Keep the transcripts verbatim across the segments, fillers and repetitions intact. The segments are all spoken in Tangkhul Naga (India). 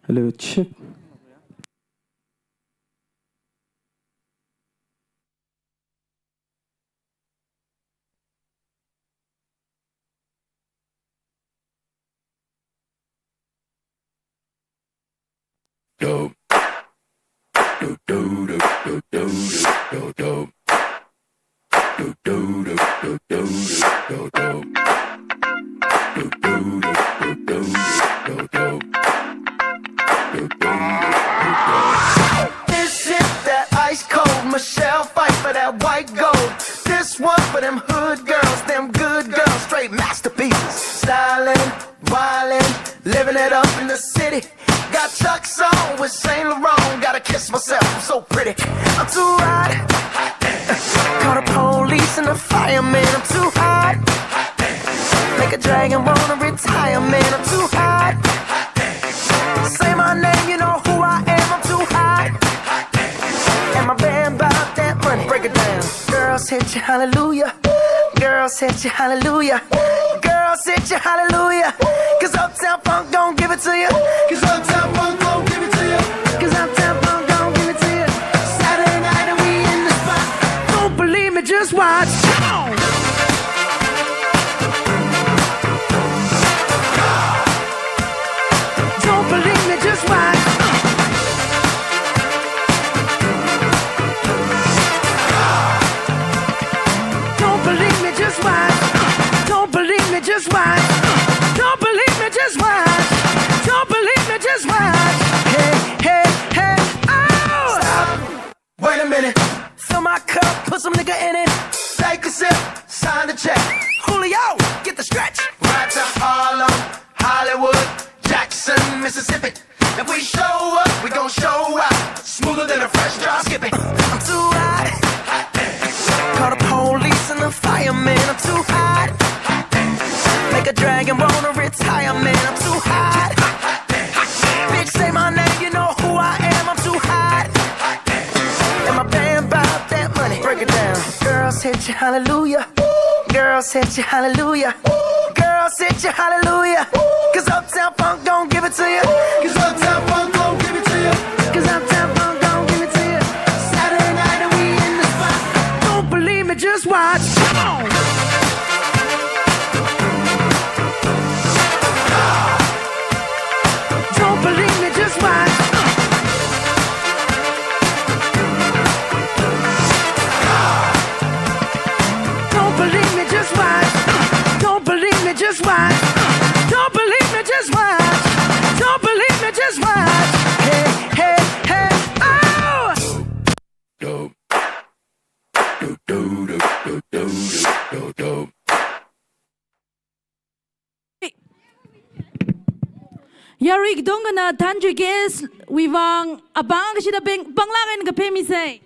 Hello, check. This is that ice cold Michelle fight for that white gold. This one for them hood girls, them good girls, straight masterpieces. Stylin', wildin', living it up in the city. Got Chucks on with Saint Laurent, gotta kiss myself, I'm so pretty. I'm too hot. Call the police and the fireman, I'm too hot. Make a dragon wanna retire, man, I'm too hot. Say my name, you know who I am, I'm too hot. And my band bought that money, break it down. Girls hit you, hallelujah. Girls hit you, hallelujah. Girls hit you, hallelujah. 'Cause Uptown Funk gon' give it to you. 'Cause Uptown Funk gon' give it to you. 'Cause Uptown Funk gon' give it to you. Saturday night and we in the spot. Don't believe me, just watch. Come on. Don't believe me, just watch. Don't believe me, just watch. Don't believe me, just watch. Don't believe me, just watch. Don't believe me, just watch. Hey, hey, hey, oh! Stop. Wait a minute. Fill my cup, put some nigga in it. Take a sip, sign the check. Julio, get the stretch. Right to Harlem, Hollywood, Jackson, Mississippi. If we show up, we gon' show out. Smoother than a fresh drop. Skip it. I'm too hot. Call the police and the fireman. I'm too hot. Make a dragon wanna retire, man. I'm too hot. Bitch, say my name, you know who I am. I'm too hot. And my band bought that money. Break it down. Girls hit you, hallelujah. Girls hit you, hallelujah. Girls hit you, hallelujah. 'Cause Uptown Funk gon' give it to you. 'Cause Uptown Funk gon' give it to you. 'Cause Uptown Funk gon' give it to you. Saturday night and we in the spot. Don't believe me, just watch. Come on. Don't believe me, just watch. Don't believe me, just watch. Don't believe me, just watch. Don't believe me, just watch. Don't believe me, just watch. Hey, hey, hey, oh! Yarui katongana Thanjui K S wui vang apāng kashida pāng, pānglāk eina kaphā misei.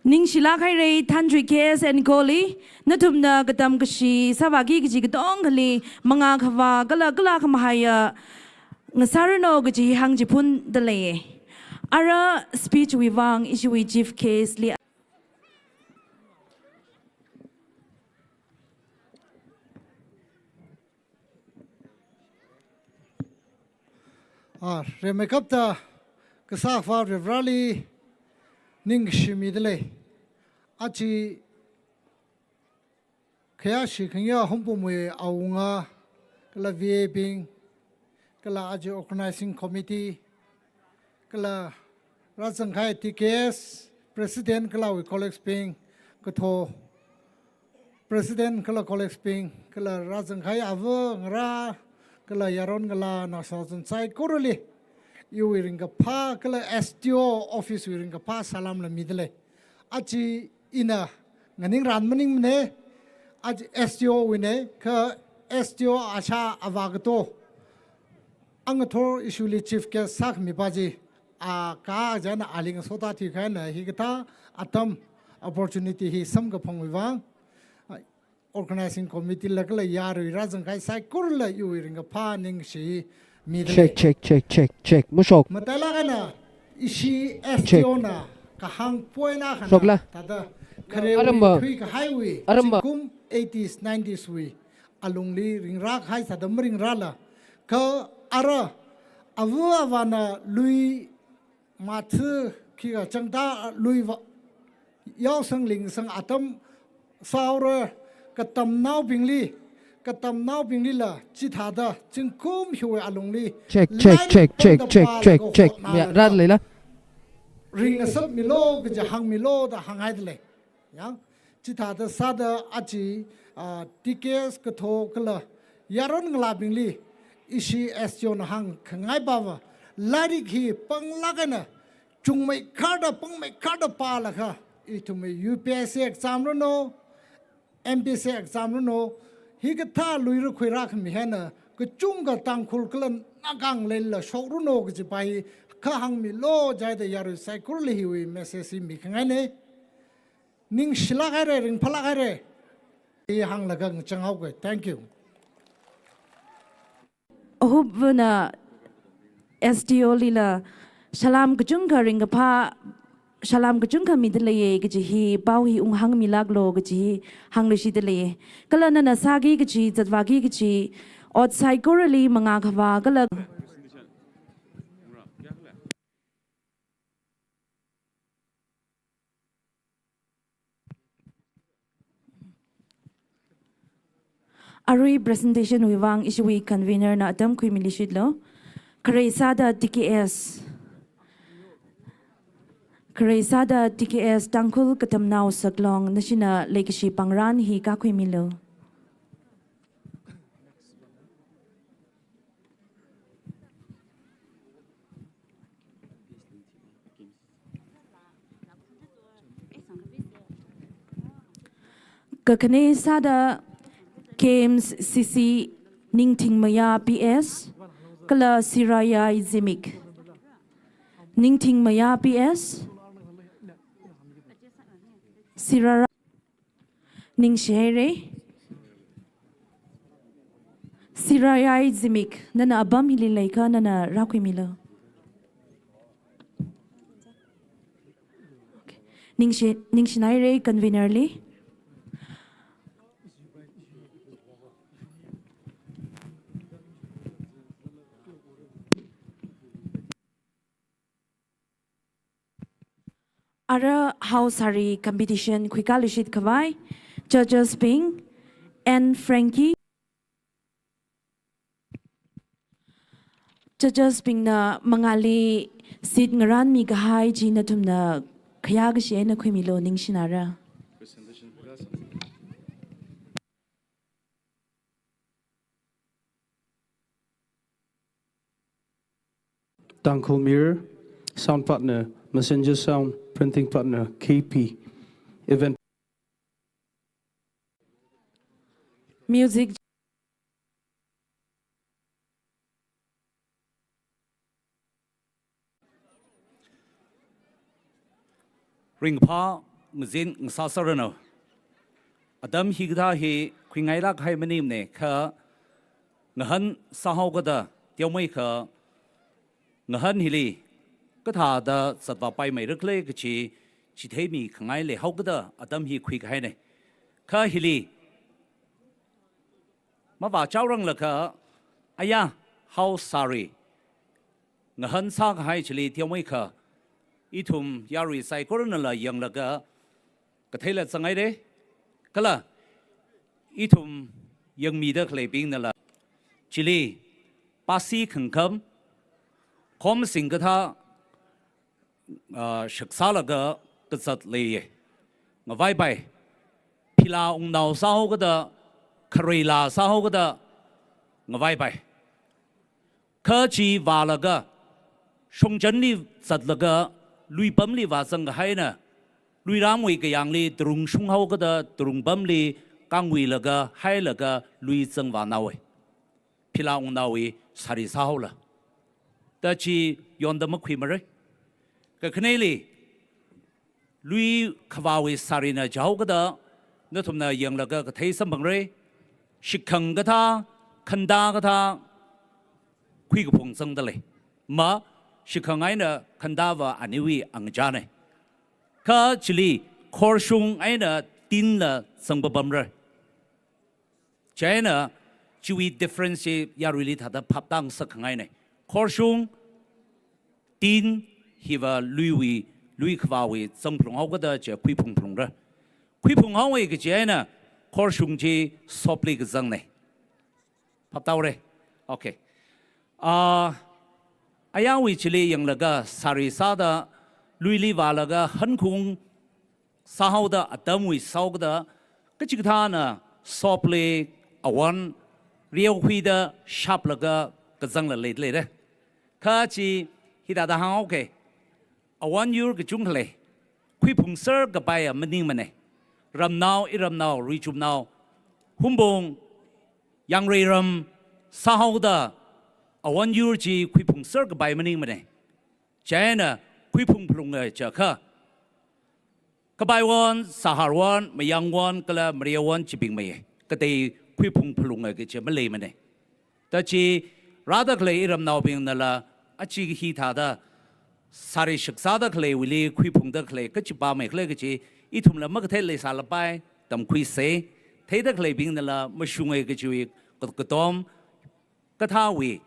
Ningshilāk haira Thanjui K S and Koli, nathumna katam kashi sāvāki kaji katongkhali mangā khavā kala kala khamahaiya ngasāranu kaji hāngchiphunda lei. Ara speech wui vang ishiwui chief guest li Ah, rimeikapta kasā Akhava Varivarāli ningkashi mida lei. Aja khayāshi khangayā Hungpungwui awunga, kala V A bing, kala aja organizing committee, kala rāzangkahai T K S president kala awui colleagues bing, kathā president kala colleagues bing, kala rāzangkahai ava ngarā, kala yaron ngalā naoshinao chānjam saikorali, iwui ringkaphā kala S D O office wui ringkaphā salam la mida lei. Aja ina nganingran maningmana, aja S D O wuina, kha S D O ashā avā kato, angathor ishili chief guest sākhami pa chi, a kha chieina ali ngasotā thuikahai eina hikathā atam opportunity hi samkaphangwui vang, organizing committee la kala yarui rāzangkahai saikorala iwui ringkaphā ningshi mida lei. Check, check, check, check, check. Mushok. Matailāk eina ishi S D O na kahāng point akhana. Shokla. Thāda kharewui, aramba, thuikahaiwui, aramba, zingkum eighties, nineties wui alungli ringrākahai sāda maringrāla, kha ara ava avāna lui mathā khikha changda lui va, yaosang lingsang atam sāhaora, katamnaobingli, katamnaobinglila chithāda zingkum hiwui alungli Check, check, line check, check, pangda check, check, palaga check. Hotnalaga Ria, rāda leila. Ringasakmilu kaji hāngmilu da hānghaida lei. Yang, chithāda sāda aja, ah, T K S kathā kala yaron ngalābingli ishi S D O na hāngkhangai pava, lairik hi panglāk eina chungmeikharda, pangmeikharda palaga, ithumwui U P S C exam ranu, M P S C exam ranu, hikathā lui rākhuirākhami hina, kachungkha Tangkhul kala Naga ngaleilila shokranu kaji pa hi kha hāngmilu jida yarui saikorali hiwui message hi mikhangaina. Ningshilāk haira, ringphālāk haira. Hi hānglaga ngachanghaoga. Thank you. Ahupvana S D O lila salām kachungkha ringkaphā, salām kachungkha mida leiya kaji hi pao hi unghāngmilāklu kaji hi hāngluishida leiya. Kala nana sāki kaji, zatvāki kaji ot saikorali mangā khavā kala Arui presentation wui vang ishiwui convener na atam khuimilishitlu. Kharei sāda T K S. Kharei sāda T K S Tangkhul Katamnao Saklong, nashina leikashi pāngrān hi kākhuimilu. Kakhane sāda K M C C Ningthingmaya P S, kala Sirayai Zimik. Ningthingmaya P S, Sirara Ningshihaira. Sirayai Zimik, nana apam hili leiakha nana rākhuimilu. Okay. Ningshi, ningshinaira convener li. Ara Hao Sari competition khuikāluishit khavai, judges bing, N Frankie. Judges bingna mangāli seat ngarānmi kahai chi nathumna khayākashi eina khuimilu, ningshinara. Tangkhul Mirror, sound partner, Messenger Sound, printing partner, K P, event. Music. Ringphā ngazin ngasāsāranu. Atam hikathā hi khuingailāk kahai maningmana, kha ngahān sāhaokada teomeikha ngahān hili kathāda zatvāpaimeirakhala kachi chitheimi khangai leihaokada atam hi khuikahaina. Kha hili mavāchaoranglakha, aya, Hao Sari ngahān sākahai chili teomeikha, ithum yarui saikoranala yanglaga katheila zanghaira, kala ithum yangmida khaleibingnala chili pasi khangkham, khomsing kathā, ah, shaksālaga kazat leiya. Ngavaipai. Phila ungnao sāhaokada, khareila sāhaokada, ngavaipai. Kha chi vālaga, shongchanli zatlaga, luipamli vāzangkahaina, luiramwui kayāngli tarung shunghaokada, tarungpamli kangwilaga, hailaga, lui zangvānaowa. Phila ungnaowui sari sāhaola. Da chi yonda makhuimara. Kakhaneli, lui khavāwui sarina jihaokada, nathumna yanglaga kathei samphangra, shikhang kathā, khanda kathā, khuikaphung zangda lei. Ma, shikhang eina khandava aniwui angachāna. Kha chili khorshung eina tinla zangpapamra. Chieina chiwui difference chi yaruili thāda phaptā ngasakkhangaina. Khorshung, tin, hiva luiwui, lui khavāwui zangphalung haokada chi khuiphung phalungra. Khuiphung haowa kaji eina khorshung chi sopli kazangna. Phaptāhaora. Okay. Ah, ayāwui chili yanglaga sari sāda luili vālaga hankhaung sāhaoda atamwui sāhaokada kachikathāna sopli awon reokhuida shaplaga kazangla leida leira. Kha chi hithāda hānghaoka. Awon yur kachungkha lei. Khuiphungser kapaiya maningmana. Ramnao, iramnao, ruichumnao, humbung, yangreiram sāhaoda awon yur chi khuiphungser kapai maningmana. Chieina khuiphung phalunga chiakha, kapaiwon, saharwon, mayangwon, kala mareowon chibingmeiya. Katei khuiphung phalunga kaji maleimana. Ta chi rāda khalei iramnaobingnala, achi hithāda sari shaksāda khaleiwuili khuiphungda khalei kachipā meikhala kaji ithumla makathei leisālapai, tamkhuisa. Theida khaleibingnala mashunga kajiwui ka-, katom, kathāwui,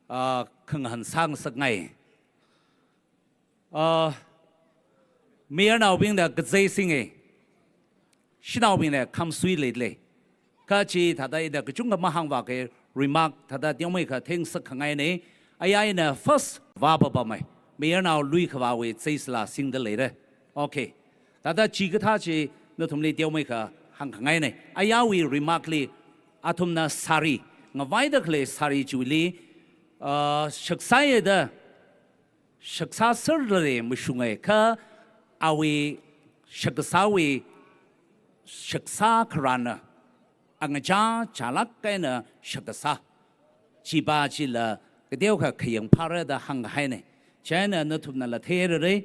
ah, khangahān sāngasakngai. Ah, mayarnaobingna kazei singa, shanaobingna khamsui leida lei. Kha chi thāda ina kachungkha mahāngvāka, remark thāda teomeikha theingasakkhangaina. Ayā ina first vāpapamei. Mayarnao lui khavāwui zeisāla singda leira. Okay. Thāda chikathā chi nathumli teomeikha hāngkhangaina. Ayāwui remark li athumna sari, ngavaida khalei sari chiwuili, ah, shaksāya da shaksāserda lei mashunga kha awui shakkasāwui shaksā kharāna angachā chālāk eina shakkasā. Chiva chila kateokha khayang phāra da hāngkahaina. Chieina nathumnala theirara.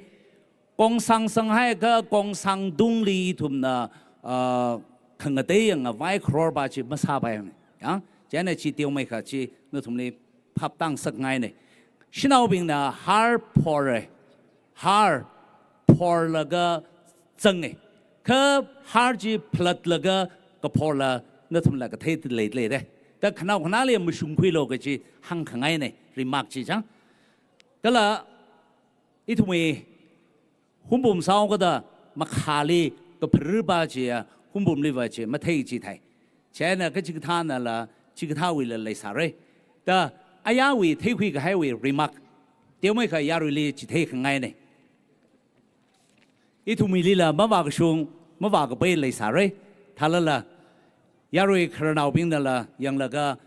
Kongsang sanghaiakha kongsang tungli ithumna, ah, khangatei ngavai kharorva chi masāpaimana. Ya? Chieina chi teomeikha chi nathumli phaptā ngasakkhangaina. Shanaobingna har phora, har phorlaga zanga. Kha har chi phalatlaga kaphorla nathumla katheida leida leira. Ta khanao khanāli mashungkhuilu kaji hāngkhangaina, remark chi chang. Kala ithumwui humbum sāhaokada makhāli kaphararva chiya humbumliva chi mathei chi thai. Chieina kachikathānala chikathāwuila leisāra. Ta ayāwui theikhui kahaiwui remark teomeikha yaruili chitheikhangaina. Ithumwuilila mavākashung, mavākapai leisāra. Thālala yarui khararnaobingnala yanglaga,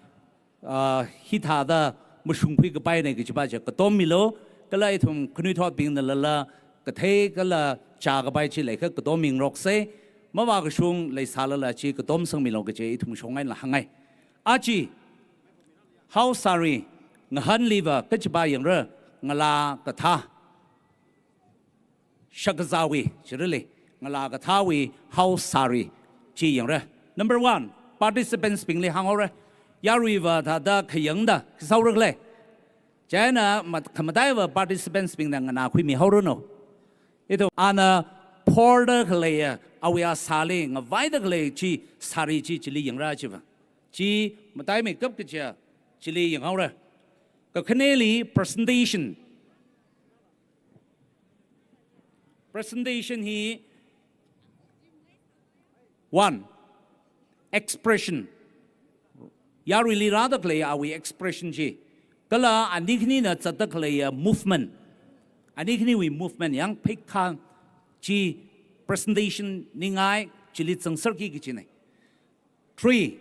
ah, hithāda mashungkhui kapaina kajiva chi katom milu, kala ithum khanuithotbingnalala kathei kala chākapai chi leikha katom mingaroksa. Mavākashung leisālala chi katom sangmilu kaji ithum shong einala hāngngai. Aja, hao sari, ngahānliva kajiva yangra, ngalā kathā. Shakkazāwui, chirili, ngalā kathāwui hao sari chi yangra. Number one, participants bingli hānghaora. Yaruiva thāda khayangda khi sāhaora khala. Chieina mat-, khamataiva participants bingna nganākhuimihaoranu. Ithum ana phorda khaleiya, awui asāli ngavaida khalei chi sari chi chili yangra chiva. Chi mataimeikap kaja chili yanghaora. Kakhaneli presentation. Presentation hi one, expression. Yaruili rāda khalei awui expression chi. Kala ani khanina zatda khaleiya movement. Ani khaniwui movement yang pheikha chi presentation ningai chili zangserki kajina. Three,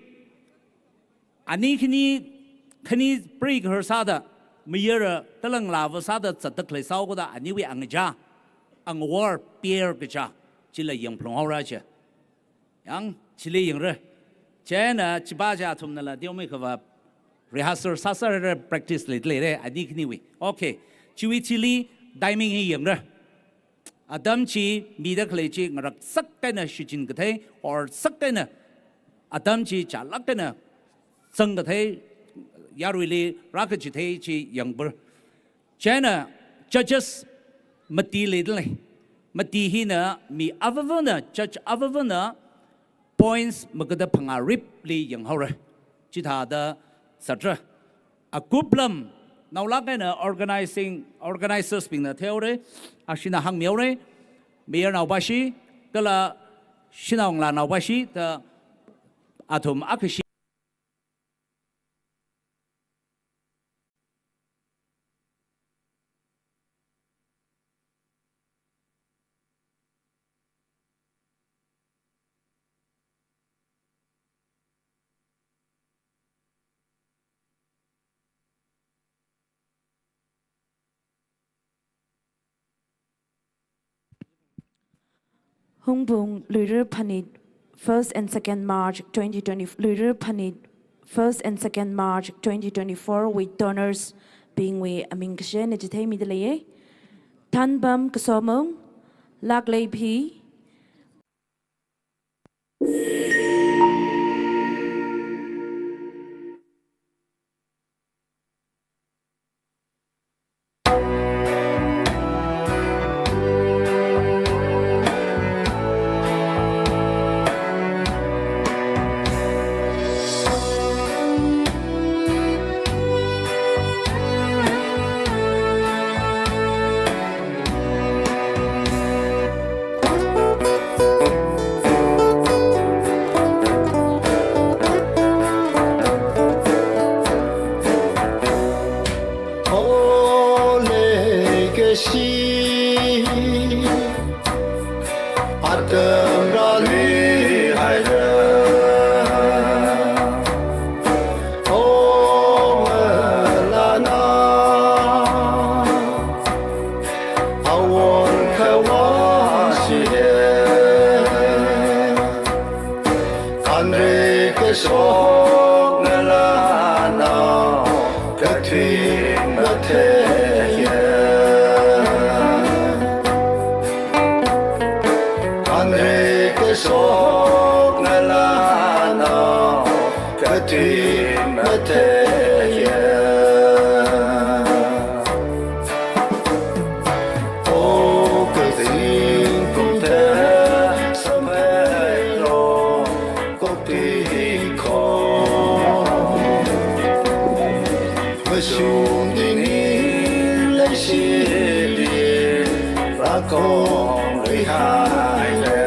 ani khani, khani preikhar sāda, mayara kala ngalāva sāda zatda khalei sāhaokada aniwui angachā, angawor, pair kaja, chila yangphalunghaora chi. Yang, chili yangra. Chieina chiva chi athumnala teomeikhava rehearsal sāsāra, practice leida leira, ani khaniwui. Okay, chiwui chili timing hi yangra. Atam chi mida khalei chi ngaraksak eina shichin kathei, or sak eina atam chi chālāk eina zang kathei, yaruili rākachithei chi yangpar. Chieina judges mati leida lei. Mati hina mi avāvana, judge avāvana, points magada phangā ripli yanghaora. Chithāda sātra. Akuplam naolāk eina organizing, organizers bingna theihaora, ashina hāngmihaora, mayarnao bashi, kala shanao ngalānao bashi da athum akhashi. Hungpung Luira Phanit, first and second March twenty twenty, Luira Phanit, first and second March twenty twenty-four wui donors bingwui aming kashe na chitheimida leiya. Thanbam Kasomung, Laklei Phi, O leikashi atam rāli haira. O ngalānao, awon khavāshi e. Kanrei kashok ngalānao, kathui matheiya. Kanrei kashok ngalānao, kathui matheiya. O kazingkum the samphanglu kokti ko. Mashung dingli leishili rākong leihaira.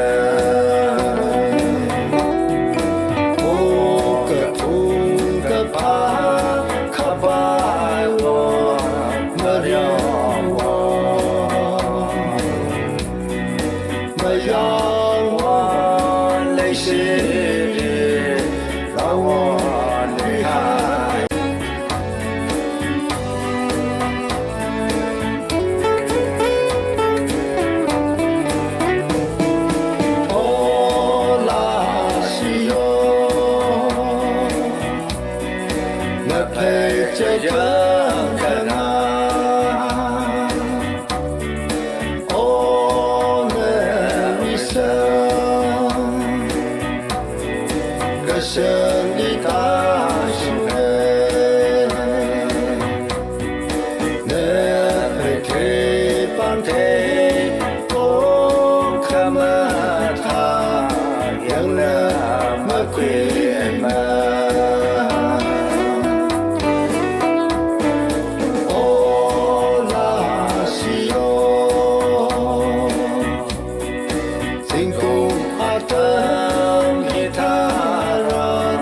O kaphung kaphā khavaiwo mariawa. Mayangwa leishili rāwon leihai. O lāshi yo, naphei chayang kana. O Mary Song, kashanli tāshunga. Naphei theipāng thei, o khamathā yangna makhuima. O lāshi yo, zingkum atam hitharan,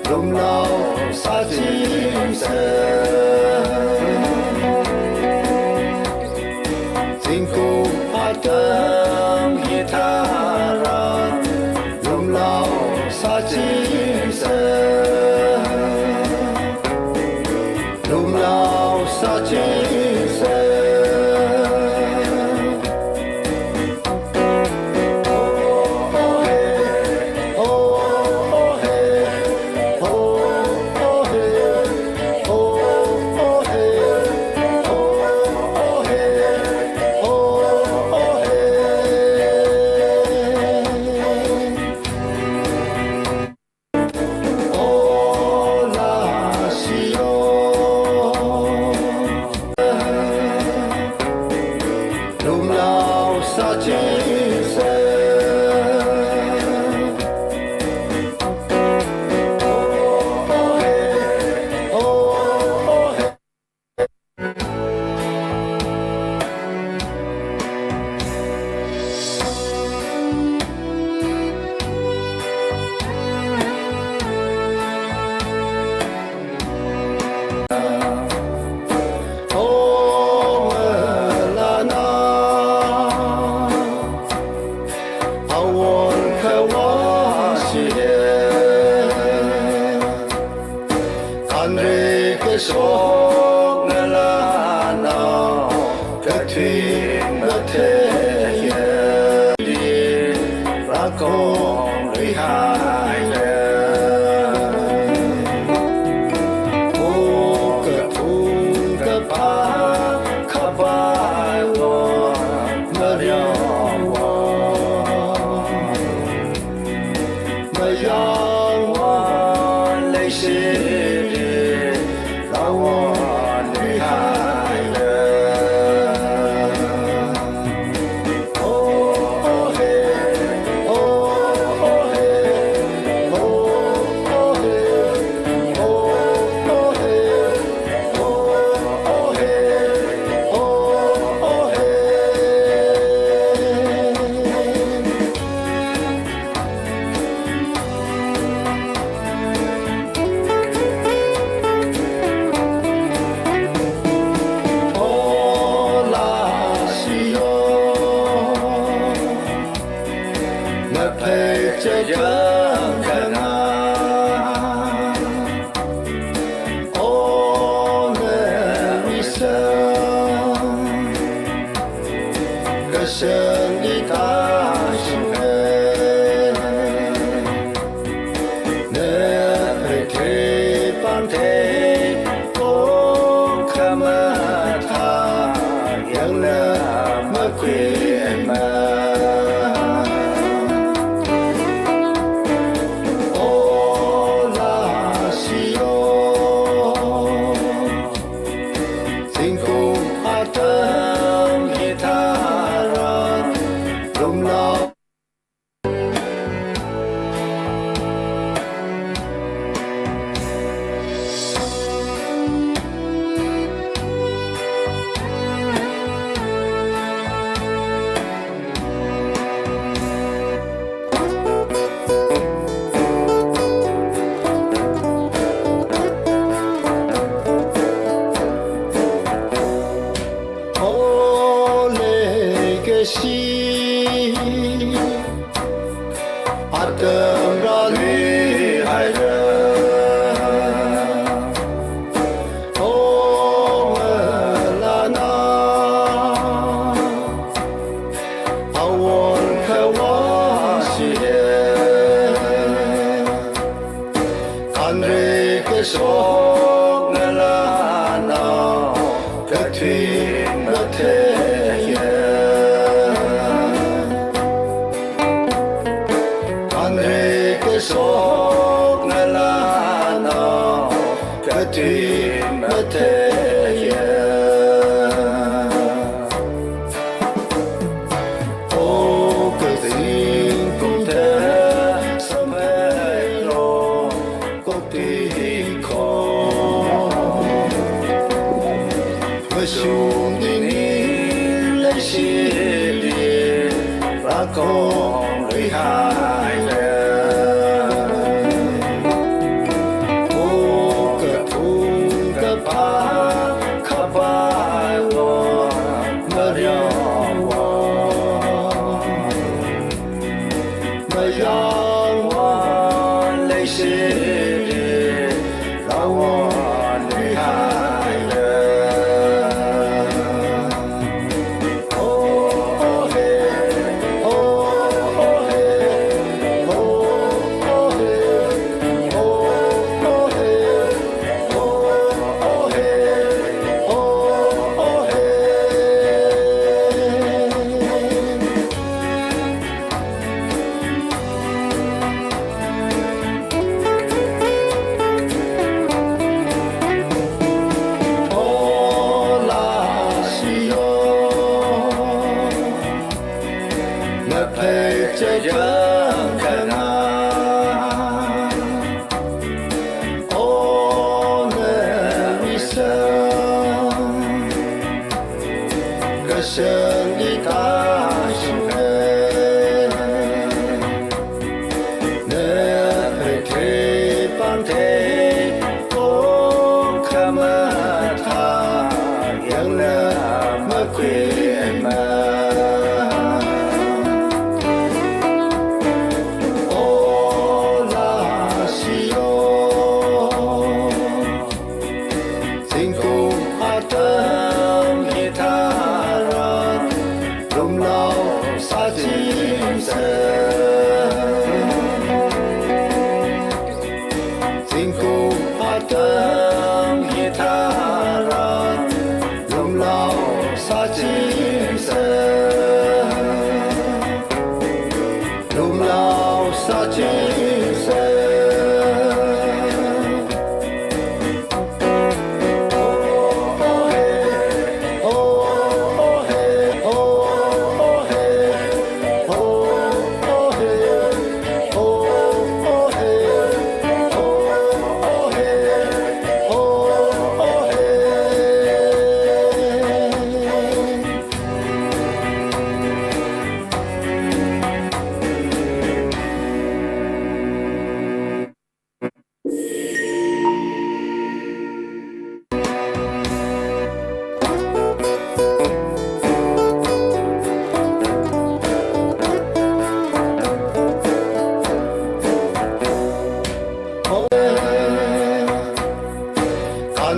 lumlao sāchingsa. Zingkum atam hitharan, lumlao sāchingsa. Lumlao sāchingsa. Kashok ngalānao, kathui matheiya, rakong luihaira. O kaphung kapā, khavai won, mariao won, mayang won leishili, rawon luihaira. O, o, he, o, o, he, o, o, he, o, o, he, o, o, he. O Lashio, naphei chayang khanā. O Narisang, kashan ithā shuhe. Naphei theipam thei, kong khamathā, yangna makhuima. O Lashio, zingkum atam hitharan, lumlao. O leikashi, atam rāli haira. O ngalānao, awon khavā shihe. Kanrei kashok ngalānao, kathui matheiya. Kanrei kashok ngalānao, kathui matheiya. O kazingkum thei samphanglo, koti ko. Mashung dingli leishili, rakong luihaira. O kaphung kapā, khavai won, mariao won, mayang won leishili, rawon luihaira. O, o, he, o, o, he, o, o, he, o, o, he, o, o, he, o, o, he. O Lashio, naphei chayang khanā. O Narisang, kashan ithā shuhe. Naphei theipam thei, kong khamathā, yangna makhuima. O Lashio,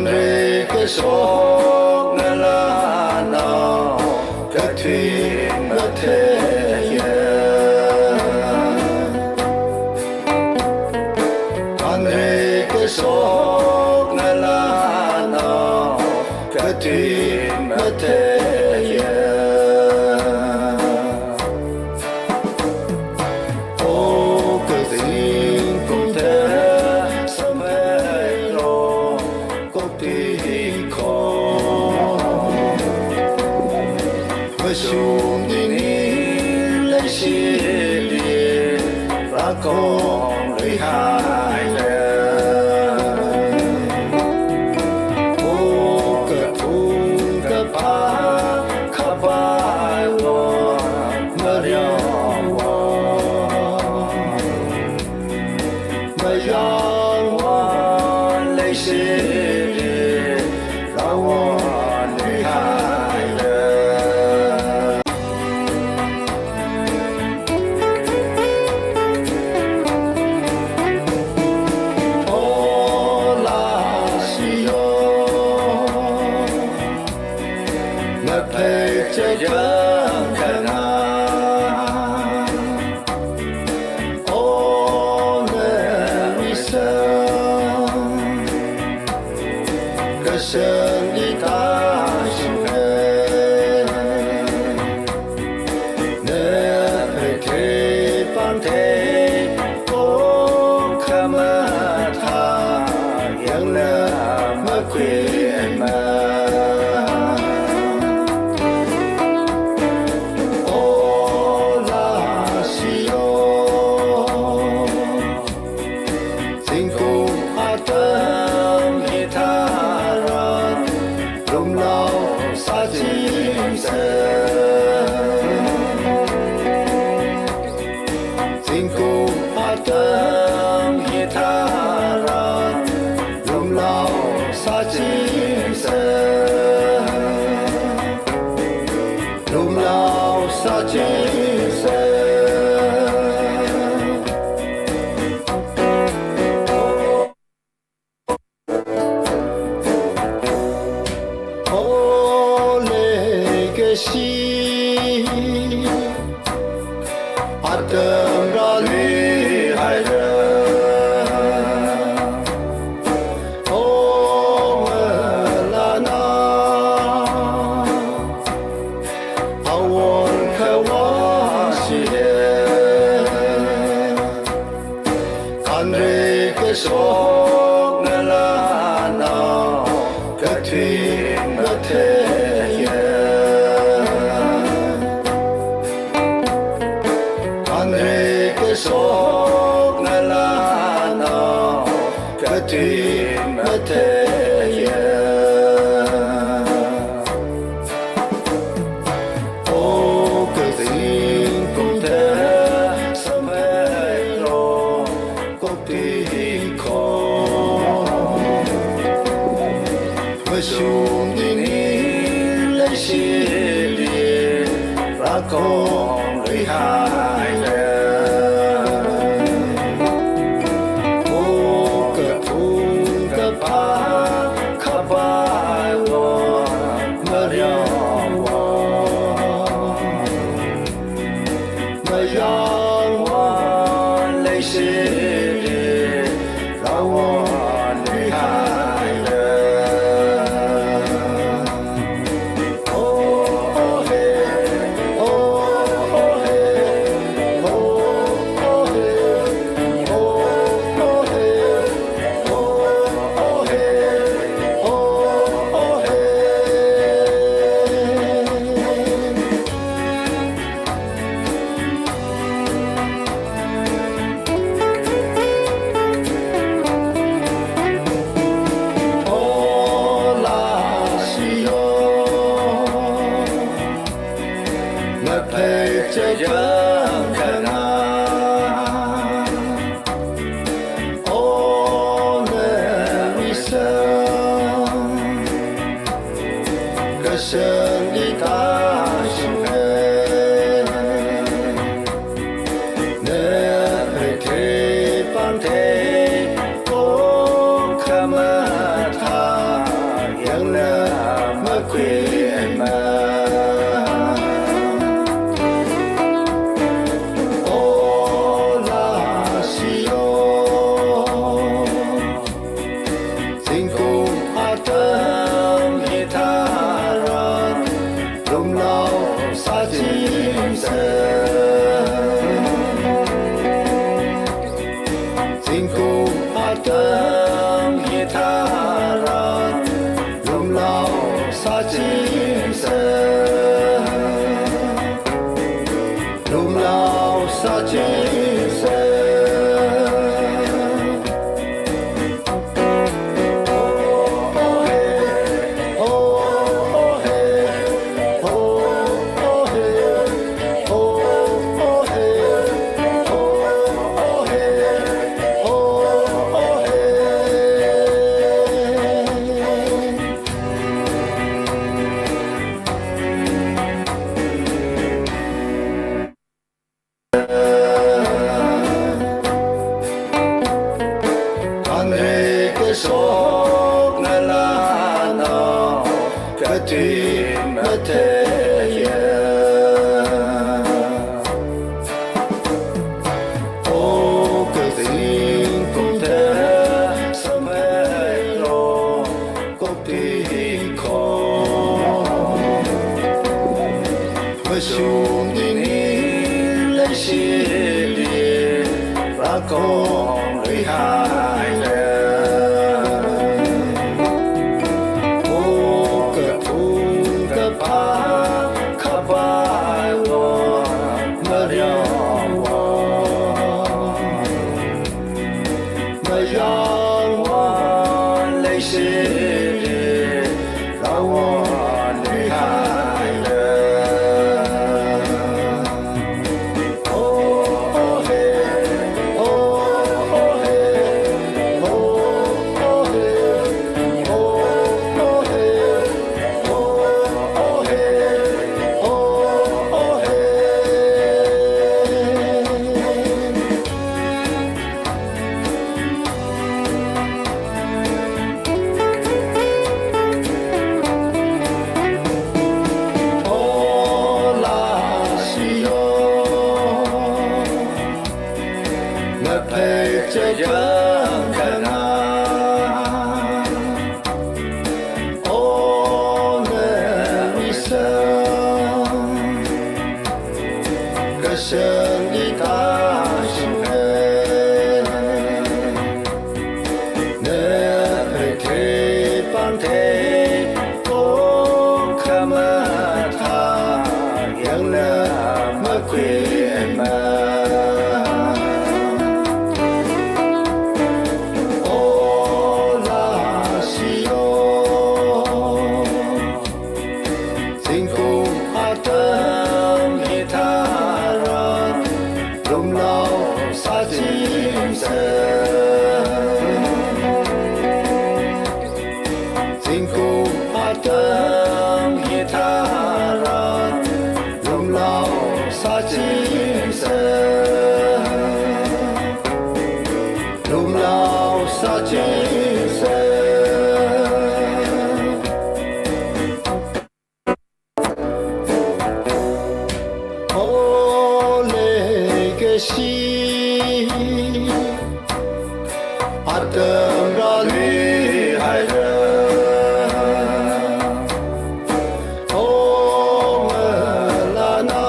Ri kashok ngalānao kathui matheiya. Anri kashok ngalānao kathui matheiya. O kazingkum thāsamphanglu kothui kho. Mashung dini leishili rakong luihaira. O kathum kapha khavaiwo mariawa. Mayangwa leishili rawa luihaira. O lāshiyo, naphei chayang khana. O Nelisa, kashan di tashuhe. Naphei thei pangthei ko khamathā yangla makhuima. O lāshiyo, zingkum atam hitharan lumlao sāchingsa. Zingkum atam hitharan lumlao sāchingsa. Lumlao sāchingsa. O leikashi, atam rāli haira. O ngalānao, awon khavāshiya. Anri kashok ngalānao kathui matheiya. Anri kashok ngalānao kathui matheiya. O kazingkum thāsamphanglu kothui kho. Mashung dini leishili rakong luihaira. O kathum kapha khavaiwo mariawa. Mayangwa leishili rawa luihaira. O, o, he, o, o, he, o, o, he, o, o, he. Kashan di tashuhe. Naphei thei pangthei ko khamathā khuiya. Ola shiyo. Zingkum atam hitharan lumlao sāchingsa. Zingkum atam hitharan lumlao sāchingsa. Lumlao sāchingsa. Khanrei kashok ngalānao kathui matheiya. O kazingkum thāda samphanglu, kukti hiko. Mashung dingli leishili, rākhong luihaira. O kaphung kaphā khavaiwui mariawa. Mayangwui leishili, rākhong luihaira. O, o, he, o, o, he, o, o, he, o, o, he. Ola shiyo. Ngaphei chayang khana, o nawui sāng kashangli tāshunga. Nawui theipāng thei okha mathā yangna makhuima. Ola shiyo. Zingkum atam hitharan lumlao sāchingsa. Zingkum atam hitharan lumlao sāchingsa. Lumlao sāchingsa. O leikashi, atam rāluihaira. O ngalānao,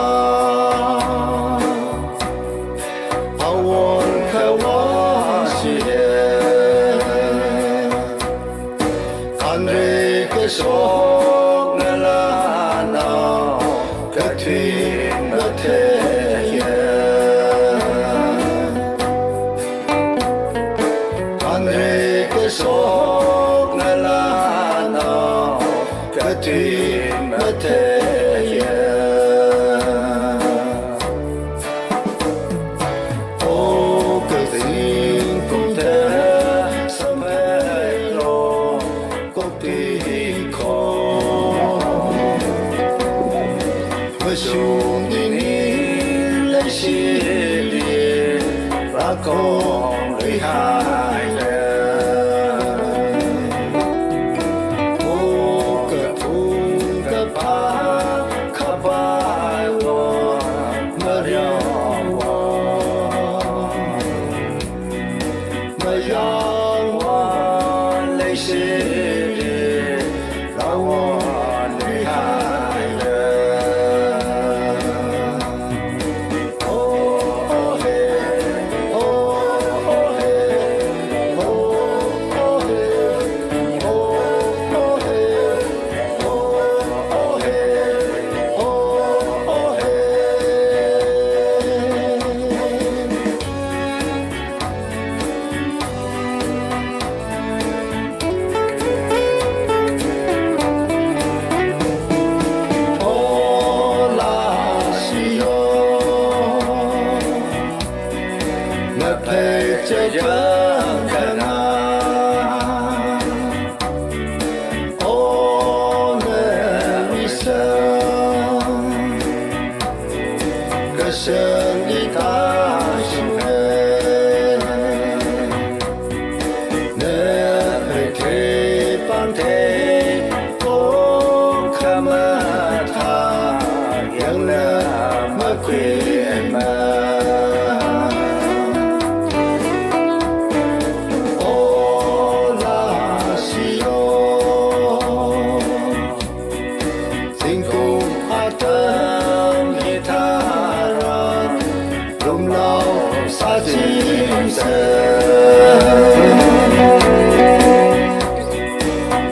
awon khavāshi e. Khanrei kashok ngalānao kathui matheiya. Khanrei kashok ngalānao kathui matheiya. O kazingkum thāda samphanglu, kukti hiko. Mashung dingli leishili, rākhong luihaira. O ka- phung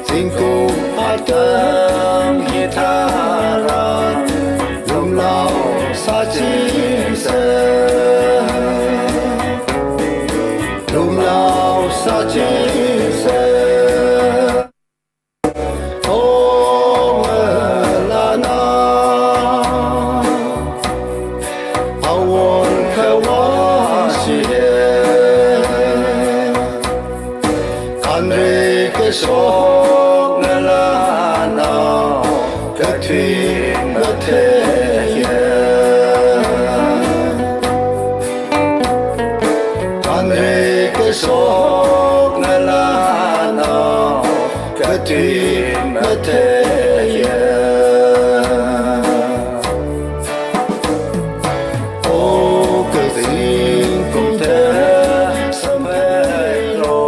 Zingkum atam hitharan lumlao sāchingsa, lumlao sāchingsa. O ngalāna, awon khavāshi e, kanrei kashok ngalāna, kathui mathei e. Kanrei kashok ngalāna, kathui mathei e. O kazingkum thāda samphanglu,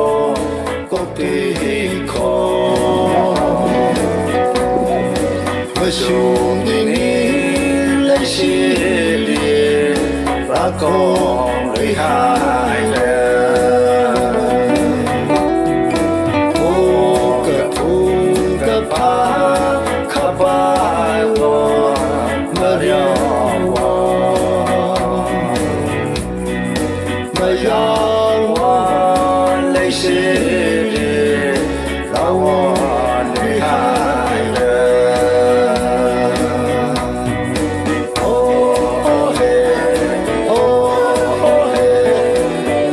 Kukti Ingkhong. Mashung dingin leishili, rākhong luihaira. O kaphung kaphā khavai lo, mariawa. Mayangwui leishili, rawon luihaira. O, o he, o, o he,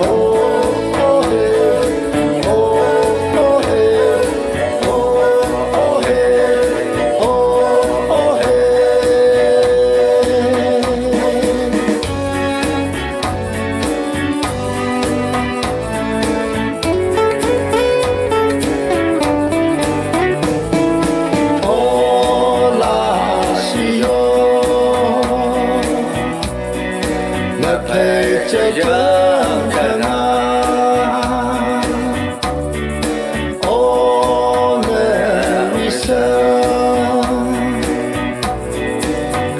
o, o he, o, o he.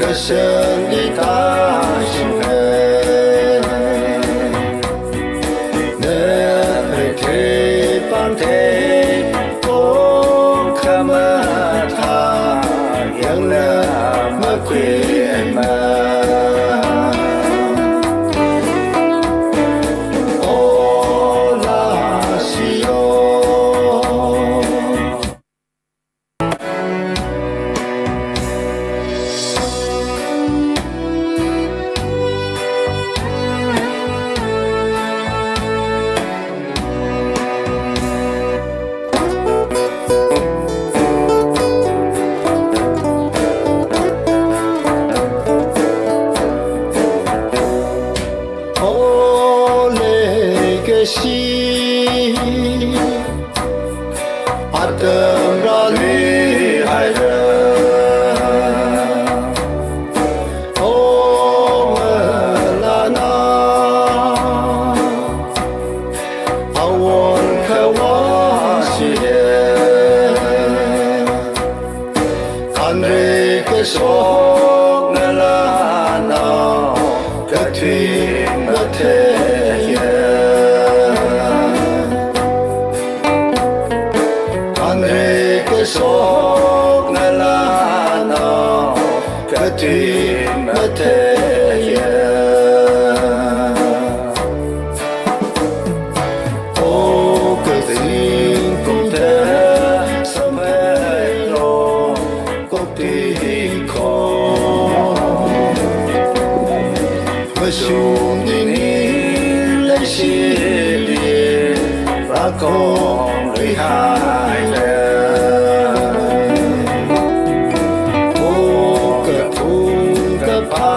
Kashan di ta shuhe, ne phe thei pang thei, kong khamathā yangna makhuima. O la shiyo. O leikashi, atam rāli haira. O ngalāna, awon khavāshi e. Kanrei kashok ngalāna, kathui mathei e. Kanrei kashok ngalāna, kathui mathei e. O kazingkum thāda samphanglu, Kukti Ingkhong. Mashung dingin leishili, rākhong luihaira. O kaphung kaphā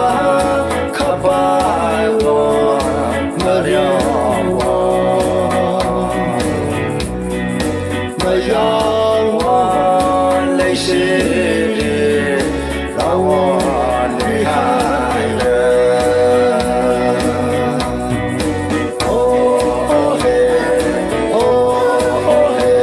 khavai lo, mariawa. Mayangwui leishili, rawon luihaira. O, o he, o, o he,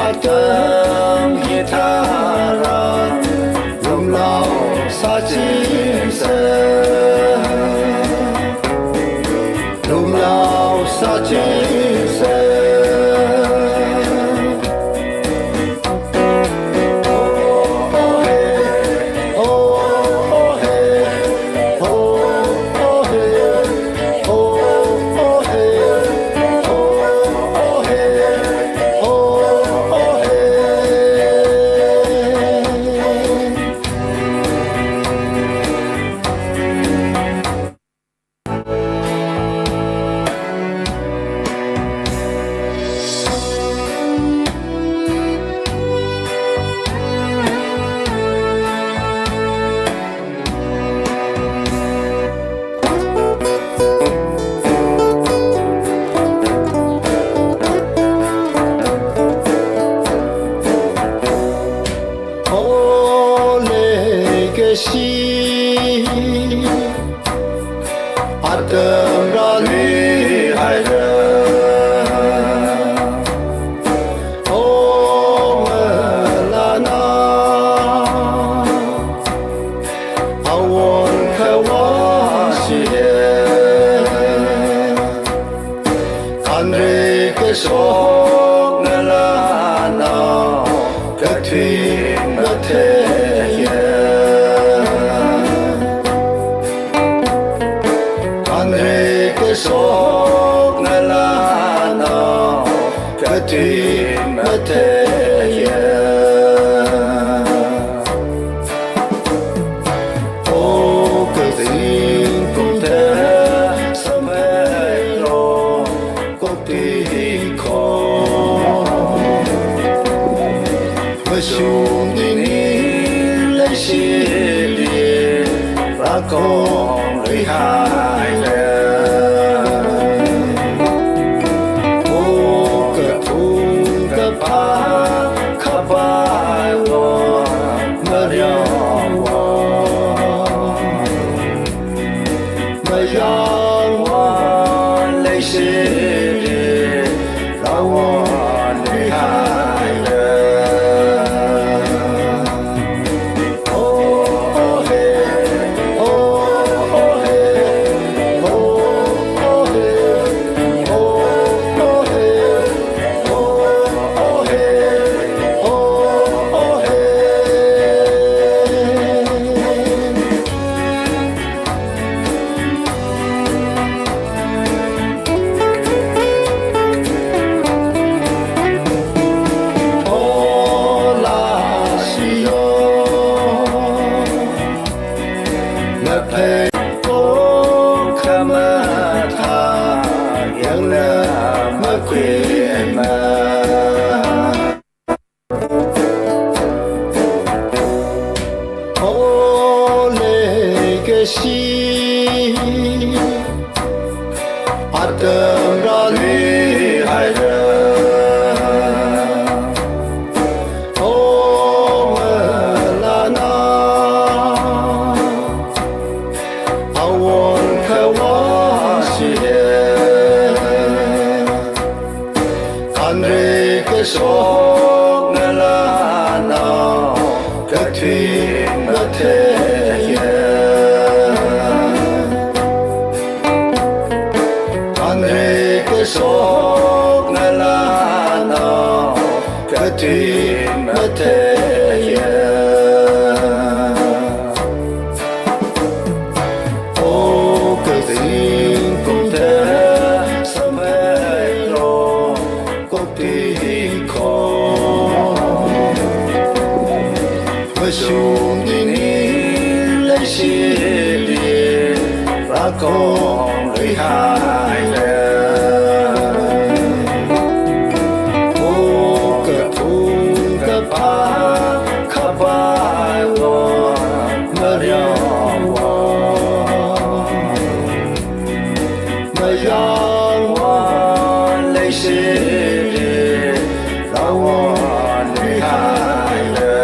Atam hitharan lumlao sāchingsa, lumlao sāchingsa. O leikashi, atam rāluihaira. O ngalāna, awon khavāshi hi, kanrei kashok ngalāna, kathui mathei hi. Kanrei kashok ngalāna, kathui mathei hi. O kazingkum thā samphanglu, kokthui kho. Mashung dingli leishili rākhong luihaira. O kaphung kaphā khavaiwui mariangwui, mayangwui leishili rākhong luihaira. O leikashi, atam rāluihaira. O ngalāna, awon khavāshi hi, kanrei kashok ngalāna, kathui mathei hi. Kanrei kashok ngalāna, kathui mathei hi. O kazingkum thā samphanglu, kokthui kho. Mashung dingli leishili rākhong luihaira. O kaphung kaphā khavaiwui mariangwui, mayangwui leishili rākhong luihaira.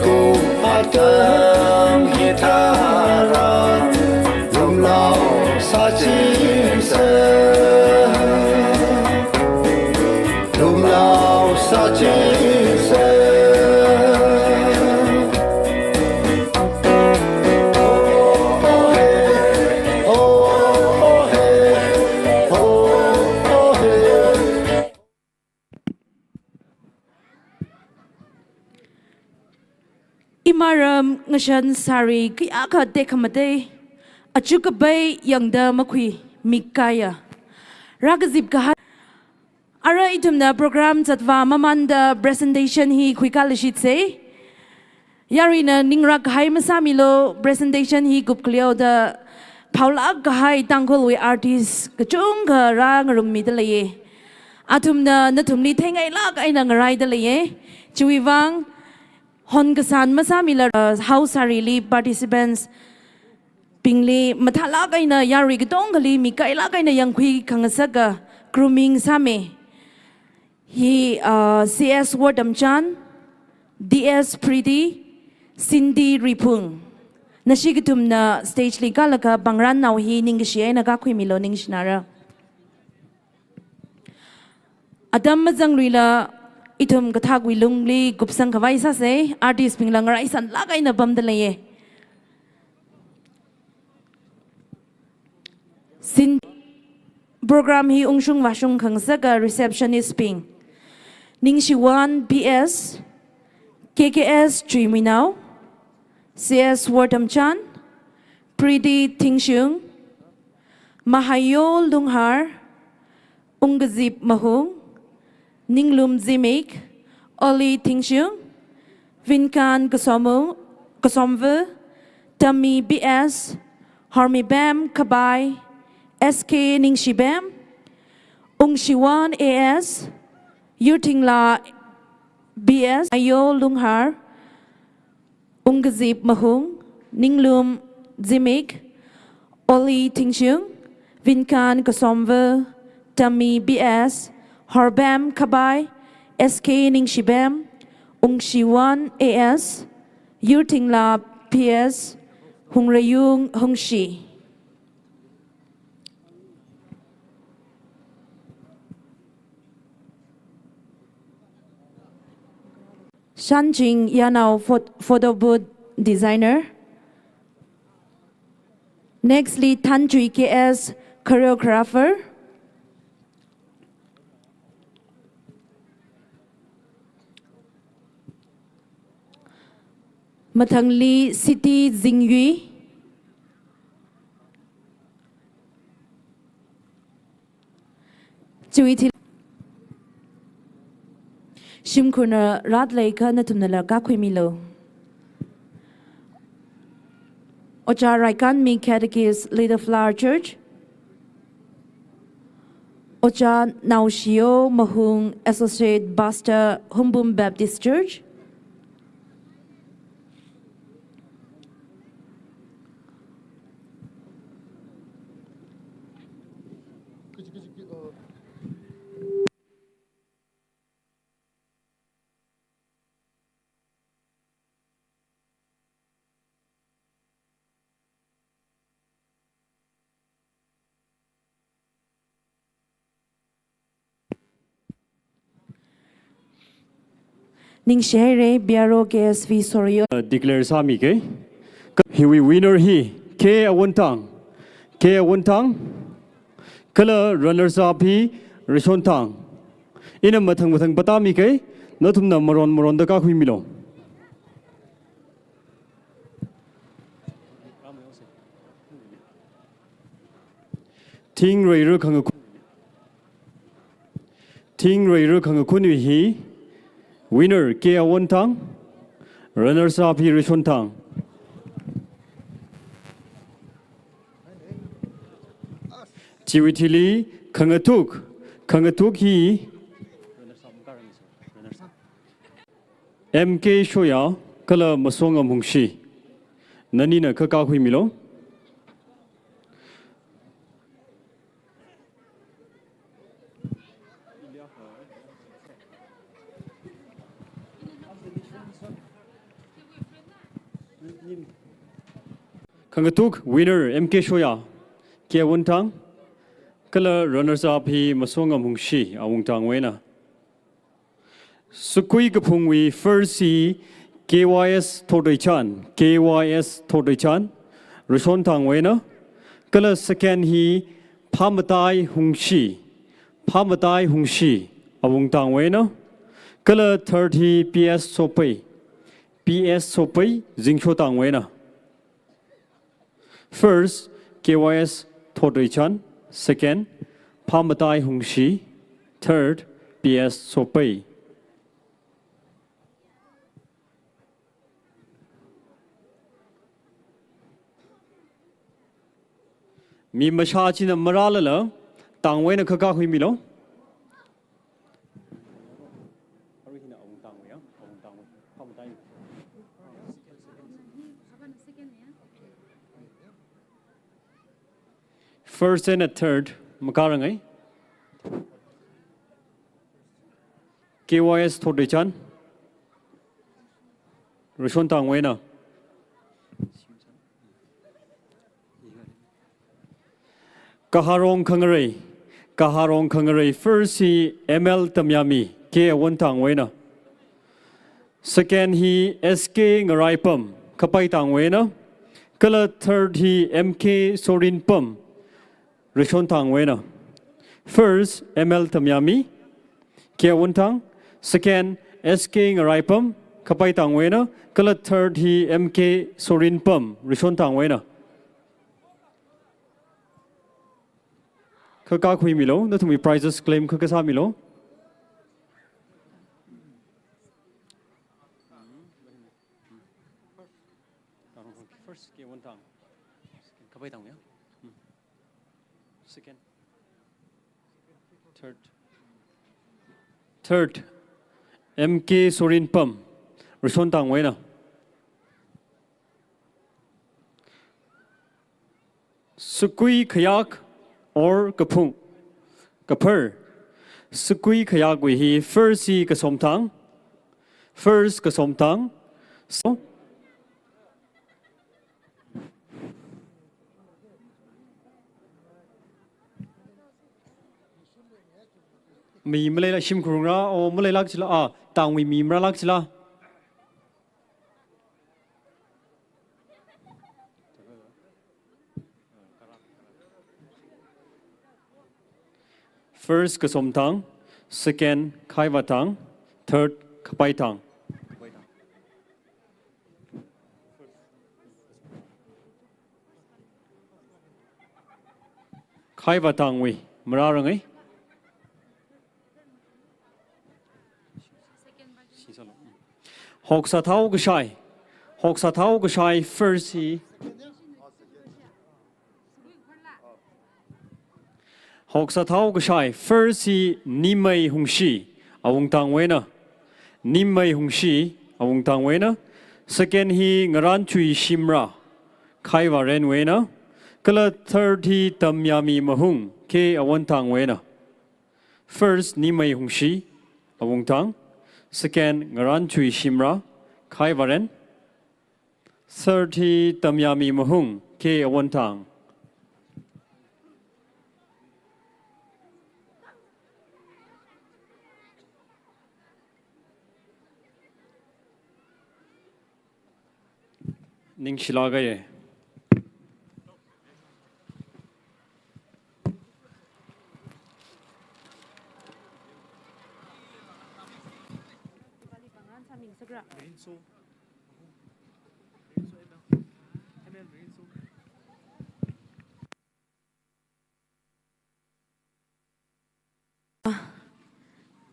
Atam hi tharan lumlao sāchingsa, lumlao sāchingsa. Imaram ngashan sari kayākha tekhamatei, achukabai yangda makhui mikaya. Rākazip kahai. Ara ithumna program zatvā mamānda presentation hi khuikālashitsei. Yaruina ningrak kahai masāmilu, presentation hi kupkhaleoda phaolāk kahai Tangkhulwui artist kachungkha rāngarummida leiye. Athumna nathumli theingailāk eina ngaraida leiye. Chiwuivang hon kasān masāmila, uh, house sarili participants bingli mathālāk eina yarui katongali mikailāk eina yangkhui khangasaka grooming sāmi. Hi, uh, C S Wortamchan, D S Pretty, Cindy Riphung. Nashi kathumna stage li kālaga bangrannao hi ningkashi eina kākhuimilu, ningshinara. Atam mazangluila ithum kathakwui lungli kupsang khavai sāsei, artist bingla ngaraisanlāk eina pamda leiye. Sin program hi ungshung vāshung khangasaka receptionist bing. Ningshiwon P S, K K S Chuimuinao, C S Wortamchan, Pretty Thingshung, Mahayo Lunghar, Ungkazip Mahung, Ninglum Zimik, Oli Thingshung, Vinkan Kasomung, Kasomvu, Tammi B S, Hormibem Kabai, S K Ningshibem, Ungshiwon A S, Yurthingla B S, Ayo Lunghar, Ungkazip Mahung, Ninglum Zimik, Oli Thingshung, Vinkan Kasomvu, Tammi B S, Horbem Kabai, S K Ningshibem, Ungshiwon A S, Yurthingla P S, Hungrayung Hungshi. Shanching Yanao phot-, photo booth designer. Nextly, Thanchui K S choreographer. Mathangli City Zingyui. Chiwui thili shimkhurna rāda leiakha nathumnala kākhuimilu. Ojā Raikanmi, Catechist, Little Flower Church. Ojā Naoshiyo Mahung, Associate Pastor, Hungpung Baptist Church. Ningshihaira, B R O K S V Soryo. Uh, declare sāmikei. Hiwui winner hi K Awontang, K Awontang, kala runners up hi Rishonthang. Ina mathang mathang patāmikei, nathumna maron maronda kākhuimilu. Thingreira khangakhu-, thingreira khangakhunwui hi winner K Awontang, runners up hi Rishonthang. Chiwui thili khangathuk, khangathuk hi M K Shoya kala Masongam Hungshi. Nanina kha kākhuimilu. Khangatuk winner M K Shoya, K Wunthang, kala runners up hi Masongam Hungshi, Awungtangwui eina. Sukui kaphungwui first hi K Y S Thotreichan, K Y S Thotreichan, Rashontangwui eina, kala second hi Phamatai Hungshi, Phamatai Hungshi, Awungtangwui eina, kala third hi P S Sopei, P S Sopei, Zingshotangwui eina. First, K Y S Thotreichan. Second, Phamatai Hungshi. Third, P S Sopei. Mi mashā china marālala, tangwui eina khakakhui milo. First and a third, makārangai. K Y S Thotreichan, Rashontangwui eina. Kaharong Khangarei, Kaharong Khangarei, first hi M L Tamyami, K Wunthangwui eina. Second hi S K Ngaraipam, Kapaitangwui eina. Kala third hi M K Sorinpam, Rashontangwui eina. First, M L Tamyami, K Wunthang. Second, S K Ngaraipam, Kapaitangwui eina. Kala third hi M K Sorinpam, Rashontangwui eina. Khakakhui milo, nathumwui prizes claim khakasā milo. First, K Wunthang. Second, Kapaitang, ya? Hmm. Second. Third. Third, M K Sorinpam, Rashontangwui eina. Sukui khayak or kaphung, kaphar. Sukui khayakwui hi first hi Kasomthang, first Kasomthang. So, mi maleila shim khurungra, o maleilāk chila, a, tangwui mi marālāk chila. First Kasomthang, second Khaivathang, third Kapaithang. Khaivathangwui marārangai. Hoksathao Kashai. Hoksathao Kashai first hi. Hoksathao Kashai first hi Nimei Hungshi, Awungtangwui eina. Nimei Hungshi, Awungtangwui eina. Second hi Ngaranchui Shimra, Khaivarenwui eina. Kala third hi Tamyami Mahung, K Wunthangwui eina. First, Nimei Hungshi, Awungtang. Second, Ngaranchui Shimra, Khaivaren. Third hi Tamyami Mahung, K Wunthang. Ningshilākahai.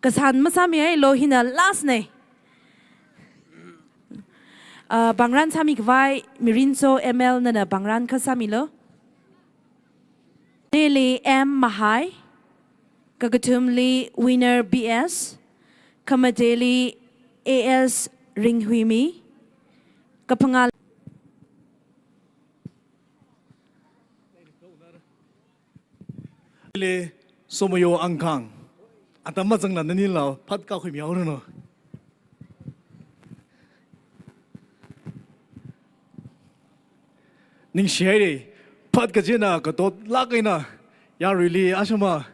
Kasān masāmihailo, hina last nei. Ah, pangran sāmikhavai Mirinso M L nana pangran kha sāmilo. Neli M Mahai, kakathumli winner B S, khamateli A S Ringhuimi, kaphangā le Somayo Angkang. Atam mazangla nanila phat kakhuimihaoranu. Ningshihaira, phat kachina katotlāk eina yaruili ashama.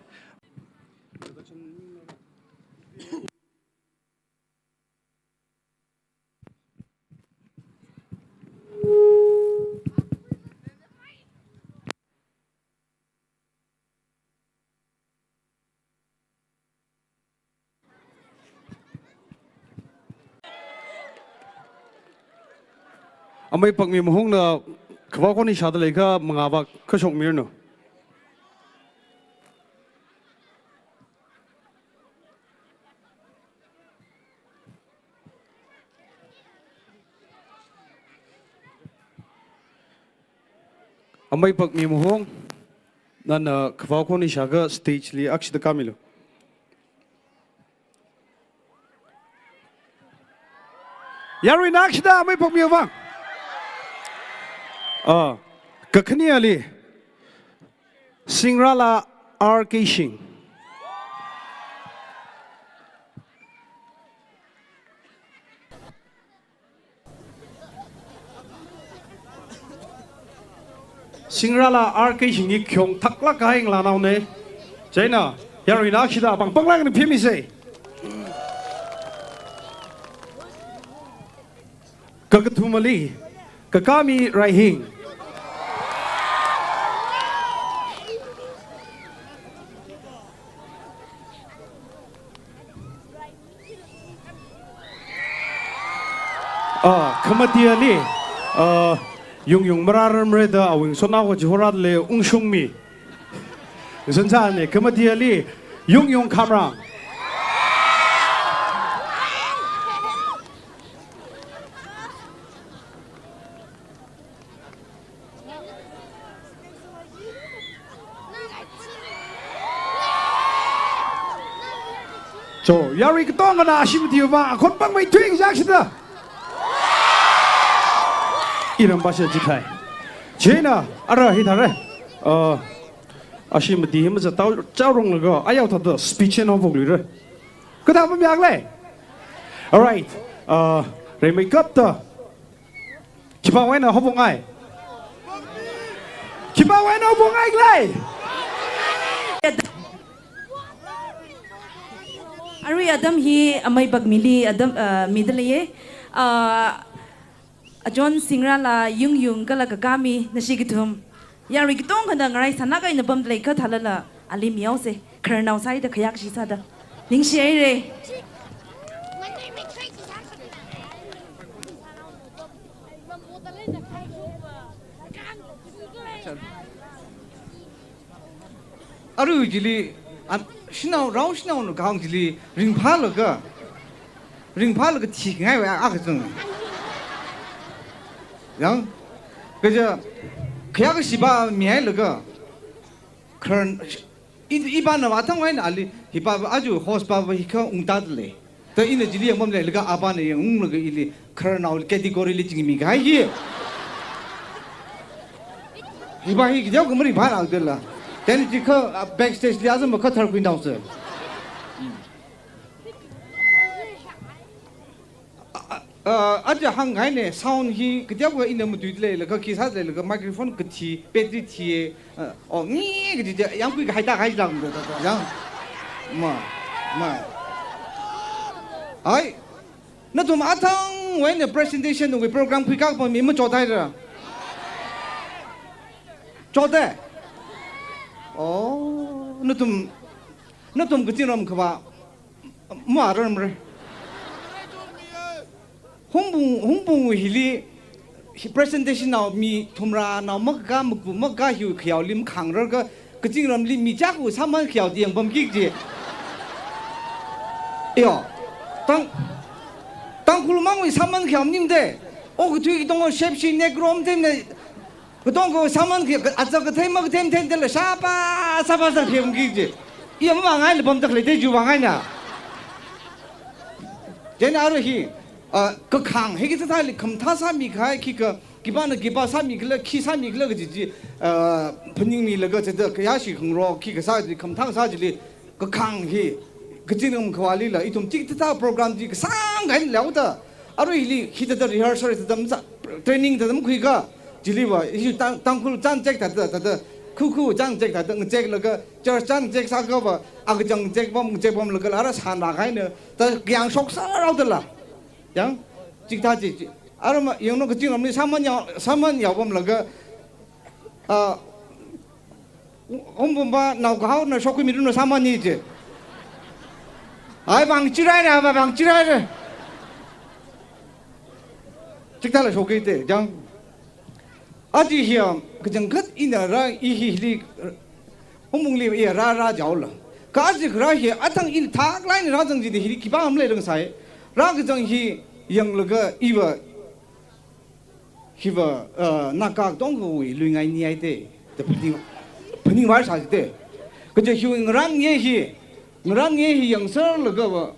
Amei Pakmi Mahungna khavao khon ishāda leikha mangāvak kashok miranu. Amei Pakmi Mahung, nana khavao khon ishākha stage li akshida kāmilu. Yaruina akshida Amei Pakmi vang. Ah, kakhaneali, Singrala R Keishing. Singrala R Keishing hi khayong thaklāk kahai ngalānaona. Chieina, yaruina akshida pāng pānglāk eina phimisa. Kakathumali, Kakami Raihing. Ah, khamatiali, ah, Yungyung marāramra da awui ngasotnao kachi horāda lei Ungshungmi. Zunzane, khamatiali, Yungyung Khamrang. Cho, yarui katongana ashi mati vang akhon pāngmeithui kachak shida. Iram ba shi jithai. Chieina, ara hithāra. Uh, ashi mati hi mazatau chaoronglaga, ayao thāda speech eina haophokluira. Kathā pamyākle. Alright. Uh, reimeikapta. Khipāwui eina haophokngai? Khipāwui eina haophokngai khala? Arui atam hi Amei Pakmili atam, ah, mida leiya. Ah, John Singrala, Yungyung kala Kakami, nashi kathum. Yarui katongkhana ngarai sānāk eina pamda leikha thālala, ali mihaosa, khararnao sāda khayākashi sāda. Ningshihaira. Arui chili, an, shanao, rao shanaona kahāng chili, ringphālaga, ringphālaga thingaiwui a, akha zang. Yang, kaja, khayākashi pāmihailaga, khararn-, i, ipāna vāthangwui eina ali, hipā aja host pāva hikha ungtāda lei. Da ina chili yangpamleilaga apāna yangunglaga ili khararnao category li chingmi kahai hi. Hipā hi kateokha maringphānao dala. Then chikha, ah, backstage li azam kha tharkhuinaosa. Ah, ah, aja hānghaina sound hi kateokha ina matuida leilaga khi sāda leilaga microphone kathi, battery thiya, ah, oh, ngi kaji ja, yangkhui kahai ta kahai lang da, da, da, yang. Ma, ma. Ai, nathum athangwui eina presentation wui program khuikakpa mi machothaira. Chotta? Oh, nathum, nathum kazingram khavā. Mararmara. Hungpung, hungpung hili, hi presentation nao mi thumrānao makakā maku makakā hiwui khayaoli makhāngrarka, kazingramli mi chāku sāman khayaoli yangpamki kaji. Yo. Tang, Tangkhul mangwui sāman khayao maningda. Okathui katonga shepshi nekrom temne, katonga sāman khi, aja kathei makathei thei thei la shapa, shapa sākhayao maningki kaji. Iya mavāngaila pamda khalei da chiwui vāng eina. Chieina arui hi, ah, kakhang hi kathāthāli khamathā sāmi kahai khikha, khipāna khipā sāmi khala, khi sāmi khala kaji chi, ah, phaningmilaga chithāda khayāshi khangarok khikha sā chi khamathā sā chili, kakhang hi, kazingram khavālila, ithum chikathā program chi kasāngkha eina leoda. Aruili, hithāda rehearsal, hithāda masā, training thāda makhuika. Chiliva, ishi Tang-, Tangkhul chān check thāda, thāda, khu khu chān check thāda, ngachek laga, church chān check sākhava, akachang check pam, check pamlaga, ara sānā kahaina, thāda kayāng shoksa rao dala. Yang, chikathā chi, chi. Ara ma, yangno kaching ramli sāman yao, sāman yao pamlaga, ah, Hum pumpa nao kahaona shokhuimiranu sāmani chi. Ai, bang chiraira, ba bang chiraira. Chikathāla shokkhuite, jang. Aja hi, kachangkhat ina rā, i hi hili, Hungpungli i rā rā jaola. Kha aja kharā hi, athang ina thaklāk eina rāzang jida hili khipā maleirang sai. Rākazang hi yanglaga iva hiva, uh, Naga katongawui luingai nihaite, da phaning, phaning vārsāsite. Kaja hiwui ngarānnge hi, ngarānnge hi yangserlagava,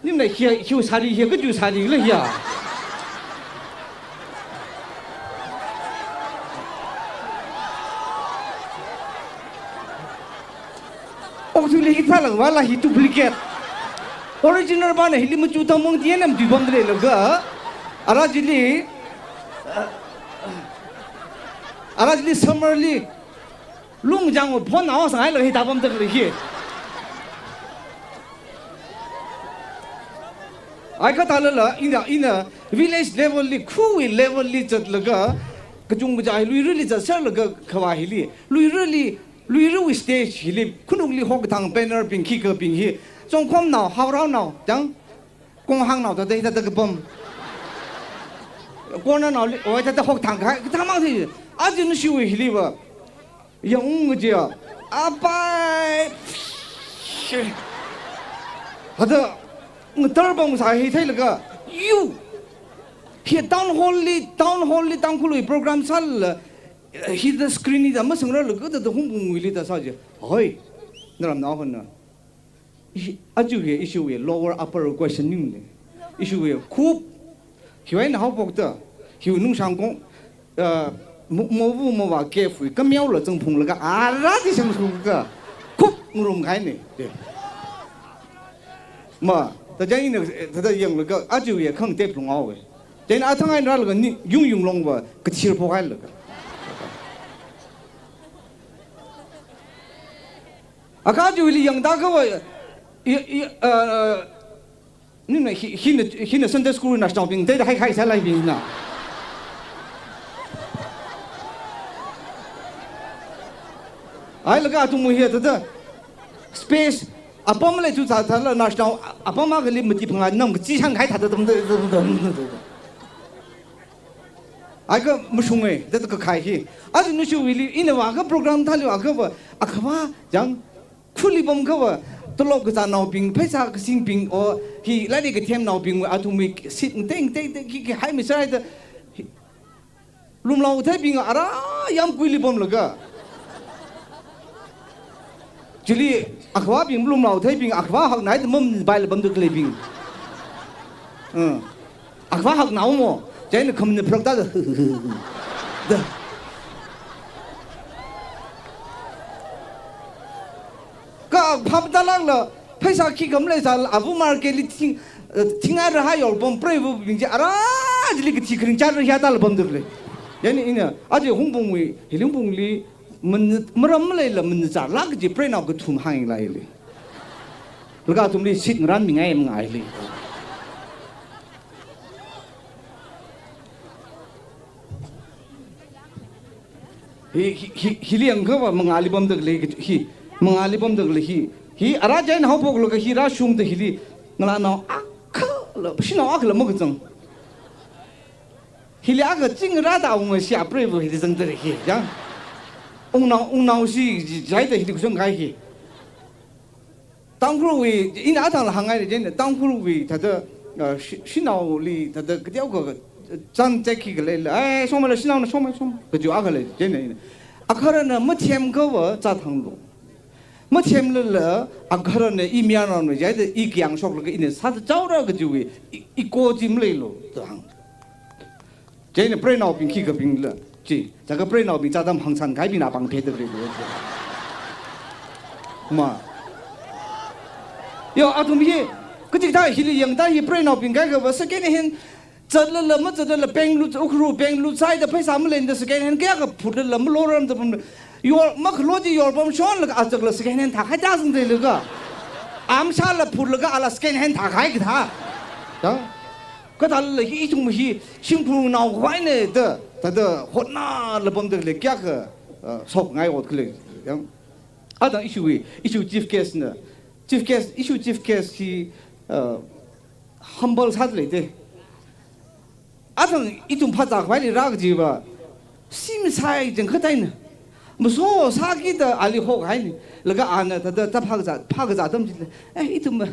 nimna hi, hiwui sari hi, kaji sarila hiya. Okathuili hithālāk vāla hi duplicate. Original pana hili machu tamung T N M tui pamda leilaga. Ara chili, ara chili summer li lung jang phon nao sanghailaga hi tāpamda lei hi. Ai kathālala, ina, ina village level li, khuwui level li zatlaga, kachungkha luirali zatserlaga khavā hili, luirali, luirawui stage hili, khanukli hokthang banner bing khikhabing hi, Chongkhomnao, Haoraonao, jang, Konghangnao thāda, thāda kapam. Corner naoli, oi, thāda hokthang kahai, kathāmang thi, aja nashiwui hiliva. Yangung ngaji a, apai. Hada, ngatar bang sa hi theilaga, yu. Hi town hall li, town hall li Tangkhulwui program sālala, hithāda screen hithāda masangrarlaga, thāda Hungpungwuili thāda sāji. Hoi, naramnao honna. Ishi, aja hi, ishiwui lower upper question ning ne. Ishiwui khup, hiwui eina haophokta, hiwui nungshang kong, uh, mo-, movu mova kefui, kameola zangphunglaga, ara chi shangshungka, khup ngarum kahaine. Te. Ma, thāda ina, thāda yanglaga, aja hi khangtep lunghaowe. Chieina athang eina rālaga ni, yung yung longva, kathir phokhailaga. Akha aja hili yangda kava, i, i, uh, nina hi, hina, hina Sunday school national bing, thāda hai hai sālaibingna. Ai laga athum hi thāda space, apam leichu thā, thāla national, apam akhali mati phangā nam kachi shanghai thāda tam, tam, tam, tam, tam. Ai kha mashunge, thāda kakhai hi. Aja nashiwuili, ina vākha program thāli vākhava, akhava, jang, khuli pamkhava, tolop kazānaobing, pheisā kasingbing, o, hi, lairik kathemnaobing, athumwui seat teng, teng, teng, khi, khi, hai misai da, hi, lumlao theibing, ara, yamkuili pamlaga. Chili, akhavabing lumlao theibing, akhava haknai da mambaila pamda khaleibing. Uh. Akhava haknao mo, chieina khamna phrakta da. Da. Kha phap talangla, pheisā khikha maleisāla, avu market li thing, eh, thing ara ha yor pam preiva̱bing chi, ara chili kathi kharing chara hiya tala pamda khalei. Chieina ina, aja Hungpungwui, hili Hungpungli, man, maram maleila manazarlāk kaji preinao kathum hānglei li. Laga athumli seat ngaranmingai mangaili. Hi, hi, hi, hili yangkhava mangāli pamda khalei hi, mangāli pamda khalei hi. Hi, ara chieina haophoklaga hi rāshungda hili, ngalānao akhala, shanao akhala makazang. Hili akha ching rāda unga shi apreiva̱ hili zangda lei hi, jang. Ungnao, ungnao shi, ji, jaida hili kuzang kahai hi. Tangkhulwui, ina athangla hāngngai le, chieina Tangkhulwui thāda, uh, shi-, shanaoli thāda kateokha, uh, chān chek khikha leila. Ai, shongmala shanaona, shongma, shongma. Kaji akha lei, chieina ina. Agahara na mathemkhava zāthanglu. Mathemlala, agahara na i mayarnaona jaida i kayāng shoklaga ina sāda chaora kajiwui, i, i ko chi maleilu, da hāng. Chieina preinaobing khikhabingla, chi, chaka preinaobing chātam hāngsan kahaibingna pāng pheda khalei. Ma. Yo, athum hi, kachikathā hili yangda hi preinaobing kaikhava second hand, Zatlala mazatlala penglut, Ukhrul penglut sāhaida pheisā maleida second hand kayākha phutlala malorarmada pamda. Yor, makhalo chi yorpamshonlaga achakla second hand thākahai tāzangda laga. Amshāla phutlaga ala second hand thākahai kathā. Ya? Kathālala hi ithum hi shimkhurnaokhavaina da, thāda hotnāla pamda lei kayākha, uh, shokngai ot khalei. Ya? Athang ishiwui, ishiwui chief guest na. Chief guest, ishiwui chief guest hi, uh, humble sāda leida. Athang ithum phazākhavaili rā kajiva, shim sai jang khateina. Maso sākida ali hokhaina. Laga ana thāda ta phākazā, phākazā atam chila. Eh, ithum ma.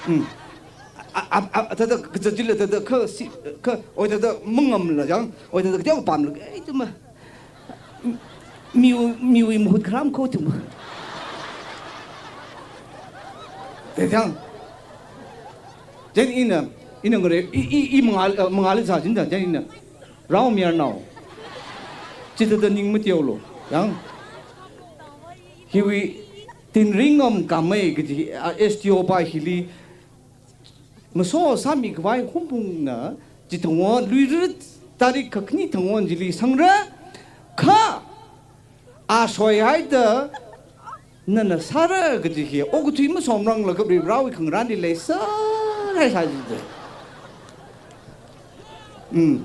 Hmm. A, a, a, thāda kazā chila thāda kha shi, kha, oi thāda mangamla jang, oi thāda kateokha pamla, eh, ithum ma. Miwui, miwui mahut kharam kho ithum. Te jang. Jen ina, ina ngare, i, i, i mangal, eh, mangal sā jinda, jen ina. Rao mayarnao. Chithāda ning mateolu. Yang. Hiwui Tinringam Kamei kaji, ah, S T O pa hili maso sāmikhavai Hungpungna, chithang won, Luira tarik kakhani thang won chili sangra, kha, a soihaida, nana sāra kaji hi, okathui masomranglaga Varivarāwui khangarānli leiserhai sāji da. Mm.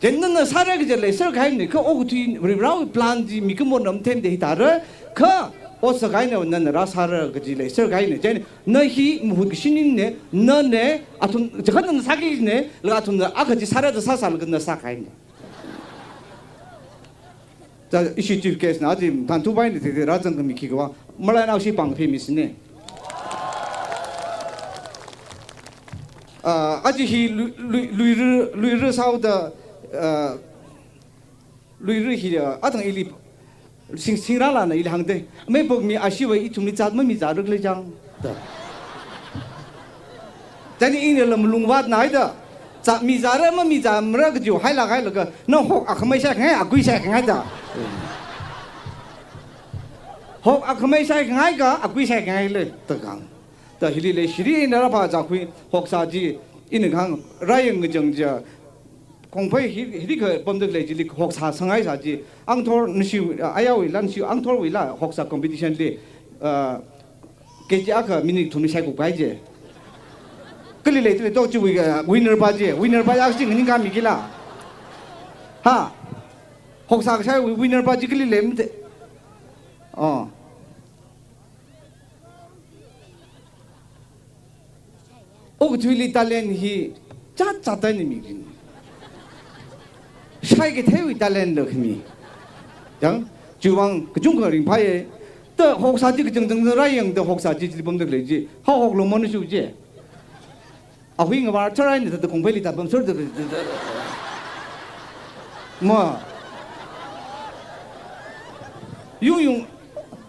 Jen nana sāra kaji leiserkahaina, kha okathui Varivarāwui plan chi mikumo mathemda hi tāra, kha ot sākahaina nana rāsāra kaji leiserkahaina. Jen na hi mahut kashinina, nana, athum, chakhan nana sākina, laga athumna akha chi sāra da sāsālaga na sākahaina. Ta ishi chief guest na aja mathānthupaina thāda rāzangkhami khikha, malainao ishi pāngphei misina. Ah, aja hi Lui, Lui, Luira, Luira sāhaoda, ah, Luira hi, ah, athang ili sing, singrālana ili hāngda. Meipokmi ashiwui ithumli zat mamizāra khala jang. Da. Chieina ina lam lungvātna haida. Zat mizāra mamizāmara kajiwui hailāk hailaga, na hok akhamei shaikhangai, akui shaikhangai da. Hok akhamei shaikhangai kha, akui shaikhangai lei, da kahāng. Da hili leishiri ina rāphāzākhui, hoksā chi, ina kahāng, rāyang ngachang ja, Kongphei hi, hili kha pamda lei chili hoksā sanghai sā chi, Angthor nashi, ah, ayāwuila nashi Angthorwuila hoksā competition li, ah, K G akha minute thumli shaikupkahai chi. Kali leida lei to chiwui, ah, winner pa chi, winner pa akha chi nganingkāmi kila. Ha? Hoksā kashaiwui winner pa chi kali lei mate. Oh. Okathuili talent hi zat zat eina mirin. Shaikatheiwui talent la khami. Yang, chiwuivang kachungkha ringphāya. Ta hoksā chi kachangchang rāyangda hoksā chi chili pamda lei chi. Haohok longmon shu chi. Ahui ngavār tharai ni thāda Kongpheili tāpam sur da, da, da. Ma. Yung yung,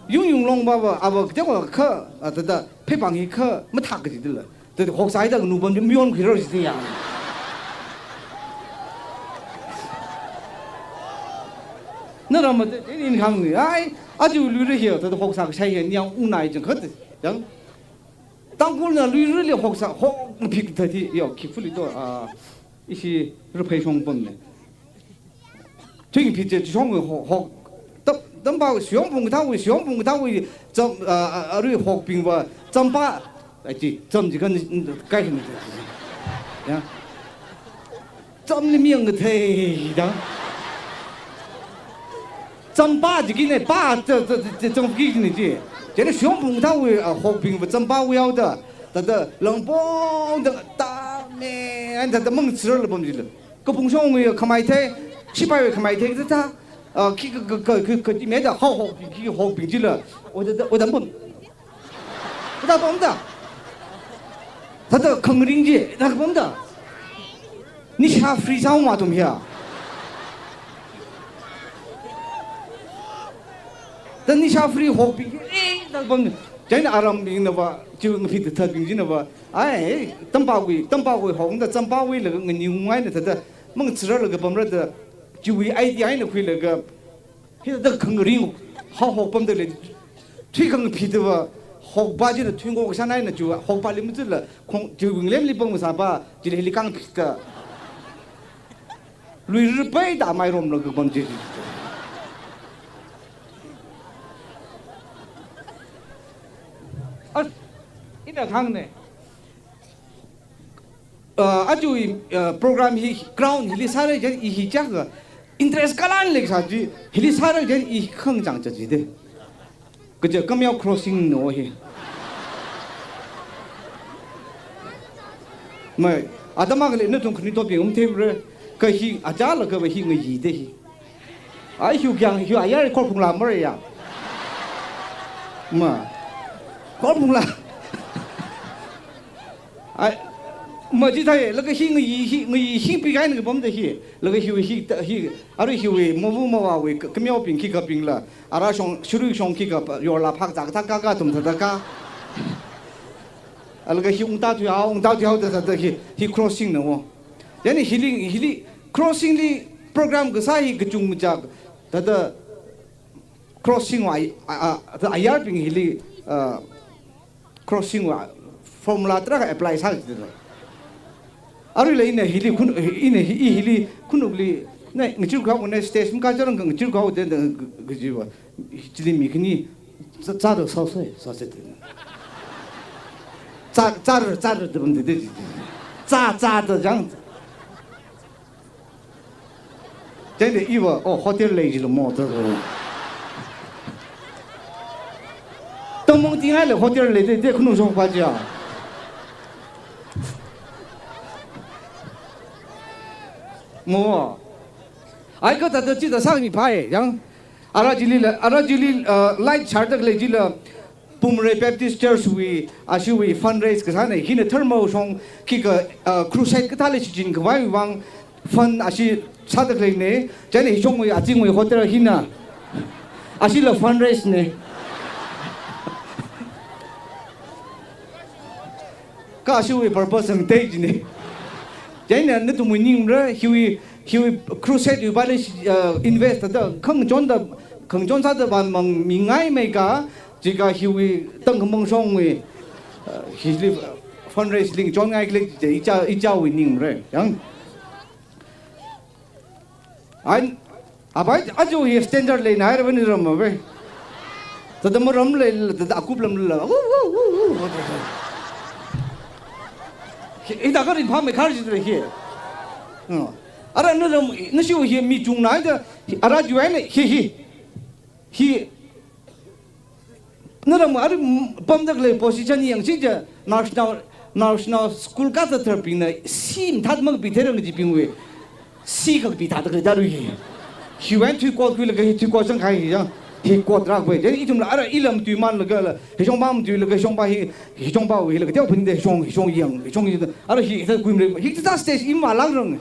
yung yung long ba ba, aba kateokha, ah, thāda, pheipāng hi kha, mathak kaji dila. Thāda hoksā hithāda nupam chi mayonkhuirar jida ya. Na rāma te, te ning hāngni, ai, aja Luira hi, thāda hoksā kashai hi, ningyāng ungnai jang khat, yang. Tangkhulna Luirali hoksā, hok phik thāda, yo, khipuli to, ah, ishi Raphei shongpamna. Thuingphit chi shong hok, hok, tam, tampā shongpung thāwui, shongpung thāwui, zam, ah, ah, arui hokbingva, zampā, ai chi, zam chi kan, kai hin, ya. Zamli miyang kathei da. Zampā jikina, pā, za, za, za, zangki jina ji. Chieina shongpung thāwui, ah, hokbingva zampāwui haoda. Thāda langpong da, ta me, an thāda mangchirarla pam jila. Kapung shongwui khamai thei, shipaiwui khamai thei, thāda, ah, khi ka, ka, ka, ka, ka, meda hao hokbing, khi hokbing jila. Oda, oda pam. Kathā pamda. Thāda khangaring chi, kathā pamda. Nisha free sāhaoma athum hiya. Da nisha free hokbing, eh, kathā pamda. Chieina arambingnava, chiwui ngaphit thatbing chinava. Ai, tampāwui, tampāwui hokda, zampāwuila nganingunghaina thāda. Mangchirarlaga pamra da. Chiwui idea eina khuilaga. Hithāda khangaring, hao hok pamda lei, thui khangphitva, Hokpa china thuingok sānai na chu, hokpali machila, khong, chu winglemli pang masāpa, chili hili kang phikta. Lui ripai da mai rom lo kapam chi. As, ina khang ne. Uh, achu, uh, program hi ground hili sāra jen i hi chak interest kalan lek sā chi, hili sāra jen i khang chang cha chi de. Kaja Kameo crossing no hi. Mai, adama kali na tung khani topi um them re. Ka hi ajala ka ba hi ngai de hi. Ai hiu kyang hiu ayar khor phung la mar ya. Ma. Khor phung la. Ai, ma chi thai, laga hi ngai hi, ngai hi pi kai na pam de hi. Laga hi hi ta hi, ari hi we, mavu mawa we, ka, kameo ping ki ka ping la. Ara shong, shuru shong ki ka pa, yor la phak zak ta ka ka tum ta ta ka. Alaga hi ung ta tu ya, ung ta tu ya ta ta hi, hi crossing na wo. Yani hili, hili crossing li program kasā hi kachung machak, ta ta crossing wa, a, a, ta ayar ping hili, uh, crossing wa formula tarākha apply sā jida. Arui la ina hili khun, ina hi, i hili khunukli, na ngachiu kau na stage maka jarang ngachiu kau de, de, gajiwa. Chili mi khani, za, za da sao sai, sao sai de. Za, za, za da, de, de, de. Za, za da jang. Chang de iwa, oh, hotel lei jilo mo, ta so. Tangmong tingai le hotel lei de, de khunu song pa ja. Mo. Ai ka ta ta chi ta sang mi phai, yang. Ara jili la, ara jili, uh, light char tak lei jila. Pumrei Baptist Church wui, ashiwui fundraise kasā ne, hina thermo shong ki ka, uh, crusade kathāli shichin khavai wang fund ashi sāda khalei ne, chane hi shongwui atingwui hotel hina. Ashila fundraise ne. Ka ashiwui purpose ang tei jine. Chane nathumwui ning ra, hiwui, hiwui crusade wui bale, uh, invest da, khangachon da, khangachon sāda ban mang mingai mai ka, Chika hiwui tangkhamong shongwui, uh, hili fundraise ling chon ngai klik je icha, ichawui ning re, yang. Ai, abai, ajo hi standard lei nai re bani ram abai. Tada maram lei, tada akup lam la. Wu, wu, wu, wu. Hi, ida ka rin pha me khar ji re hi. Hmm. Ara na ram, na shiu hi mi chung nai da, ara ju ai ne, hi, hi. Hi, naram ari pamda khalei position yang chi ja national, national school kathar bingna si mthat mang pi therang ji bingwui. Si kak pi thatda khalei darui hi. Hi wan thui kot khuilaga hi thui kot sang khai hi yang. Hi kot rak bai. Jadi ithumla ara ilam tui manlaga la. Hi shongpa mtui laga shongpa hi, hi shongpa wui laga teo phun de shong, hi shong yang, hi shong yang. Ara hi, hi ta kuim le. Hi ta stage ima lang rang.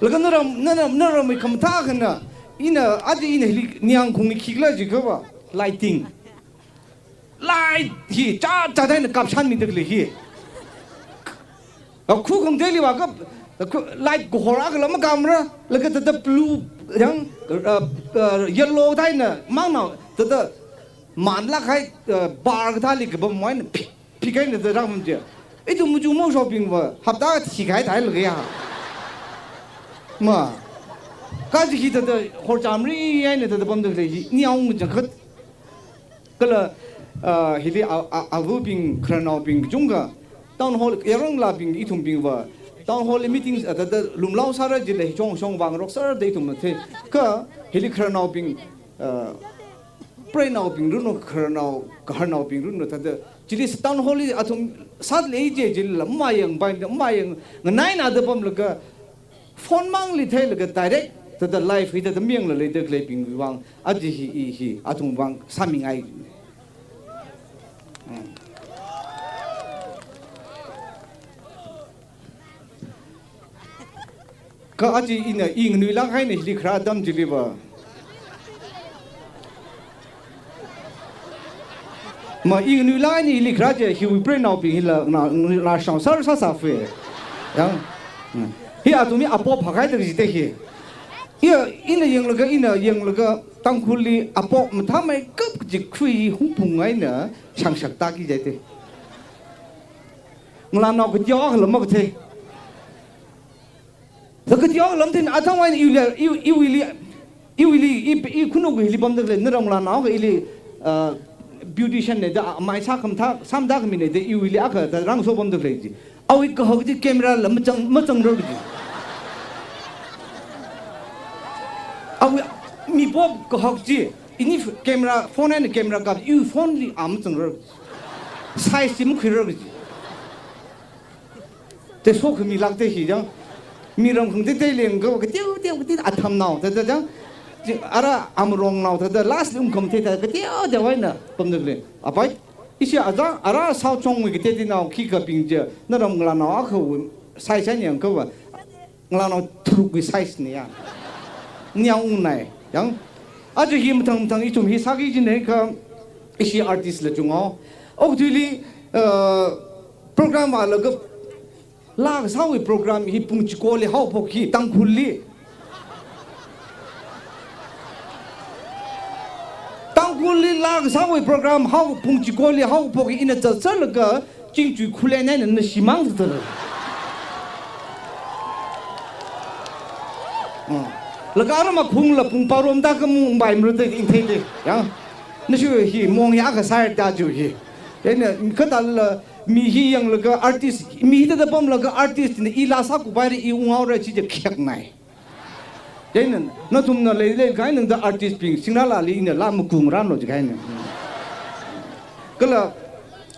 Laga naram, naram, naram mi khamathā khana, ina, aja ina hili niang khung khikla jiakha va, lighting. Light hi, cha, cha dai na kapshan mida khalei hi. A khu khung deli wa kap, a khu light kahor akha la makam ra, laga tada blue, yang, uh, uh, yellow dai na, mang na, tada man la khai, uh, bar kathāli kapam wai na, phi, Phikaina da rang pam je. Ithum muchu mo shopping va hapta thi khai thai lagaya. Ma. Kaji hi tada hor chamri yaina tada pamda khalei hi. Ni aung jangkhat. Kala, ah, hili a, a, avubing, khararnaobing chungkha. Town hall, yaranglabing, ithumbing va. Town hall meetings, ah, tada lumlao sāra jila hi chong chong vang rok sāra da ithum the. Kha, hili khararnaobing, ah, preinaobing runu, khararnao, kaharnaobing runu, tada Chili town hall li athum sat lei je chili la mayang bai mayang nganai na da pamlaga phone mangli theilaga direct tada live hi tada miyang la leida khaleibing wui vang aji hi i hi athum vang sāmingai. Hmm. Ka aji ina i nganui lang haina hili khara atam chili va. Ma i nganui lang haina hili khara je hiwui preinaobing hila na, na shang sar sa sa fe. Yang. Hmm. Hi athum hi apo phakai tak jite hi. Iya, ina yanglaga, ina yanglaga, Tangkhulli apok mathāmeikap kaji khui hungphung eina shangshak taki jai te. Ngalānao kateokha lam makathei. Sā kateokha lam thei, athang eina iwuili, iw-, iwuili, iwuili, i, i khanuk hili pamda khalei, naram ngalānao akha ili, ah, beautician nei da, amai sākhamathā, sāmathā khami nei da, iwuili akha da rāngaso pamda khalei ji. Awui kahak chi camera la mazang, mazangrarki ji. Awui mipop kahak chi, ini f-, camera, phone eina camera kap, iwui phone li a mazangrarki ji. Size chi makhuirarki ji. Te sokhami lāk te hi jang. Miram khangatei tei leng ka, kateo, teo, kateo, athāmnao, thāda jang. Chi, ara amarongnao, thāda last li ungkhamathei thāda, kateo, teo eina pamda khalei. Apai, ishi aja, ara South shongwui kateoteonao khikhabing chi, naram ngalānao akhawui size eina yangakha va, ngalānao tharukwui size na ya. Niyang ungnai, yang. Aja hi mathang mathang ithum hi sāki jinei kha, ishi artist la chungao. Okathuili, uh, program vālaga, laa kasāwui program hi pung chikoli haophok hi Tangkhulli. Tangkhulli laa kasāwui program hao pung chikoli haophok hi ina zatserlaga Chingchui Khullen eina na shimāng zatser. Ah. Laga ara makhungla pung parom da ka mung bai mru te ing thei te. Yang. Nashi hi mong ya kasā da ju hi. Eina kathāla mi hi yanglaga artist, mi hi thāda pamlaga artist na i laa sākupaira, i unghaora chi ja khek nai. Chieina, nathumna leilei kahai nangda artist bing, singralali ina laa makungrānlo jikahaina. Kala,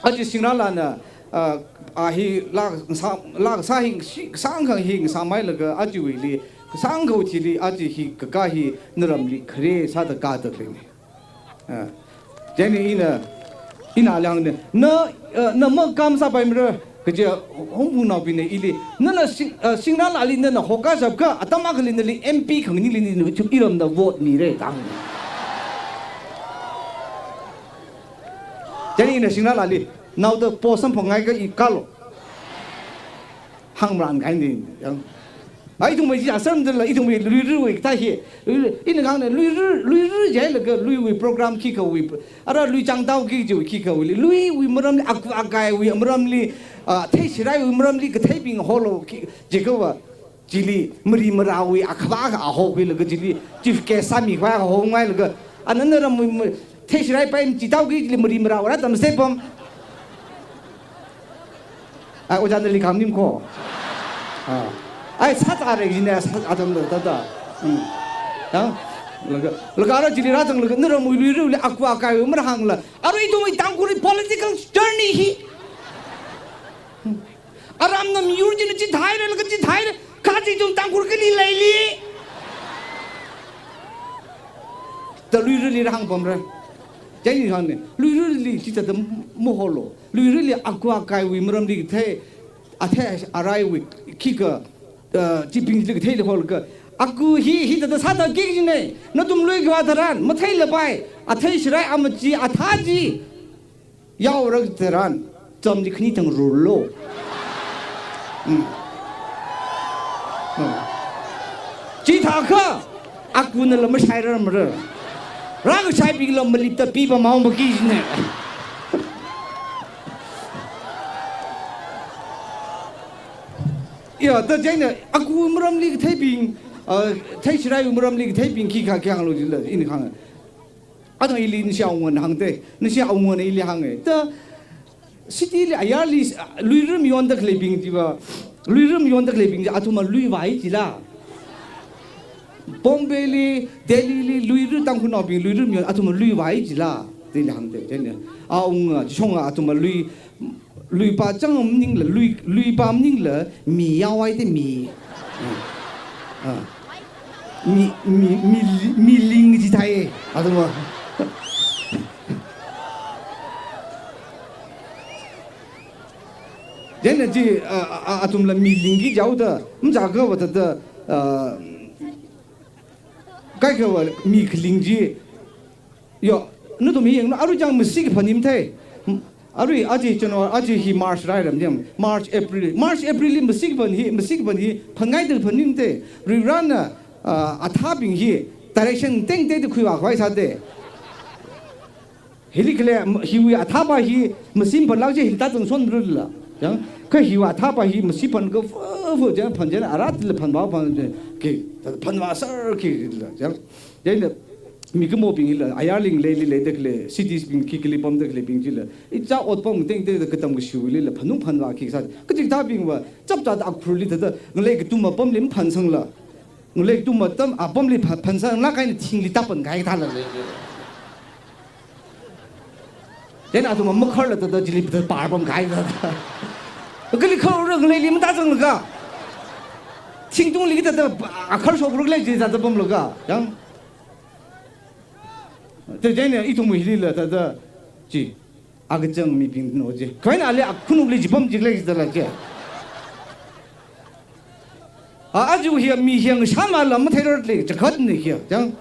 aja singralana, ah, a hi laa sā, laa sā hi, shi, sāngkha hi sāmeilaga, ajawuili, sāngkhathili, aja hi, kaka hi, naramli, khare, sāda kada khalei ni. Ah, chieina ina, ina lāngna, na, eh, na makam sāpaimara, kaja hungpungnaobingna ili, nana sing-, eh, singralali nana hoka shapka, atam akhali nali M P khanganili ni, iramda vote mira, tang. Chieina ina singralali, naoda post samphang ngaika i kalo. Hāngran kahaina, yang. Ai, ithumwui chi asam dala, ithumwui luiruwui kathā hi. Luiru, ina kahāngna, luiru, luiru jilaga, luiwui program khikhawui, ara lui changtaoki jiwui khikhawuili. Luiwui maramli, aku akaiwui maramli, ah, theishiraiwui maramli, katheibing holo ki, jikha va, chili, mari marāwui, akhava akha hokhuilaga chili, chief guest sāmikhavai hongailaga, ana naramwui, ma-, theishirai pai machitaoki chili, mari marāwui rātamsei pam. Ai, ojā nali khamanim ko. Ah. Ai, sātare jine, sā, atam da, da, da. Hmm. Yang? Laga, laga ara chili rāzanglaga, naramwui luiruwuili aku akaiwui marāhāngla. Arui ithumwui Tangkhulwui political journey hi. Hmm. Aramna miyur china chithāhaira, laga chithāhaira. Kha chi ithum Tangkhul kali leili. Da luiruli rāhāngpamra. Chieina hāngna, luiruli chithāda maholo. Luiruli aku akaiwui maramli kathei, athei araiwui khikha, eh, chibingli katheili holga. Aku hi, hithāda sāda kik jinei. Nathum lui khavā tharan, matheilapai. Atheishirai amachi, athā chi. Yaorak tharan, chamli khani thang rurlo. Hmm. Hmm. Chithākha, akunala mashairar mara. Rākashaibingla malipta pipamao maki jine. Ya, da chieina, aku maramli katheibing, ah, theishiraiwui maramli katheibing khikha kayānglo jila, ina kahāng. Athang ili nashi awungana hāngte, nashi awungana ili hānge. Da, city li ayarli, luiru mayonda khaleibing chiva, luiru mayonda khaleibing chi athumva luivai jila. Bombay li, Delhi li, luiru Tangkhulnaobing luiru mayon, athumva luivai jila. Tili hāngte, chieina. Awunga, chishonga athumva lui, luipa chang maningla, lui, luipa maningla, mi yaowai te mi. Ah. Ah. Mi, mi, mi, miling chithāi, athumva. Chieina chi, ah, ah, athumla milingki jaoda, machākha va thāda, ah, kaikha va mi khaling chi, yo, nathum hi yanglu, arui chang masi kaphanim thei. Arui aja January, aja hi March rairam jam. March, April. March, April li masi kaphan hi, masi kaphan hi, phangaida kaphanim thei. Varivarana, Ah, athābing hi direction tengtei da khuivā khavai sāda. Hili khalei, m-, hiwui athāpa hi machine phanlāk chi hili tāzang shonrula. Chang, kha hiwui athāpa hi machine phan ka fu, fu, chang, phan chang, arat la phanvā phan chang, khi, phanvā sar khila, chang. Chang, mi kamobing hila, ayarli ngaleili leida khalei, cities bing khi khili pamda khaleibing chila. Ichā otpam tengtei da katam kashiwuili la, phanung phanvā khi sā. Kachikathābingva, chapchāda akhurli thāda, ngalei kathum apamli maphansangla. Ngalei kathum atam, apamli pha-, phansanglāk eina thingli tāpam kahai thāla lei. Then athum makharla thāda chili thāda pārpam kahai thāda. Kali kharra ngaleili matāzanglaga. Thingtungli thāda akhar shokra lei chi thāda pamlaga. Chang. Te chang eina ithum hilila thāda chi. Akachang mibingna chi. Khaina ali akhunukli chipam chikla chithāla chi. A, aja hi mi hi ngasāmala matheirarli chakhatna hi. Chang.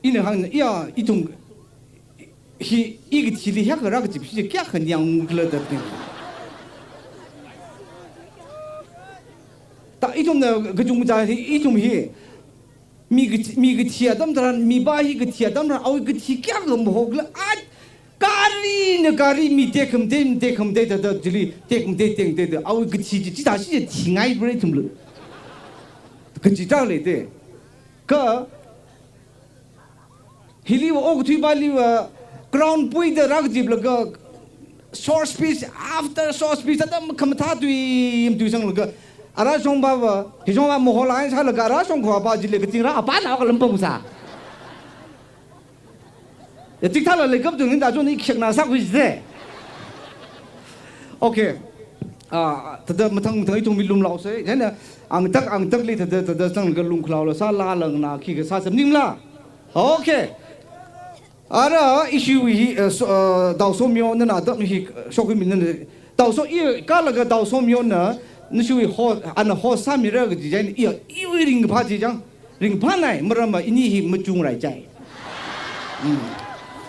Ina hāngna, ya, ithum hi, i kathili hiyākha rākazip hi kayākha yangkhala da ni. Ta ithumna kachungkha hi, ithum hi, mi kathi, mi kathi atam tharan, mipā hi kathi atam tharan, awui kathi kayākha mahokla, a, gari na gari mi tekhamatei, tekhamatei thāda, chili tekhamatei, tekhamatei thāda, awui kathi chi, chithāshi thingai bra ithumla. Kachi chang leida. Kha, hiliva okathuipāliva crown puida rākaziplaga short speech after short speech thāda khamathā tui, yim tui sanglaga arā shongpāva, hi shongpā maholai sālaga arā shongkhavāpa chili kazingra apāna kha lampam sā. Ya, chikathāla leikap tungli da chon i khekna sākhui se. Okay. Ah, thāda mathang mathang ithum mi lumlaosei. Chieina angtak angtakli thāda thāda sanglaga lungkhalaola sāla langna khi kasā sem ningla. Okay. Ara issue hi, eh, so, eh, Dao Somyo nana atam hi, eh, shokhuimi nana. Dao So, i kalaga Dao Somyona, nashi hi ho, ana host sāmira kaji chang, i, iwui ringphā chi chang. Ringphānai, maramva ini hi machung rai chai. Mm.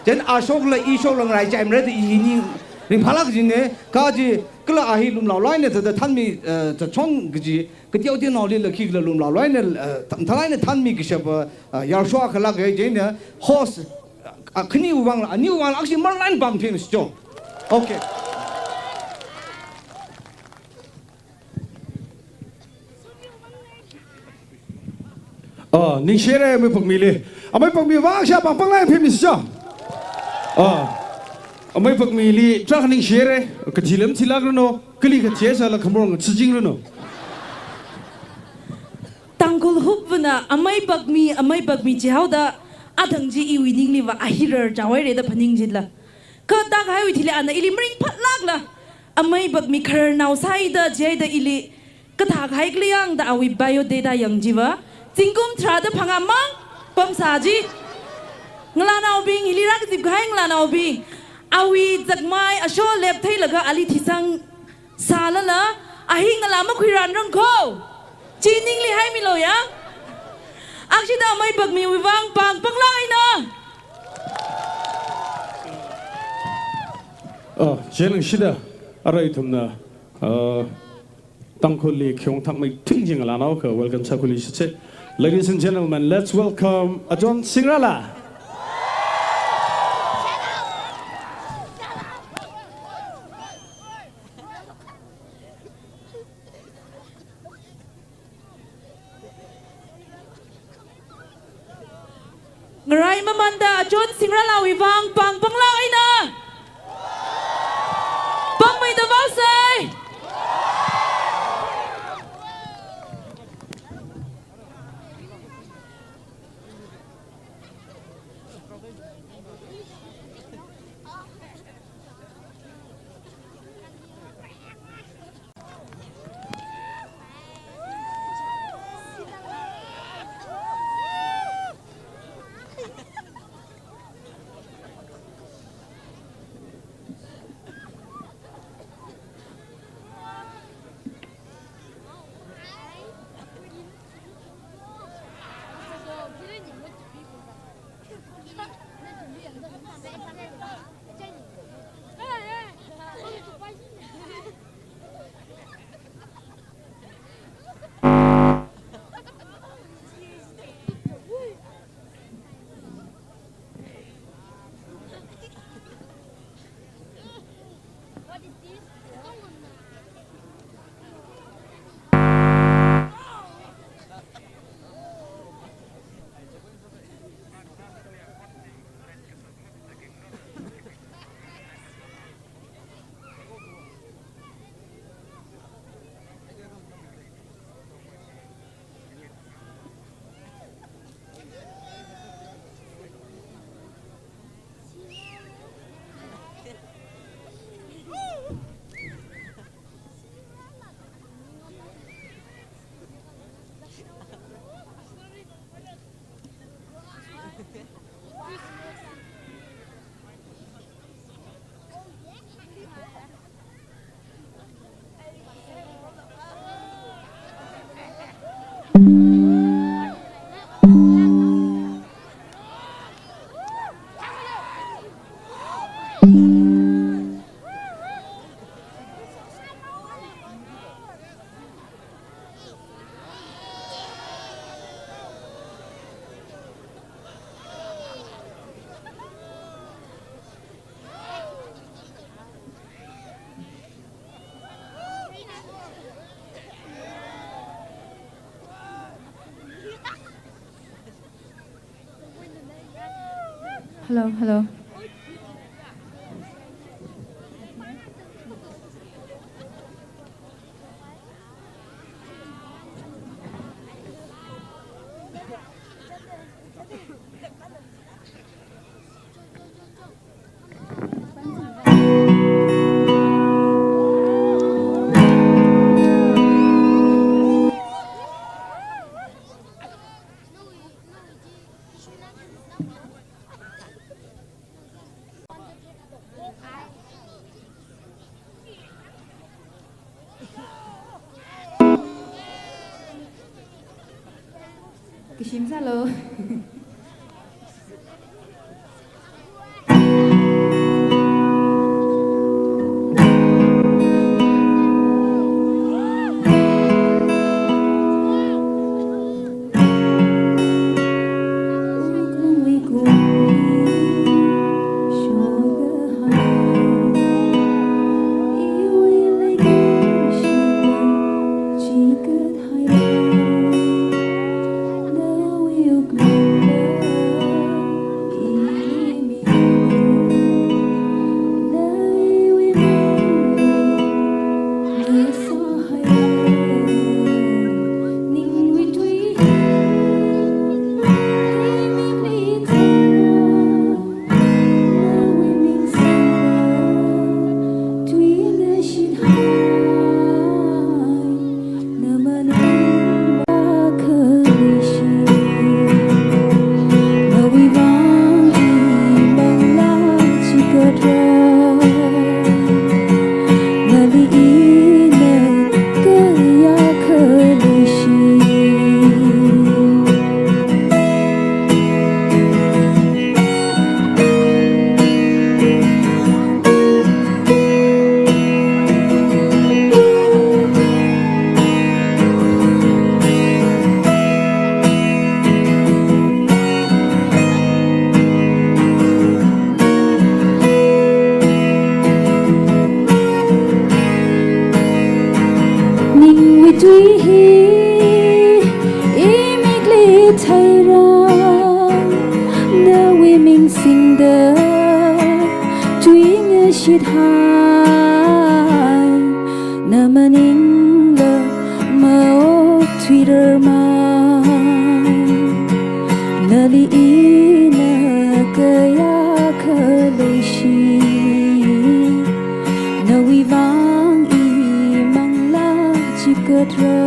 Chang ashokla ishokla ngarai chai mara da i hi ni ringphālāk jine, kaji kala a hi lumlaolai ne thāda thanmi, eh, thāchong kaji, kateo teonaolila khikhala lumlaolai ne, eh, tha-, thalai ne thanmi kashapa, eh, yarsho akhalāk e chieina host, eh, khaniwui vangla, aniwui vangla, actually, marlin bang thing is jo. Okay. Ah, ningshire amei pakmili. Amei pakmi vang sha pang pang lai phim is jo. Ah. Amei pakmili tarākha ningshire, kathi lam thilākranu, kali kathi sāla khamor ngachijingranu. Tangkhul hupvana amei pakmi, amei pakmi jihaoda, athang chi iwui ningliva ahirar chaohaire da phaning jitla. Kha tākahaiwui thili ana ili maringphatlākla. Amei pakmi khararnao sāhaida jihaida ili kathā kahai kali yangda awui biodata yang chiva. Zingkum tharāda phangā mang pamsā ji. Ngalānaobing, hili rākazip kahai ngalānaobing. Awui zakmai asho lep theilaga ali thisang sālala, a hi ngalā makhuiranrang kho. Chi ningli haimilu ya. Akshida amei pakmiwui vang pang panglāk eina. Oh, chieina shida, ara ithumna, uh, Tangkhulli khayong thakmeithui chi ngalānao akha welcome sākhuili shitse. Ladies and gentlemen, let's welcome Ajahn Singrala. Ngarai mamanda Ajahn Singralawui vang pang panglāk eina. Pangmeida vāsei. Hello, hello. Kashim sālu. Ningwui tui hi imikli theira, nawui ming singda tui ngashithai, na maningla maokthuirarmai. Nali ina kayākha leishi, nawui vang i manglā chikatra.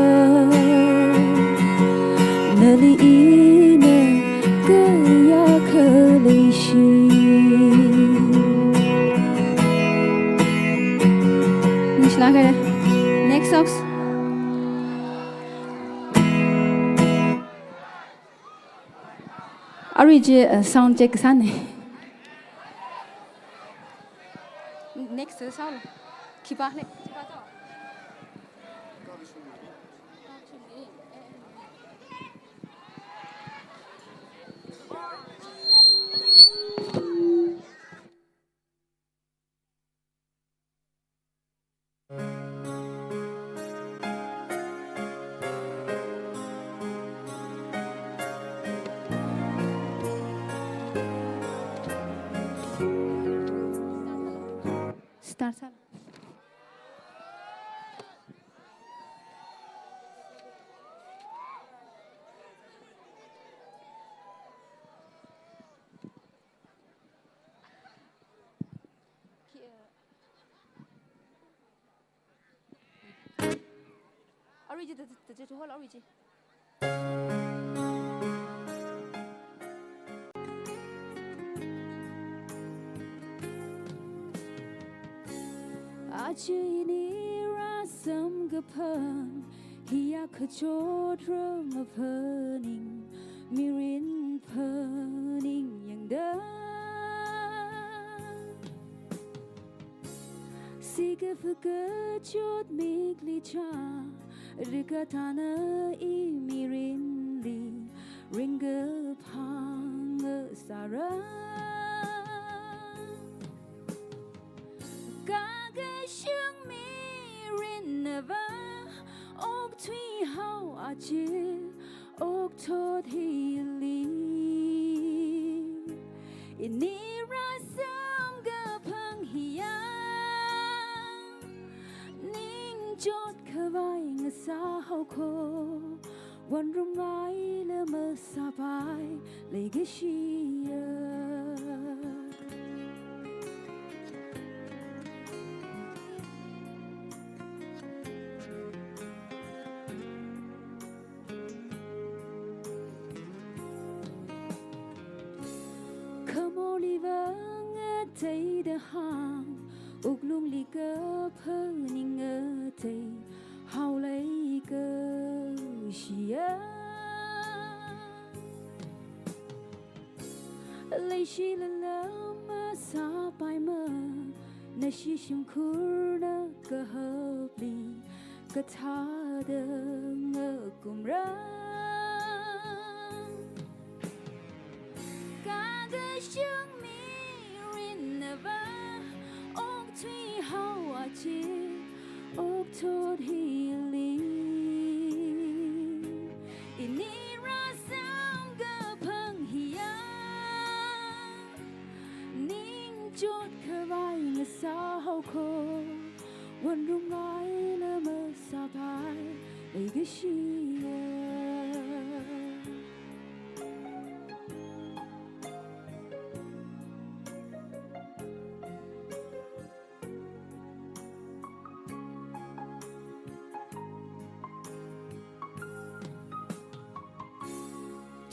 Nali ina kayākha leishi. Nishla kare. Next songs. Arui chi, uh, sound check sāne. Next, uh, sound. Khipākhala, khipā to. Start sālu. Arui chi, ta, ta, ta, ta, hol arui chi. Aja ini rāsamkaphang Hiya kachot rama phaning, mirin phaning yangda. Sika phaka chot mikli cha, rika tana i mirinli, ringa phanga sara. Kakashung mirin nava, okthui hao achi, okthot hili. Ini rāsamkaphang hiya, ningchot khavai ngasā haokho, wanrumngaila masāpai leikashiya. Khamorli vang ateida hāng, wuklungli kaphaning atei haolei kashiya. Leishilala masāpaimana, nashi shimkhurna kahapli kathāda ngakumra. Kakashung mirin nava, okthui hao achi, okthot hili. Ini rāsamkaphang hiya, ningchot khavai ngasā haokho, wanrumngaila masāpai leikashiya.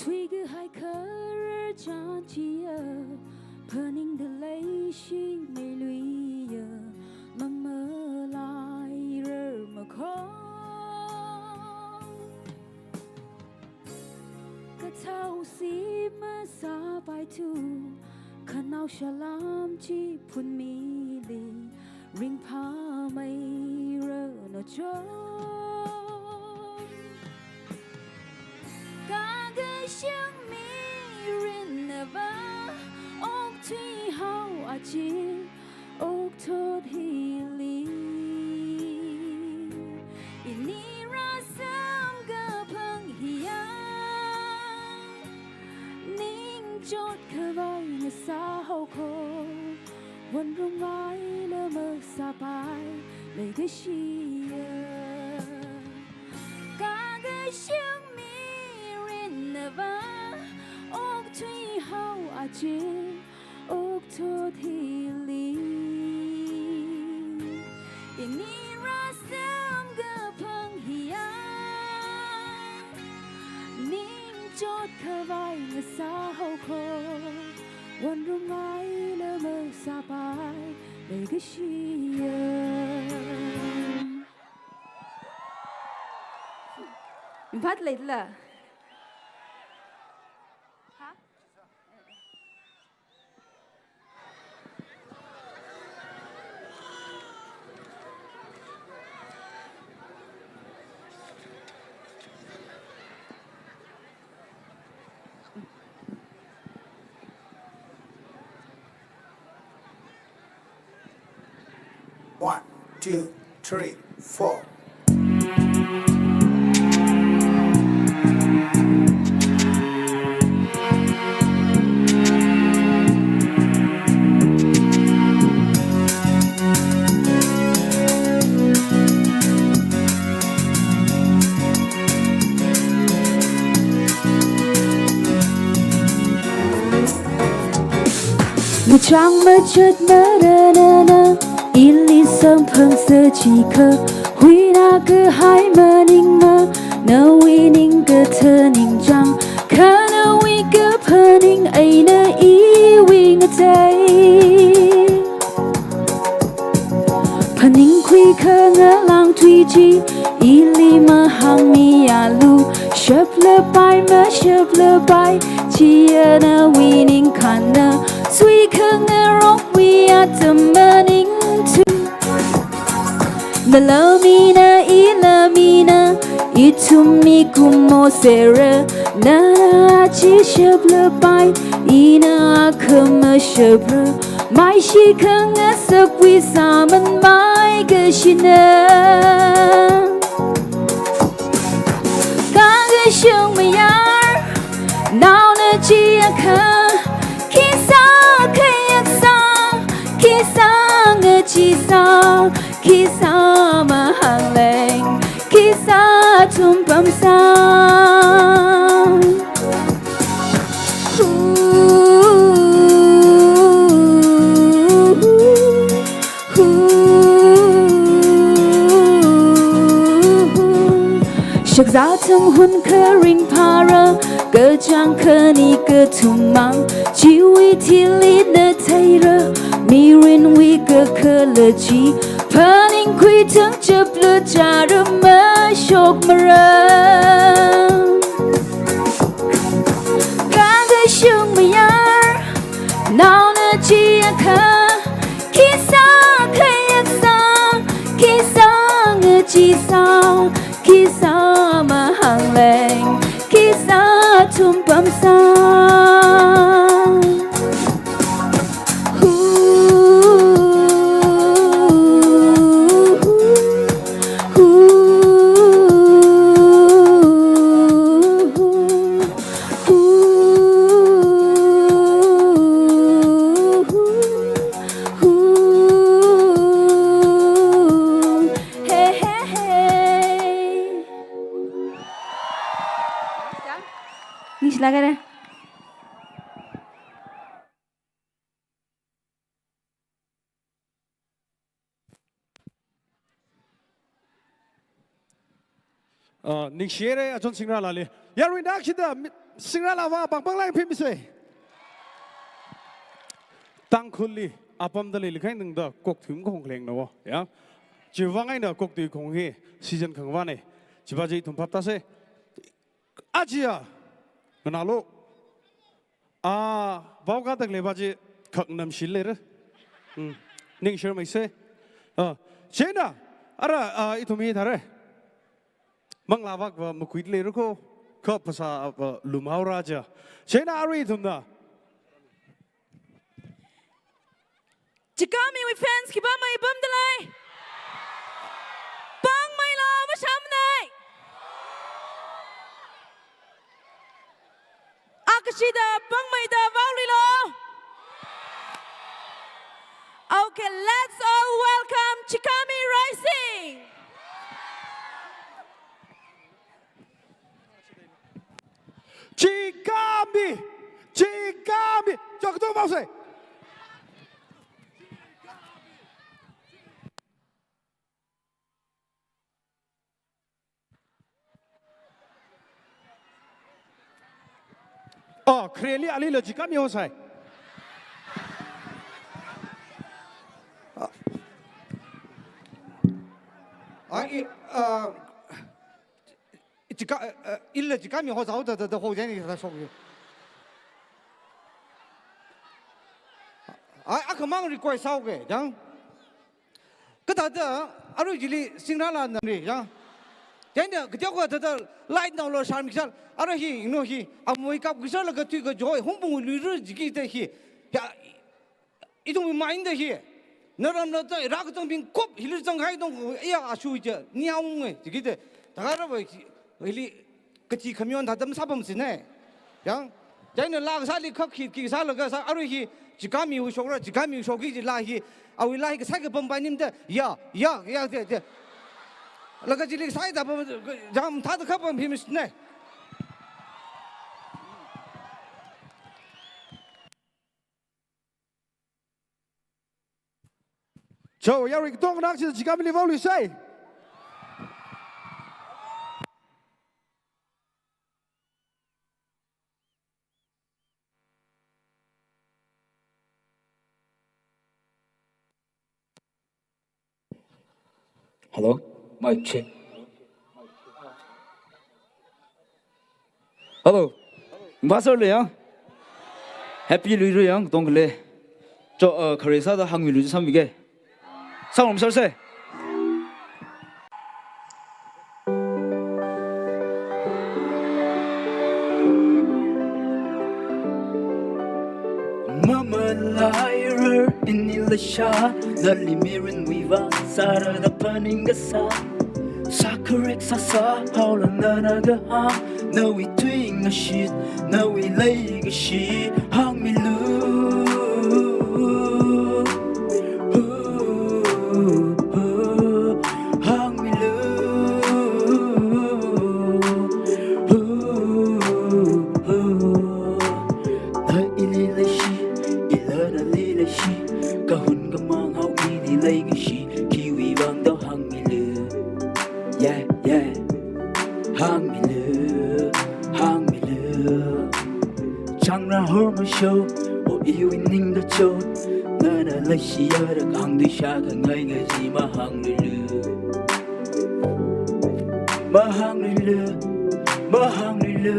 Thuikahai khararchan chiya, phaningda leishi meiluiya, mamalaira makho. Kathao si masāpaithu, khanao shalam chi phunmili, ringphāmeira nacho. Kakashung mirin nava, okthui hao achi, okthot hili. Ini rāsamkaphang hiya, ningchot khavai ngasā haokho, wanrumngaila masāpai leikashiya. Kakashung mirin nava, okthui hao achi, okthot hili. Ini rāsamkaphang hiya, ningchot khavai ngasā haokho, wanrumngaila masāpai leikashiya. Ringphāda leidala? Ha? One, two, three, four. Machang machat maranana, ili samphangsa chikha, huina kahai maningma, nawui ning kathaning chang, kha nawui kaphaning eina iwui ngatei. Phaning Wui khangalang tui chi, ili mahāngmialu, shaplapai mashaplapai, chieina wui ningkhāna, sui khangarokwui atam maningthui. Nala mina, ila mina, ithum mikumo sera, na chi shaplapai, ina akha mashapra, maishi khangasapwui sāmanmai kashina. Kha kashung mayar, naona chi akha, khisā khayak sā, khisā ngachee sā, khisā mahāngleng, khisā thumpam sā. Hu, hu, hu. Shakzā thang hun kharing phara, kachāng khani kathum mang, chiwui thili na theira, mirinwui kakhalat chi, phaningkhui thang chaplu chara mashokmara. Kha kashung mayar, naona chi akha, khisā khayak sā, khisā ngachee sā, khisā mahāngleng, khisā thumpam sā. Hu, hu, hu. Ningshilākra. Ah, ningshire achon singrālāli. Yarui nakshida mi-, singrālāva pāng pāng lāng phimse. Tangkhulli apamda leili khainungda kokthui makhong lengna wo, ya. Chiwui vang eina kokthui khong hi season khangavāne. Chiva chi ithum phaptāse. Aja, nganālu. Ah, vaokatak leiva chi khak namshil leira. Hmm. Ningshir maise. Ah, chieina, ara, ah, ithum hi thare. Manglā vak va makui leira ko, kha phasā va lumhaora ja. Chieina arui ithumna. Chikamiwui fans khipā mei pamda lei? Pāngmeila mashāmane? Akashida pāngmeida vaoluilo. Okay, let's all welcome Chikami Rising. Chikami! Chikami! Chok tu mau se. Oh, khareli alila Chikami hosai. Ah. Ai, ah, Chika-, eh, eh, ila Chikami hozao da, da, da, ho jani da shok yu. Ai, akhamang request sāoke, dang. Kathāda, arui chili singrālānamri, dang. Dang da, kateokha thāda, light naolo sharmikshal, arui hi, no hi, amoi kap kishal laga tui kajo, humpung luira jiki da hi. Ya, ithumwui mind da hi. Naramla da rākazangbing kop hili zangkahai tong, iya ashu ja, niaunge, jiki da. Thākha rāva hi, hili kachi khamion thāda masāpamsine. Yang, chieina laa kasāli khak khi, khi sālaga sā, arui hi, Chikamiwui shokra, Chikamiwui shokki jila hi, awui laa hi kasā kapam painim da, ya, ya, ya, ya, ya. Laga chili kasā thāpam, jam thāda kapam hi misne. Cho, yarui katonga nakshida Chikamili vaoluisei. Hello? Mic check. Hello. Pastor le yang. Happy Luira yang tongkale. Cho, uh, khare sāda hāngmilu sammi ke. Sound room sir se. Mamalaira ini leisha, nali mirinwui vang sāra da phaning kasā. Sākharik sāsā haola nana kahāng, nawui tuingashit, nawui leikashi hāngmilu. Hāngmilu. Na ili leishi, ila nali leishi, kahun kamang hao ini leikashi, khiwui vang da hāngmilu. Yeah, yeah. Hāngmilu, hāngmilu. Changra hormasho, o iwui ningda cho. Nana leishiya da hāngtui shākhangai ngaji mahānglulu. Mahānglulu, mahānglulu.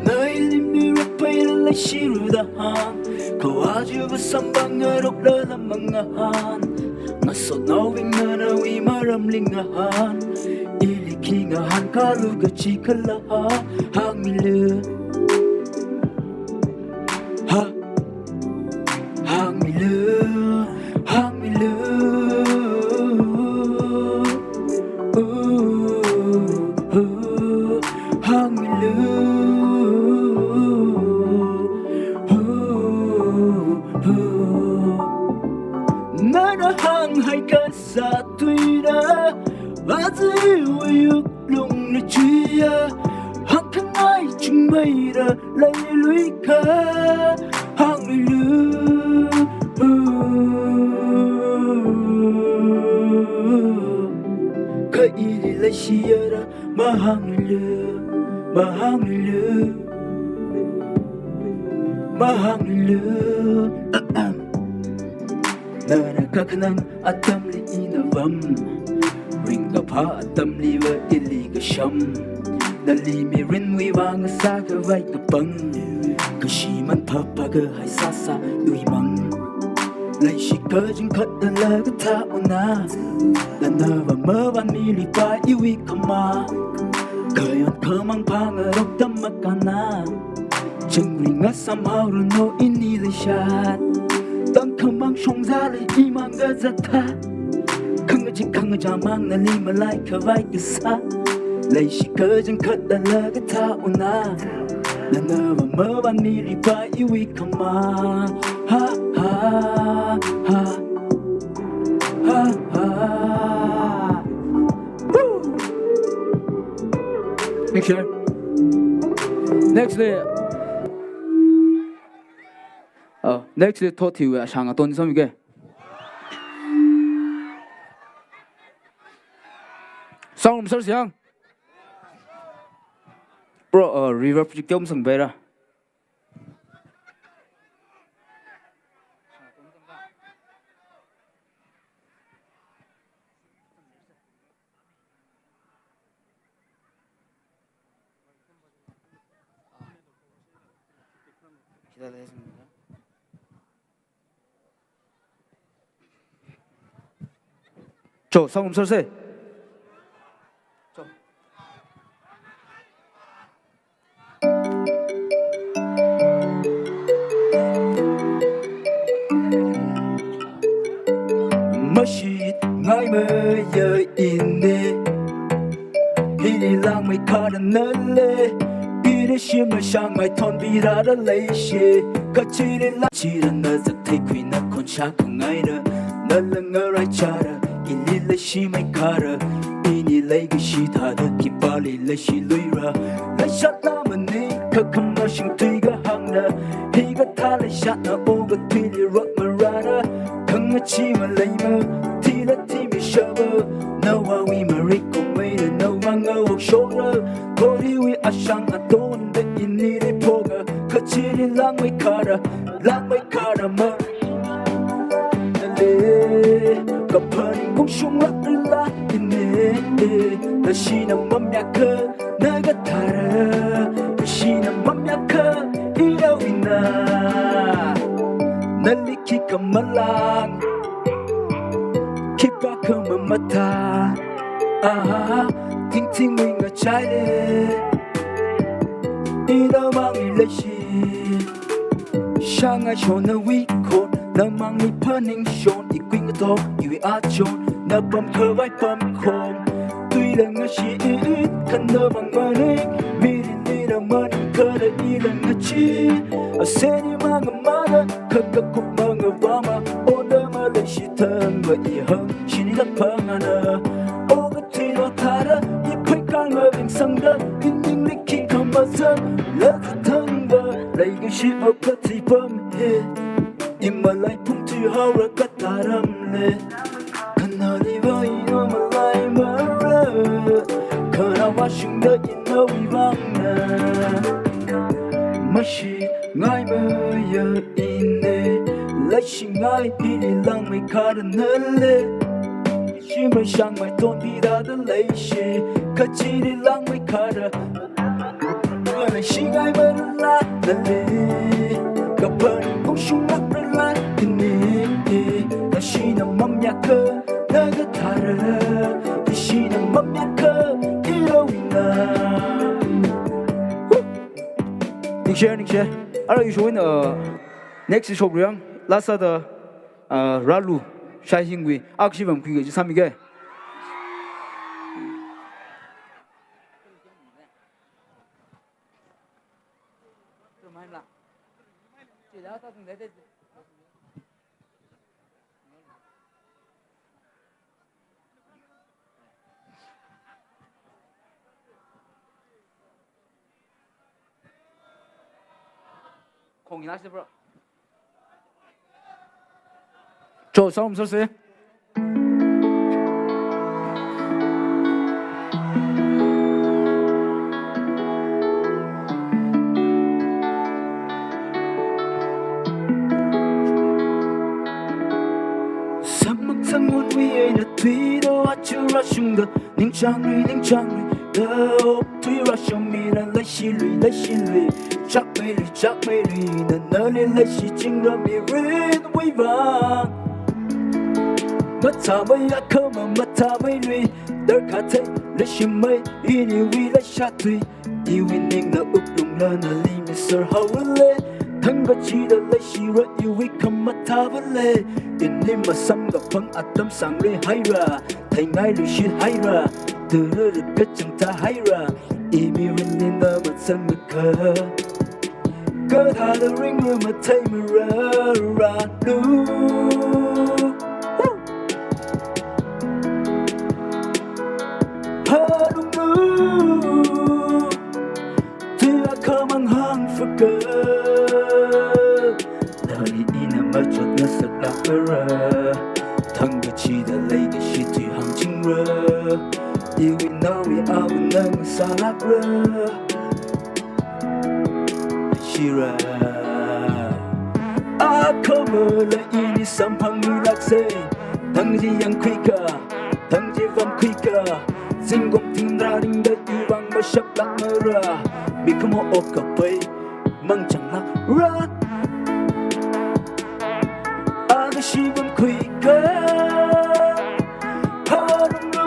Na ili mirapaila leishiru da hāng. Kho aja va samphang ngarokla lamang ngahān. Ngasotnaobing nana nawui maramli ngahān. Ili khi ngahānkalu kachi khala ha, hāngmilu. Ha, hāngmilu, hāngmilu. Hāngmilu. Nana hānghai kasā tuina, aja wuklungna chiya, hāngkhangai chungmeira leiluikha, hāngmilu. Kha ili leishiya da mahānglu, mahānglu, mahānglu. Nana kakhanang atamli ina vam, ringkaphā atamli va ili kasham. Nali mirinwui vang sākhavai kapang, kashi manphapha kahai sāsā uimang. Leishi kachangkhat dala kathā una, nana va mavan mili pa iwui khamā. Khayon khamang phangarok tam makana. Changri ngasam haoranu ini leishat. Tangkhamang shongzāli imang kazatha. Khangachee khangachā mang nali malaikhavai kasā. Leishi kachangkhat dala kathā una, nana va mavan mili pa iwui khamā. Ha, ha, ha. Ha, ha. Woo! Next year. Next day. Oh, next day thot thiu ya shang aton sammi ke. Sound room sir siang. Bro, uh, reverb chi kyom sang bera. Cho, sound sir se. Cho. Mashitngai maya ini. Hili langmei kharanale. Ili shim mashangmei thonbirada leishi. Kachili la chirana zakthei khuina khonsha khangaina. Nala ngaraichara. Ili leishimei khara. Ini leikashi thāda khipāli leishiluira. Leishatla maning kakhamashung tui kahāngna. Hikathā leishatna oga tuili rot marana. Khangachee maleima, thila thimi shaba. Nawui marik kongmeina, nawui ngawok shora. Koriwui ashang atonda inili phoga. Kachili langmei khara, langmei khara ma. Nale, kaphaning kongshung rak Lashina mamayākha, na kathāra. Lashina mamayākha, irawui eina. Nali khikha malang, khipākha mamathā. Aha, thingthingwui ngachaili. Ina mangli leishi. Shāngai shon nawui khon, na mangli phaningshon, ikui ngatok, iwui achon, na pamkhavai pamkhong. Tuila ngashi i i, khanamang maning, mirinli na maning kala ila ngachi. Aseni mangamana, khakakup mangavama, ona maleishi thangva i hāng, shinilak phangāna. O kathilo thāra, i phaikang maring sangda, i ningli khikha mazang, la thangva, leikashi o kathi pam hi. I malai phungthui haora kathāram le. Khanāli vai no malaimara. Khanā vāshungda i nawui vangna. Mashingai maya ina. Leishingai hili langmei kharana le. Shimei shangmei tonbi dada leishi. Kachili langmei khara. Leishingai marala nali. Kaphaning kongshung maprala ini. Lashina mamayākha, na kathāra. Lashina mamayākha, irawui eina. Ningshi, ningshi. Ara ishowui, uh, next ishok riang. Last da, uh, Ralu, Shaihingwui. Akshi pamkhuiga chi sāmige. Khong ina si bro. Cho, sound sir se. Samang sangun wi eina tui do achura shungda. Ningchāngri, ningchāngri, da okthui rāshungmira leishilui, leishilui. Chakmeilui, chakmeilui, na nali leishi chingra mirinwui vang. Mathāmei akhama mathāmeilui, darkar thei leishimei, iniwui leishatui. Iwui ningna wuklungla nali miser haole. Thangkachida leishira iwui khamathāvale. Ini masamkaphang atam sangri haira. Theingailui shit haira, turu kachang ta haira, imirin ninda matsangakha. Kathāda ringra matheimara ranu. Harungnu. Tui akhamang hāngfaka. Nali ina machot ngasaklākra. Thangkachida leikashi tui hāngchingra. Iwui naowui awunna sālākra. Shira. Akhamala ini samphangluilākse. Thang chi yangkhuika, thang chi vamkhuika. Zingkum thingrā ringda iwui vang mashaplākmara. Mikumo okkapai mangchanglākra. Akha shibam khuika. Harunglu.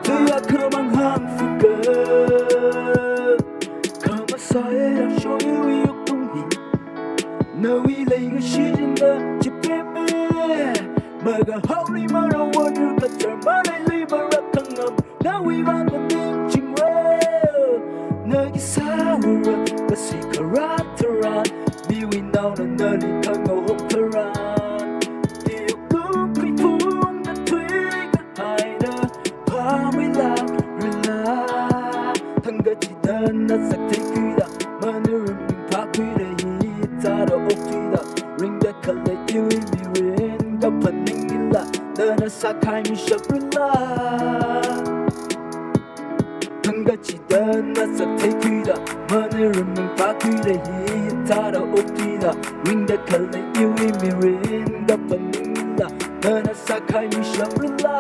Tui akhamang hāngfaka. Khamasai aksho iwui wuktung hi. Nawui leikashi jinda chipeme. Makahaolui mara wonder kathar maleilui mara khangam. Nawui vang ningchingra. Nagi sāura, kasi kharat tharan. Miwui naona nali khangahom tharan. Iwui wuktung khuiphungda tui kahaina. Phameilākrala. Thangkachida na saktheikhuida. Manurum phākhuida hithāda okthuida. Ringda khalei iwui mirin kaphaning ila. Nana sākhai mishaprala. Thangkachida na saktheikhuida, manurum phākhuida hithāda okthuida, ringda khalei iwui mirin kaphaning ila, nana sākhai mishaprala.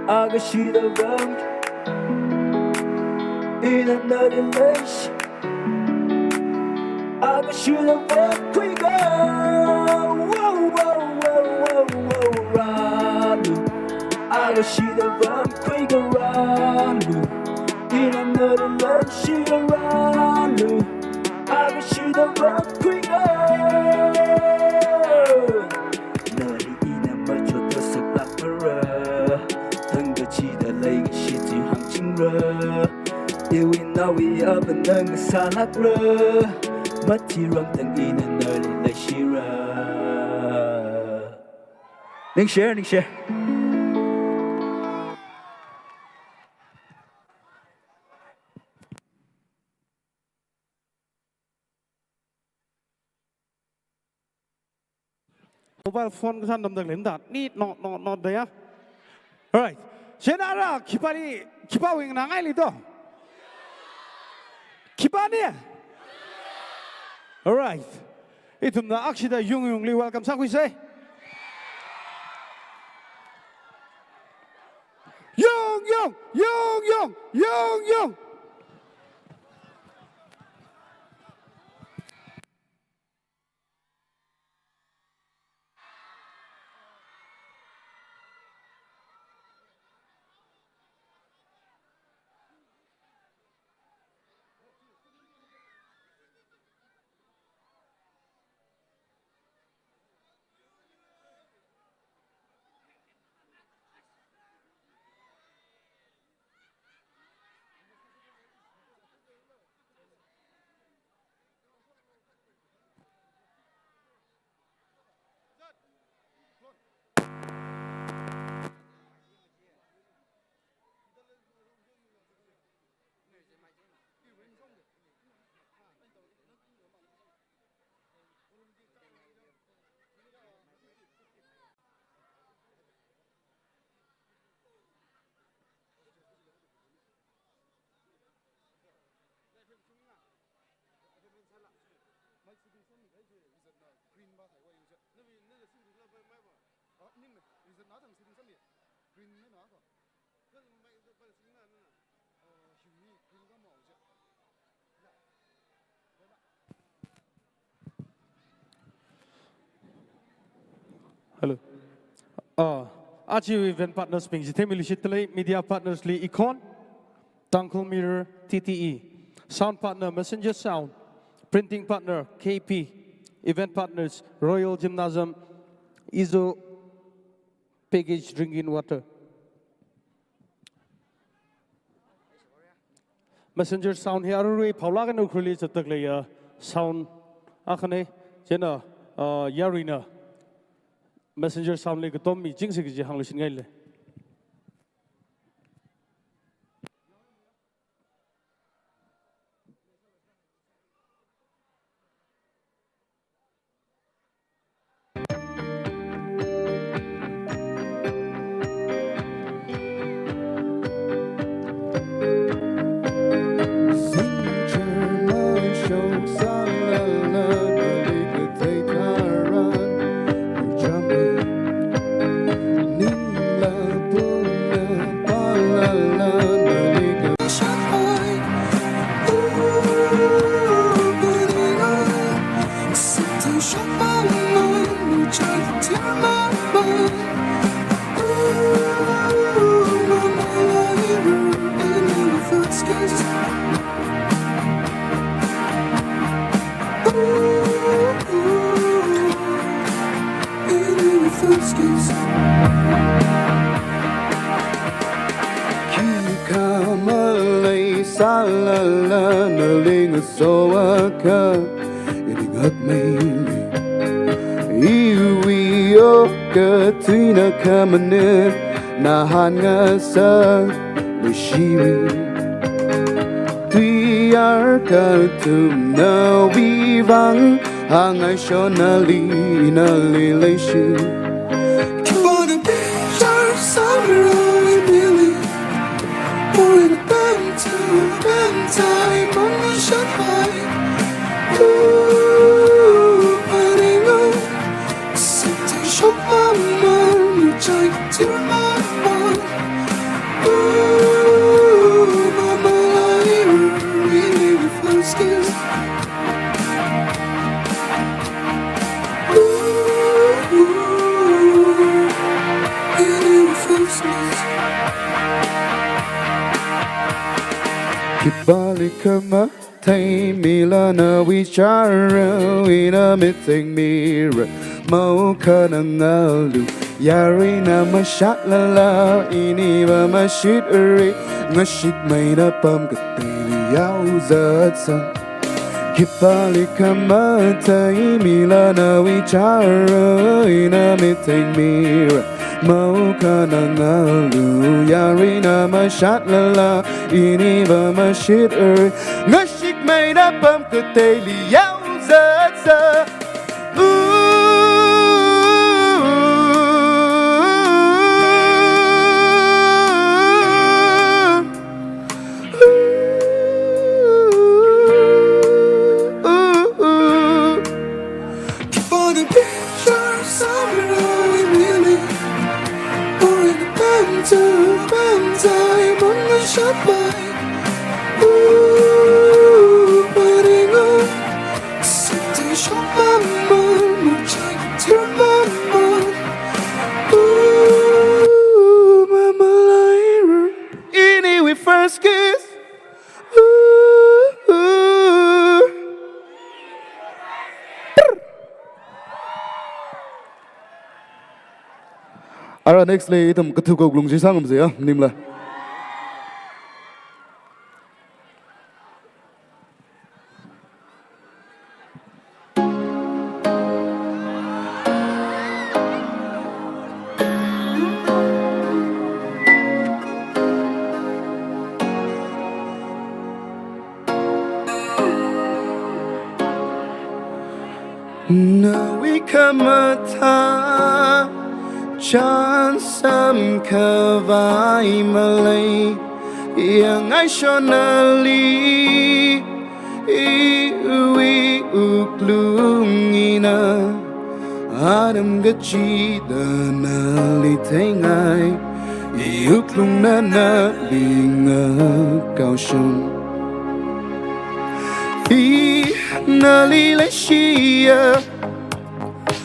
Akashida ram, ina nali leishi. Akashida ram khuiga, wow, wow, wow, wow, wow, rālu. Akashida ram khuiga rālu. Ina nali leishi rālu. Akashida ram khuiga. Nali ina machotda saklākra. Thangkachida leikashi chi hāngchingra. Iwui naowui apam nang sālākra. Mathirang thang ina nali leishira. Ningshi, ningshi. Mobile phone kasā namdak lemda. Ni no, no, no, da ya. Alright. Shenara, khipāli, khipāwui nganāngaili to. Khipāni? Alright. Ithumna akshida yung yungli welcome sākhuisa. Yung yung, yung yung, yung yung. Hello. Uh, aja event partners bing chi themili shit lei, media partners li Econ, Tangkhul Mirror, T T E, sound partner Messenger Sound, printing partner K P, event partners Royal Gymnasium, Izo Package Drinking Water. Messenger Sound hi aruirui phaolāk eina Ukhrulli zatdakhalei ya sound akhana, chieina, uh, yaruina Messenger Sound li katom michingsa kaji hāngluishit ngaile. Khikha malei sālala nali ngasoakha, ini ngatmeili. Iwui okathuina khamanit nahān ngasā leishiwui. Tuiyār kathum nawui vang hāngngaishon nali, nali leishi. Keep on a picture, summer, oh, we believe. Going back to when time on the shot high. Ooh, putting on. Sit and shop, mama, you try to Khipālikha matheimila nawui chara, ina mithengmira, maukha nangalu. Yarui na mashatlala, iniva mashitra, ngashikmeida pam kateili yaozatsang. Khipālikha matheimila nawui chara, ina mithengmira, maukha nangalu. Yarui na mashatlala, iniva mashitra, ngashikmeida pam kateili yaozatsang. Iniwui first kiss. Ara next li ithum kathuka wuklung chi sāngarumsa ya, maningla. Nawui khamathā chānsam khavai malei, yangngai shonali iwui wuklung eina, atam kachida nali theingai, iwui wuklungna nali ngakaoshung. I nali leishiya,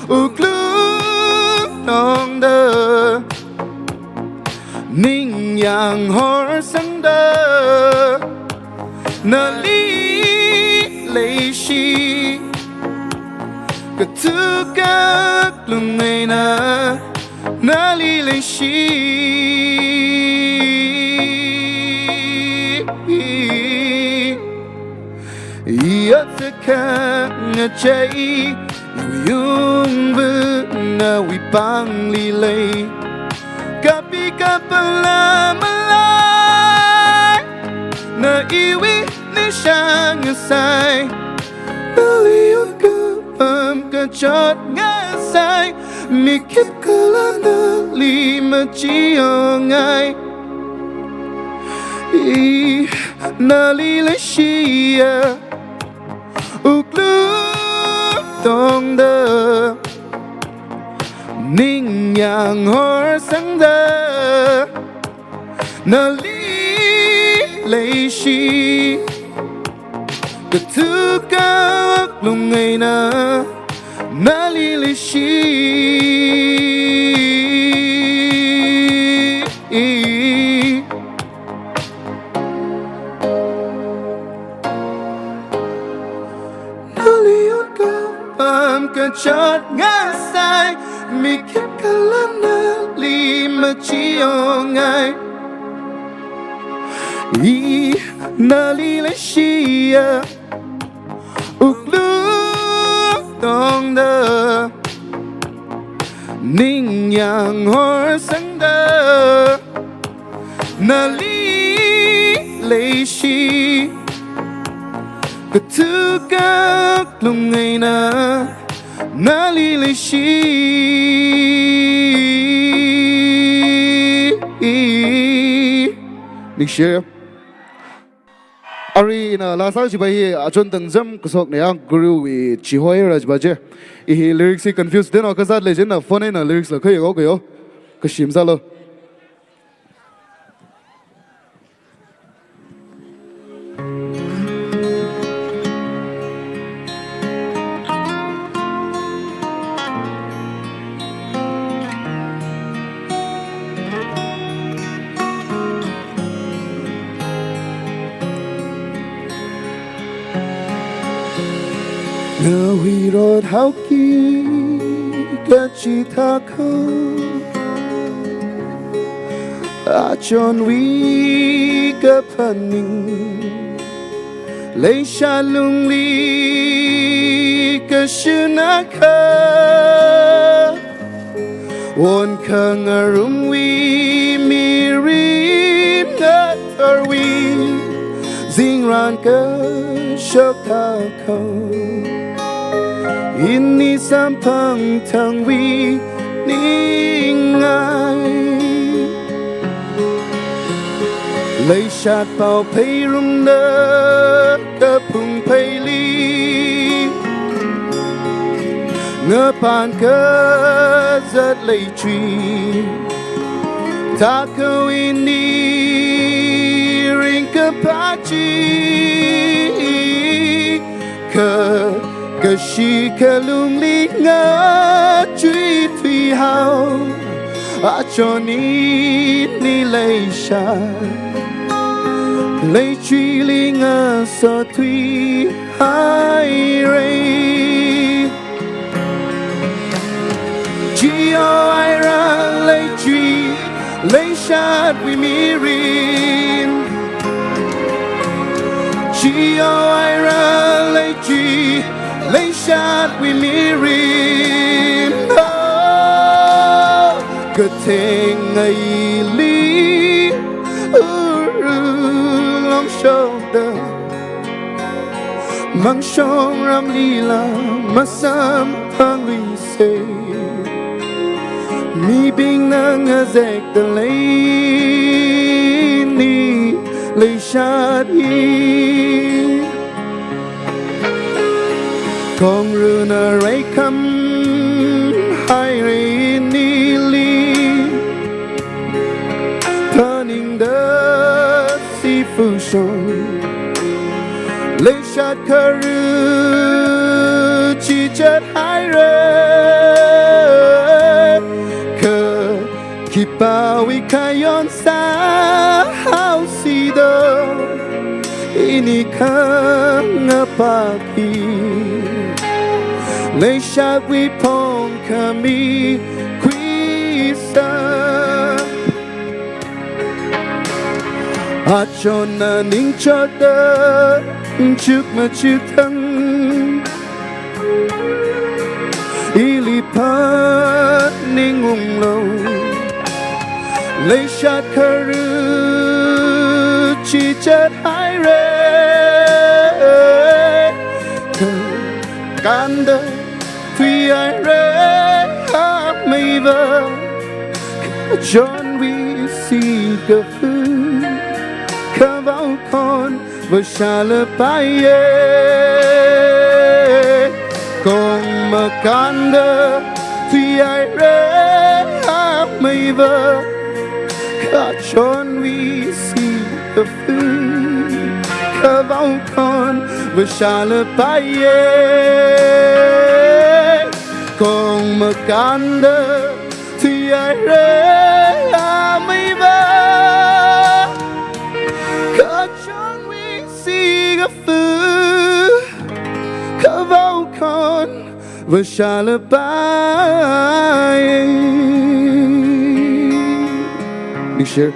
wuklung tongda, ningyāng horsangda, nali leishi, kathuka wuklung eina nali leishi. Yotkhangachei iwui yungva nawui pāngli lei. Kapi kapala malei, na iwui ningshāng ngasai. Nali ot kapam kachot ngasai, mi khipākhala nali machiongai. I nali leishiya, wuklung tongda, ningyāng horsangda, nali leishi, kathuka wuklung eina nali leishi. Nali ot kapam kachot ngasai, mi khipākhala nali machiongai. I nali leishiya, wuklung tongda, ningyāng horsangda, nali leishi, kathuka wuklung eina nali leishi. Ningshi. Arui ina laa sāki kajipa hi achon tangzam kasokna ya, Guruwui chihoira kajipa chi. I hi lyrics hi confuse deno kazat lei china phone eina lyrics la khayo kayo. Kashim sālu. Ngahui rot haoki kachithā kho, achonwui kaphaning, leishat lungli kashun akha, won khangarumwui mirin ngathorwui zingrān kashok thākho. Ini samphang thangwui ningai, leishat pao pheirumda kaphung pheili, ngapān kazat leichui thākho ini ringkaphā chi. Kha kashi khalungli ngachui thuihao, achon ini leishat leichuili ngaso thuihaira. Chiao haira leichui leishatwui mirin, chiao haira leichui leishatwui mirin. Oh, katheng ngaili uru longshokda, mangshong ramlila masamphangluisa. Mibingna ngazekda lei ini leishat hi. Kongruna reikham haira inili, phaningda sifu shong, leishat kharu chichat haira. Kha khipāwui khayon sāhaosi do, ini khangapā hi, leishatwui phongkhami khuisa. Achonna ningchotda chukmachuk thang, ili phaningunglu, leishat kharu chichat haira. Kanda thuihaira ameiva, kachonwui sikafu khavao khon vāshālapaiya. Kong makanda thuihaira ameiva, kachonwui sikafu khavao khon vāshālapaiya. Kong makanda thuihaira ameiva, kachonwui sikafu khavao khon vāshālapai. Ningshir.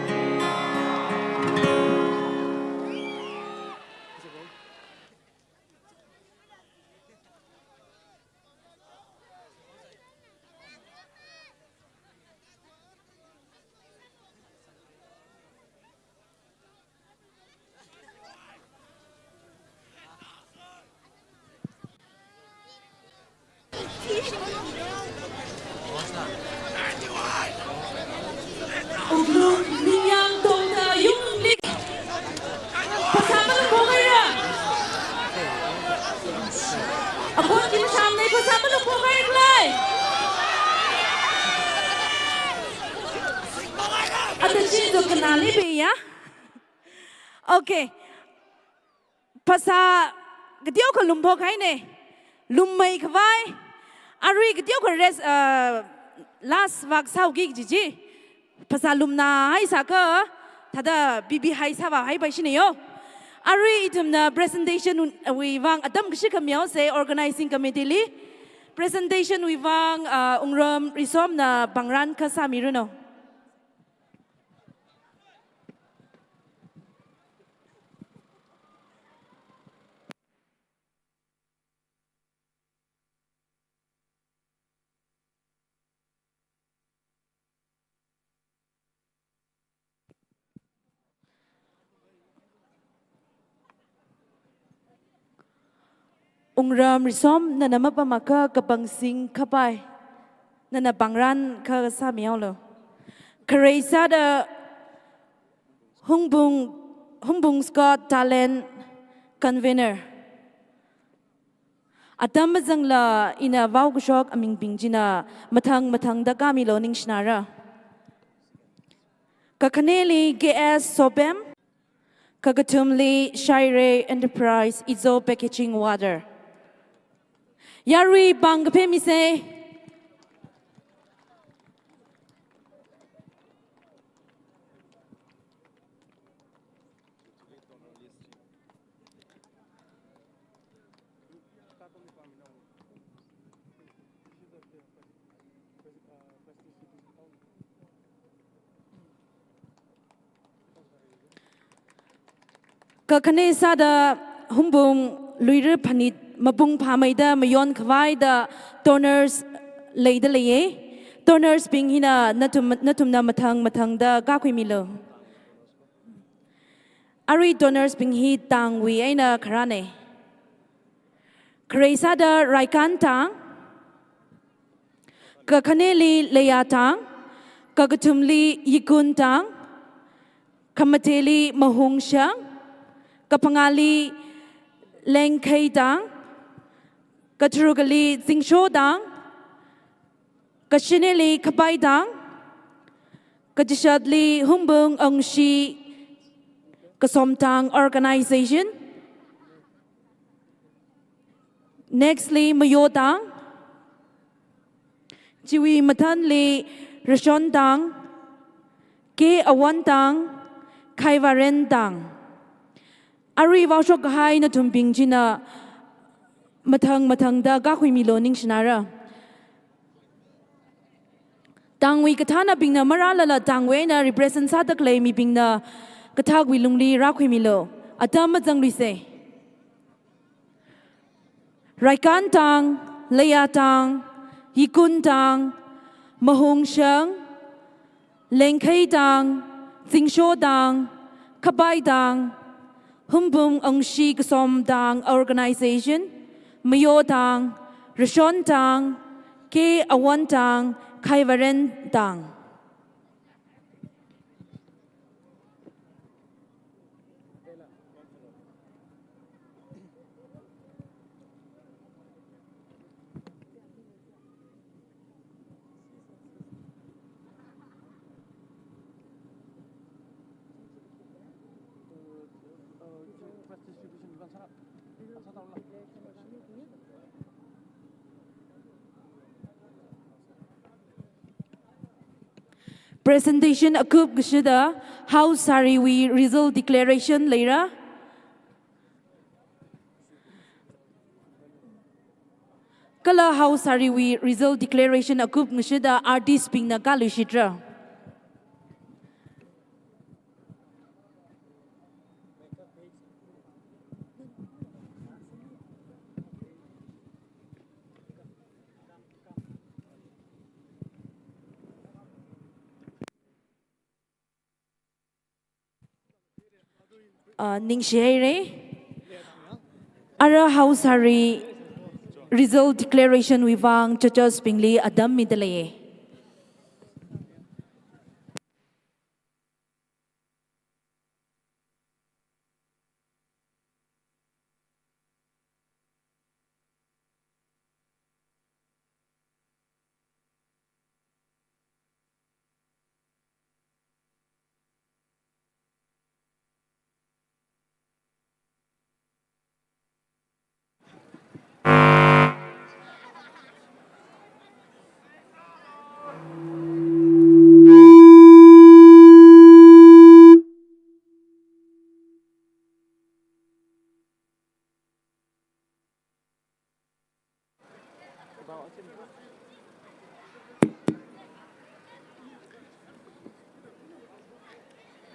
Ukhrul Ningyāng Tongda Yungli. Phasā malumphokhaiya. Akhon khimasham nei phasā malumphokhai khalei. Ata chi do kanali be ya. Okay. Phasā kateokha lumphok haina. Lummei khavai. Arui kateokha rest, uh, last vak sāuki kaji chi. Phasā lumna haisākha, thāda bibi haisāva haipai shina yo. Arui ithumna presentation wui vang atam kashikha mihaosa organizing committee li. Presentation wui vang, ah, Wungram Risomna pāngran akha sāmiranu. Wungram Risom, nana mapamakha Kapangsing Khapai, nana pāngran akha sāmihaolu. Kharei sāda Hungpung, Hungpung Scott Talent Convener. Atam mazangla ina vaokashok amingbing china mathang mathangda kāmilu ningshinara. Kakhaneli K S Sopem, kakathumli Shaire Enterprise Izo Packaging Water. Yarui pāng kaphemisa. Kakhane sāda Hungpung Luira Phanit mapung phāmeida mayon khavaida donors leida leiya. Donors bing hina nathum, nathumna mathang mathangda kākhuimilu. Arui donors bing hi tangwui eina kharāna. Kharei sāda Raikan tang, kakhaneli Leia tang, kakathumli Yikun tang, khamateli Mahungshang, kaphangāli Lengkhei tang, katharukali Zingsho tang, kashinili Khapai tang, kachishatli Hungpung Angshi Kasom tang organization, next li Mayo tang, chiwui mathānli Rashon tang, K Awan tang, Khaivaren tang. Arui vaoshok kahai nathumbing china mathang mathangda kākhuimilu ningshinara. Tangwui kathānabingna marālala tangwui eina represent sāda khalei mibingna kathakwui lungli rākhuimilu. Atam mazangluisa. Raikan tang, Leia tang, Yikun tang, Mahungshang, Lengkhei tang, Zingsho tang, Khapai tang, Hungpung Angshi Kasom tang organization, Mayo tang, Rashon tang, K Awan tang, Khaivaren tang. Presentation akup kashida House Sariwui result declaration leira. Kala House Sariwui result declaration akup kashida artist bingna kāluishitra. Ah, ningshihaira. Ara House Sari result declaration wui vang judges bingli atam mida leiya.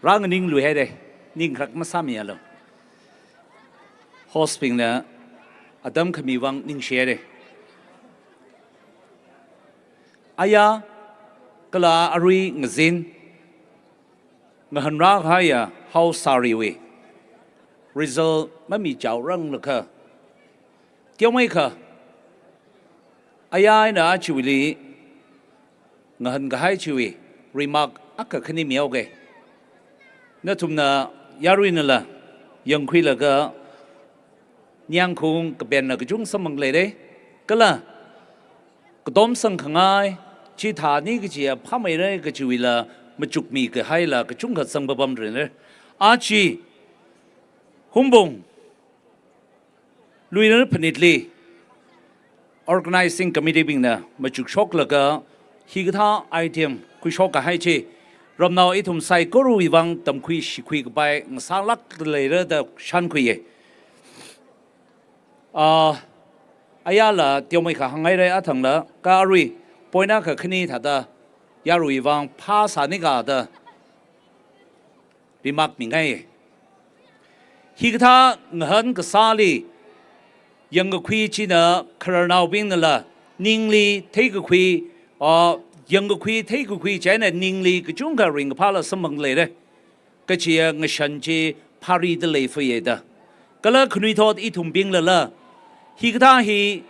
Rānganingluihaire, ning kharak masāmialu. Host bingna atam khami vang ningshihaire. Aya kala arui ngazin ngahanrākahaiya Hao Sariwui result mamichaoranglakha, teomeikha aya eina chiwuili ngahankahai chiwui remark akha khani mihaoke. Nathumna yaruinala yangkhuilaga nyangkhung kapenna kachung samphang leire. Kala katom sangkhangai chithāni kajiya phāmeire kajiwuila machukmi kahaila kachungkha zangpapamrine. Aja Hungpung Luira Phanitli Organizing Committee bingna machukshoklaga hikathā item khuishokkahai chi ramnao ithum saikorawui vang tamkhui shikhui kapai ngasālāk leira da shānkhuiye. Ah, ayala teomeikha hānghaire, athangla kha arui point akha khani thāda yaruiwui vang phasānika da remark mingai. Hikathā ngahan kasāli yangkakhui china khararnaobingnala ningli theikakhui, ah, yangkakhui theikakhui chieina ningli kachungkha ringkaphāla samphang leire kajiya ngashan chi phārida leifuiye da. Kala khanuithot ithumbinglala hikathā hi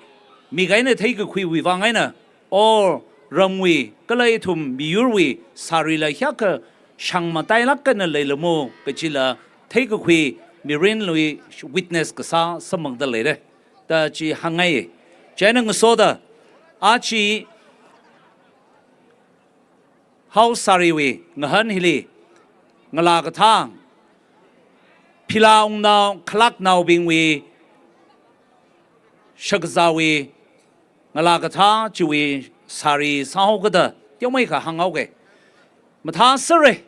mik eina theikakhuiwui vang eina or ramwui kala ithum miyurwui sarila hiyākha shangmatailāk eina leilamo kajila theikakhui mirinli witness kasā samphangda leire da chi hāngngai. Chieina ngasoda aja Hao Sariwui ngahan hili ngalā kathā, phila ungnao khalaknaobingwui shakazāwui ngalā kathā chiwui sari sāhaokada teomeikha hānghaoke. Mathāsere.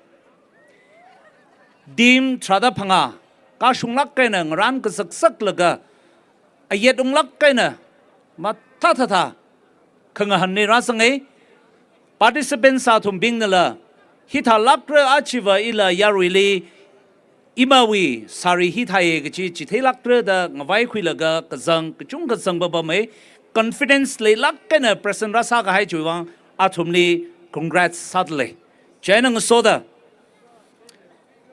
Team tharāda phangā kashunglāk eina ngarān kazakzaklaga ayet unglāk eina mathāthāthā khangahanli rāzange. Participants athumbingnala hithālākra, ajava ila yaruili imawui sari hithāye kaji chitheilākra da ngavaikhuilaga kazang kachungkha zangpapame. Confidence leilāk eina present rāsākahai chiwui vang athumli congrats sādalei. Chieina ngasoda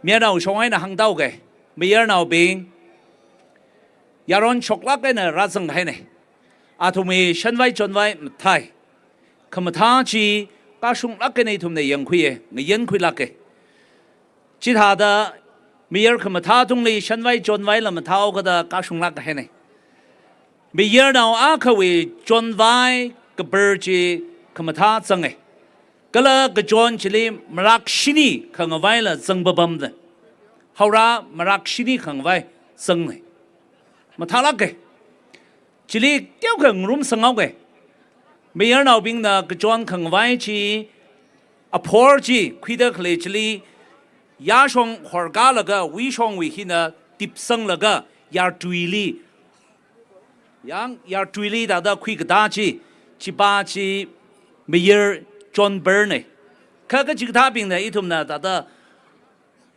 mayarnao shong eina hānghaoke. Mayarnaobing yaron shoklāk eina rāzanghaine. Athumwui shanvai chonvai mathāi. Khamathā chi kashunglāk eina ithumna yangkhuiye, ngayankhuilāke. Chithāda mayar khamathā tungli shanvai chonvaila mathāhaokada kashunglāk kahaine. Mayarnao akhawui chonvai kapar chi khamathā zange. Kala kachon chili marak shini khangavaila zangpapamne. Haora marak shini khangavai zangne. Mathālāke. Chili teokha ngarumsanghaoke. Mayarnaobingna kachon khangavai chi, aphor chi khuida khalei chili yāshong horkalaga wishongwui hina tipsanglaga yartuili, yang yartuili thāda khuikatā chi, chipa chi mayar chonparne. Kha kachikathābingna ithumna thāda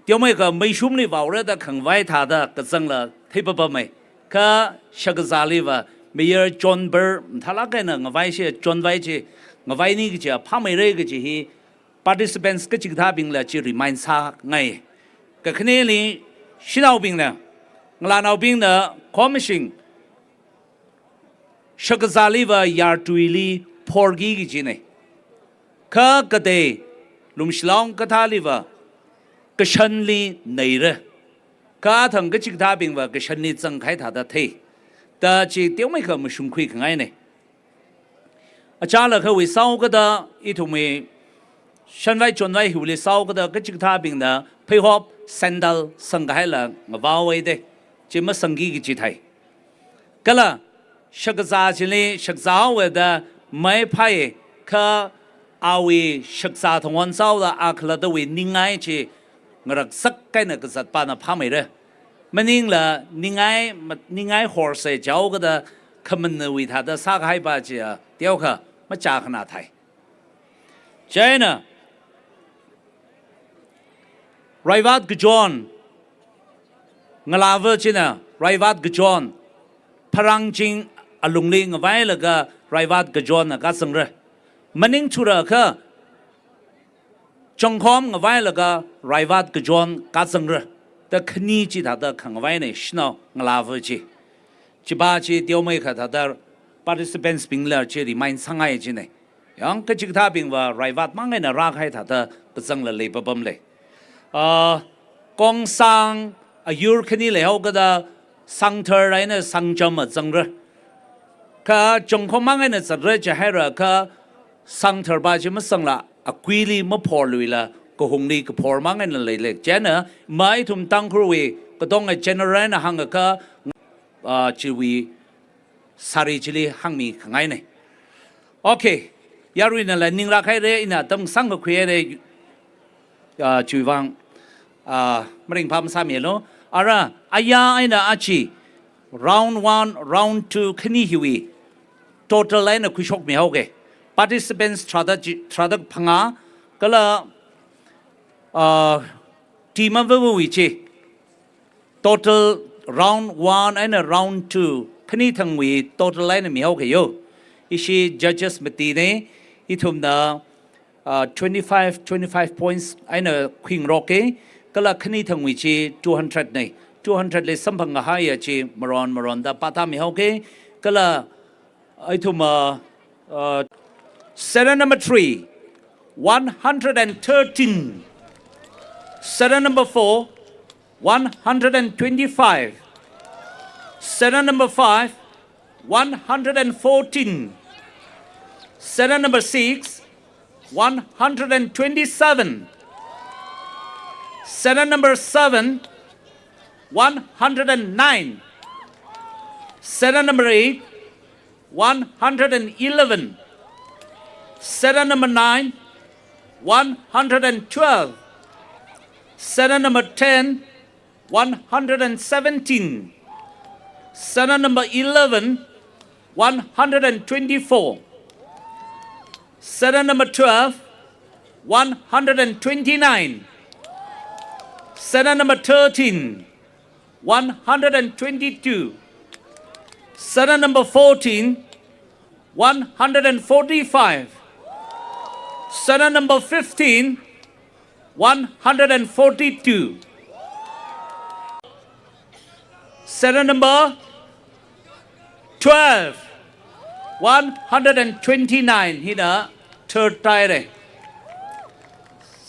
teomeikha meishumli vaora da khangavai thāda kazangla theipapamei. Kha shakazāliva mayar chonpar mathālāk eina ngavai chi, chonvai chi ngavaini kaji phāmeire kaji hi participants kachikathābingla chi remind sāngai. Kakhaneli shanaobingna, ngalānaobingna commission shakazāliva yartuili phorki kajine. Kha katei lumshilong kathāliva kashanli neire. Kha athang kachikathābingva kashanli zangkahai thāda thei. Da chi teomeikha mashungkhui khangaine. Achālakhawui sāhaokada ithumwui shanvai chonvai hiwuili sāhaokada kachikathābingna pheihop sandal sangkahaila ngavāhaowe de. Chi masangki kaji thei. Kala shakazā chili shakazāhaowe da maiphai kha awui shakazā thangwon sāhaoda akhalattawui ningai chi ngaraksak kahaina kazatpana phāmeire. Maningla ningai, ningai horse jaokada khamanawui thāda sākahaipa chiya teokha machākhana thai. Chieina, Raivat Kachon, ngalāva china Raivat Kachon, pharāngching alungli ngavailaga Raivat Kachonna kazangra. Maningthurakha, Chongkhom ngavailaga Raivat Kachon kazangra. Da khani chithāda khangavaina shanao ngalāva chi. Chipa chi teomeikha thāda participants bingla chi remind sāngai china. Yang kachikathābingva Raivat mang eina rākahai thāda kazangla leipapam lei. Ah, Kongsang ayur khani leihaokada Sangthar eina Sangcham a zangra. Kha Chongkhom mang eina zatra chihairakha Sangthar pa chi masangla akuili maphorluila kahungli kaphor mang eina leilei. Chieina mai ithum Tangkhulwui katonga general eina hāngakha, ah, chiwui sari chili hāngmi khangaina. Okay, yaruinala ninglāk haira, ina atam sangkakhui haira, ah, chiwuivang, ah, maringphā masāmilu. Ara, aya eina achi, round one, round two, khani hiwui total eina khuishokmihaoga. Participants tharāda chi, tharāda phangā, kala, ah, team avāvawui chi. Total round one eina round two, khani thangwui total eina mihaoga yo. Ishi judges matina, ithumna, ah, twenty-five, twenty-five points eina khuingaroka, kala khani thangwui chi two hundred na. Two hundred li samphang kahaiya chi maron maronda pātāmihaoga, kala ithum, uh, uh, serial number three, one hundred and thirteen. Serial number four, one hundred and twenty-five. Serial number five, one hundred and fourteen. Serial number six, one hundred and twenty-seven. Serial number seven, one hundred and nine. Serial number eight, one hundred and eleven. Serial number nine, one hundred and twelve. Serial number ten, one hundred and seventeen. Serial number eleven, one hundred and twenty-four. Serial number twelve, one hundred and twenty-nine. Serial number thirteen, one hundred and twenty-two. Serial number fourteen, one hundred and forty-five. Serial number fifteen, one hundred and forty-two. Serial number twelve, one hundred and twenty-nine hina third tāhaira.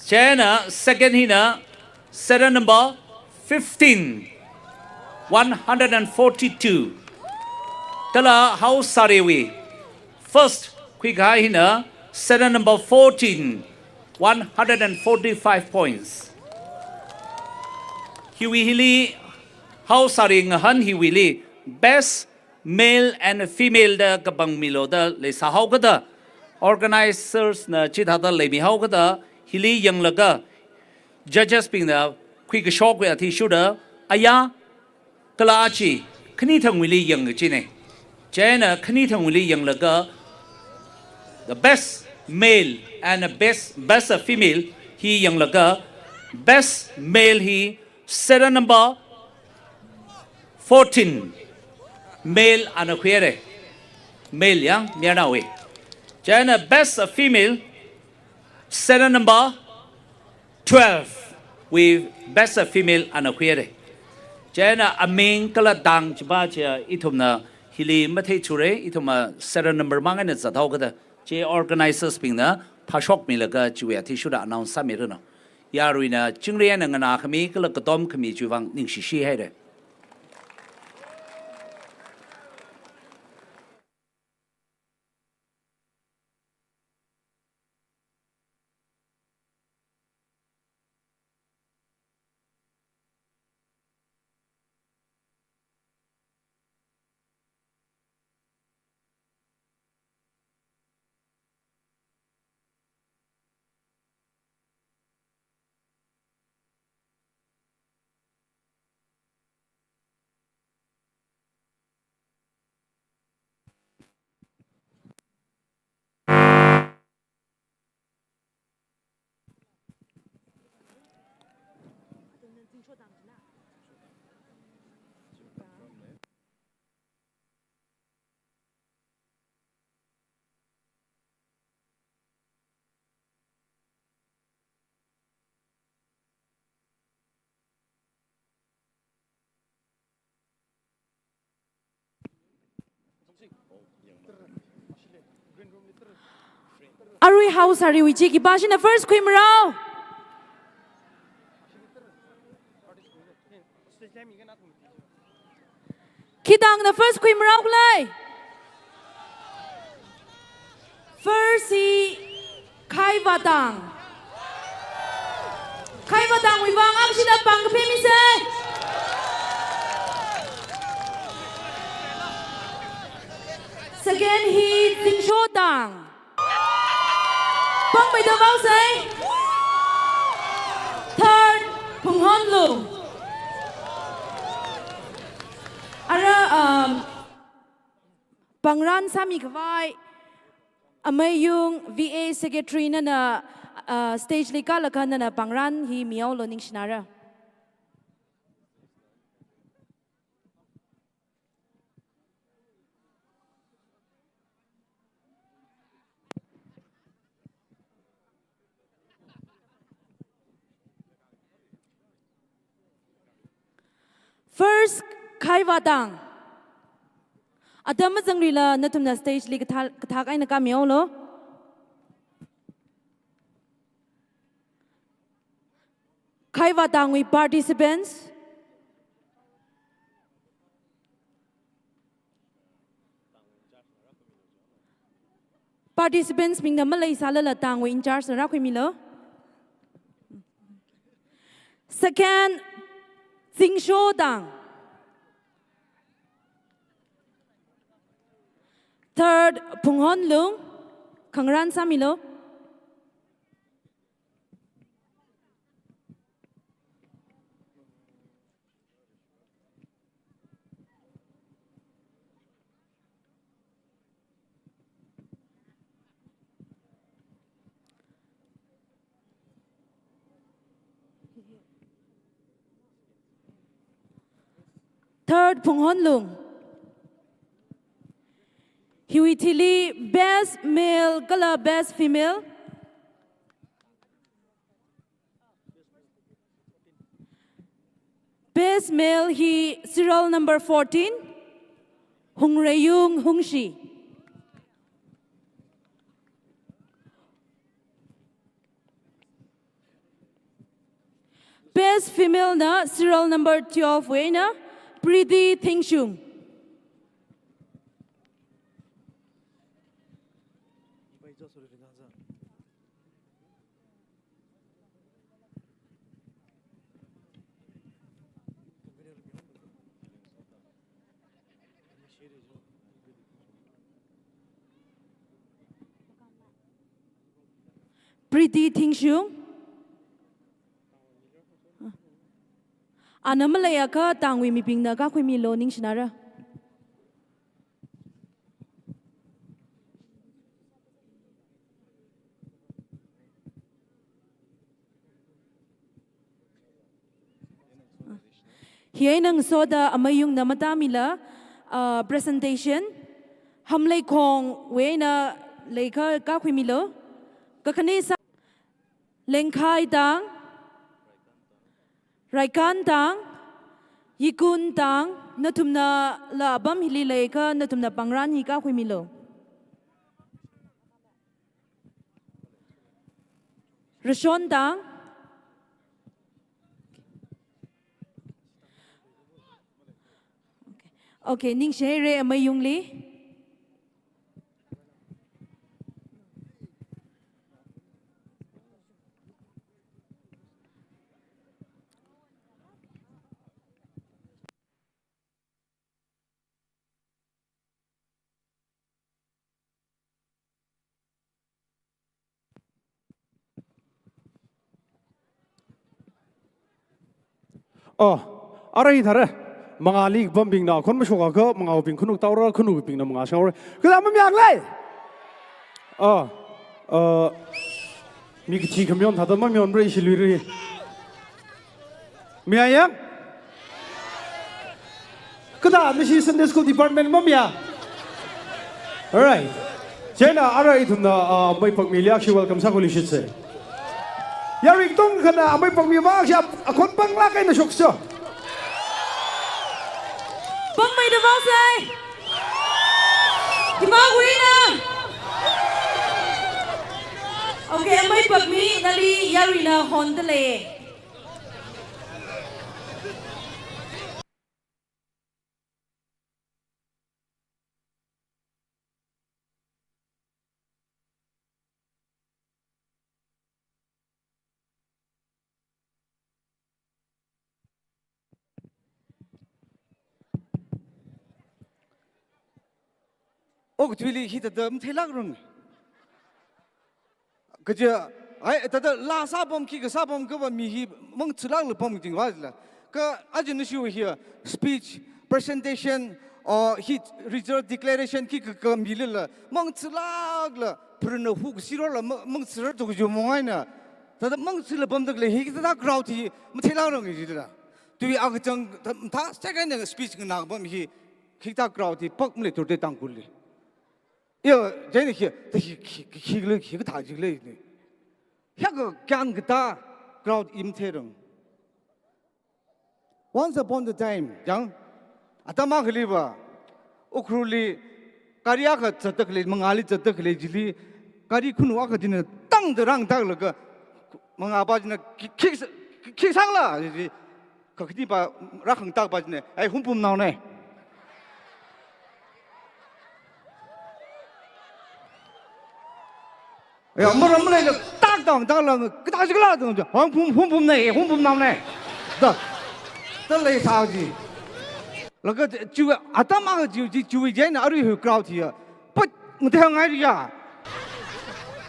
Chieina second hina serial number fifteen, one hundred and forty-two. Kala Haosariwui first khuikahai hina serial number fourteen, one hundred and forty-five points. Hiwui hili, Haosari ngahān hiwuili, best male and female da kapangmilu da leisāhaokada, organizers na chithāda leimihaokada, hili yanglaga, judges bingna khuikashokwui athishurda, aya, kala achi, khani thangwuili yangkachina. Chieina khani thangwuili yanglaga, the best male and the best, best female hi yanglaga, best male hi serial number fourteen, male ana khuihaira. Male yang, mayarnaowui. Chieina best female, serial number twelve wui best female ana khuihaira. Chieina aming kala tang chipa chiya ithumna hili matheithura, ithumna serial number mang eina zathaokada, chi organizers bingna phāshokmilaga chiwui athishurda announce sāmiranu. Yaruina chingri eina nganākhami kala katom khami chiwuivang ningshishihaira. Arui house arui chi khipāshina first khuimarao. Khi tangna first khuimarao khalei? First hi Khaiva tang. Khaiva tangwui vang akshida pāng kaphimisa. Second hi Zingsho tang. Pāngmeida vaosei. Third, Phunghonlung. Ara, um, pāngran sāmi khavai, Ameiyung V A Secretary nana, uh, stage li kālaga nana pāngran hi mihaolu ningshinara. First, Khaiva tang. Atam mazangrila nathumna stage li kathā, kathā eina kāmihaolu. Khaiva tangwui participants. Participants mingna maleisālala tangwui in charge na rākhuimilu. Second, Zingsho tang. Third, Phunghonlung, khangarān sāmilu. Third, Phunghonlung. Hiwui thili best male kala best female. Best male hi serial number fourteen, Hungreiyung Hungshi. Best female na serial number twelve wui eina Preeti Thingshung. Preeti Thingshung. Ana maleiakha tangwui mibingna kākhuimilu ningshinara. Hi eina ngasoda Ameiyungna matāmila, ah, presentation, Hamleikhongwui eina leikha kākhuimilu. Kakhane sā Lengkhai tang, Raikan tang, Yikun tang, nathumnala apam hili leikha nathumna pāngran hi kākhuimilu. Rashon tang. Okay, ningshihaira Ameiyungli. Oh, arui thāra. Mangāli pambingna khon mashokakha, mangābing khanuk taora, khanukbingna mangā shaora. Kala mamayākla? Oh, uh, mi kachi khamayon thāda mamayonra ishi luira. Miya yang? Kada nashi Sunday School Department mamiya? Alright. Chieina arui ithumna, ah, Meipakmili akhashi welcome sākhuishitse. Yarui katongkhana Meipakmi vākshi akhon panglāk eina shoksa. Pangmeida vāsei. Ima kuina. Okay, Meipakmi nali yaruina hondalei. Okathuili hithāda matheilākrang. Kaja, ai, thāda laa sāpam, khikha sāpam kava mi hi mangachilākla pam jing vāla. Kha aja nashiwui hi speech, presentation, or hi result declaration khikha kha milila mangachilākla, pharana hu kasirola ma-, mangachirar to kaji mong eina. Thāda mangachila pamda khalei hithāda crowd hi matheilākrang jila. Tui akachang thā, thā second na speech nganā pam hi, hithāda crowd hi pak maleithurda Tangkhulli. Yo, chieina hi, ta hi, hi, hi, hi, hi kathā jilei ni. Hiyākha kyan katā crowd hi matheirang. Once upon the time, yang, atam akhaliva, Ukhrulli, gari akha zatda khalei, mangāli zatda khalei chili, gari khunu akha china tangda rāngtālaga, mangāpa china khi, khi, khi sāngla, chi, chi, kakhanipa rākhangtāpa china, ai, Hungpungnaona. Ya, maram maleila tak tang tangla, kathā jikhala tang, Hungpung, Hungpungna, Hungpungnaona. Da, da leisā chi. Laga chi, atam akha chi, chi, chi, chieina arui hi crowd hiya. Pat, ngateihāngngairiya.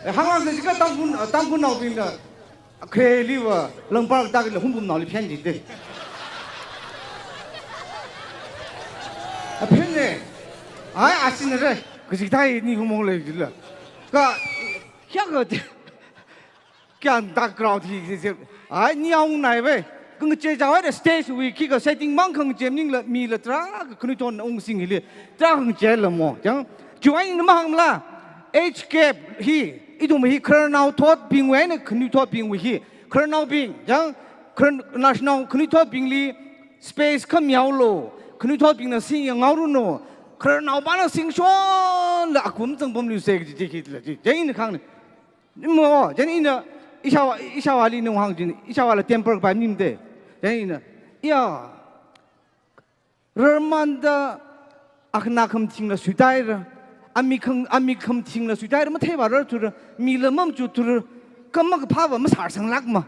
Eh, hānglāksa jiakha Tangkhul, Tangkhulnaobingna. Akhaliva, langpar tak la Hungpungnaoli phen jite. Aphen ne. Ai, asin re. Kaji thai ni humong lei jila. Kha, hiyākha, kyan tak crowd hi, hi, hi. Ai, ni aung nai ve. Khangache chaohaida stage wui khikha setting mang khangache maningla mila tarākha khanuithotna ungsing hili. Tarākha ngachela mo. Chang, chiwui eina mahāngla. Age gap hi, ithum hi khararnao thotbingwui eina khanuithotbingwui hi. Khararnaobing, chang, kharar-, naoshinao khanuithotbingli space khamihaolu. Khanuithotbingna sing yangngaoranu. Khararnaopana singshonla akum zangpamluisei kaji chi hila chi. Chieina kahāngna. Nimo, chieina ina, ishāvā, ishāvāli nung hāng jin, ishāvāla temper kapai maningmate. Chieina ina, ya, rarmanda akhana khamathingla suitāhaira, amikhang, amikhamathingla suitāhaira, matheiva rarthura, mila mamachutthura, kha makaphāva masāsanglākma.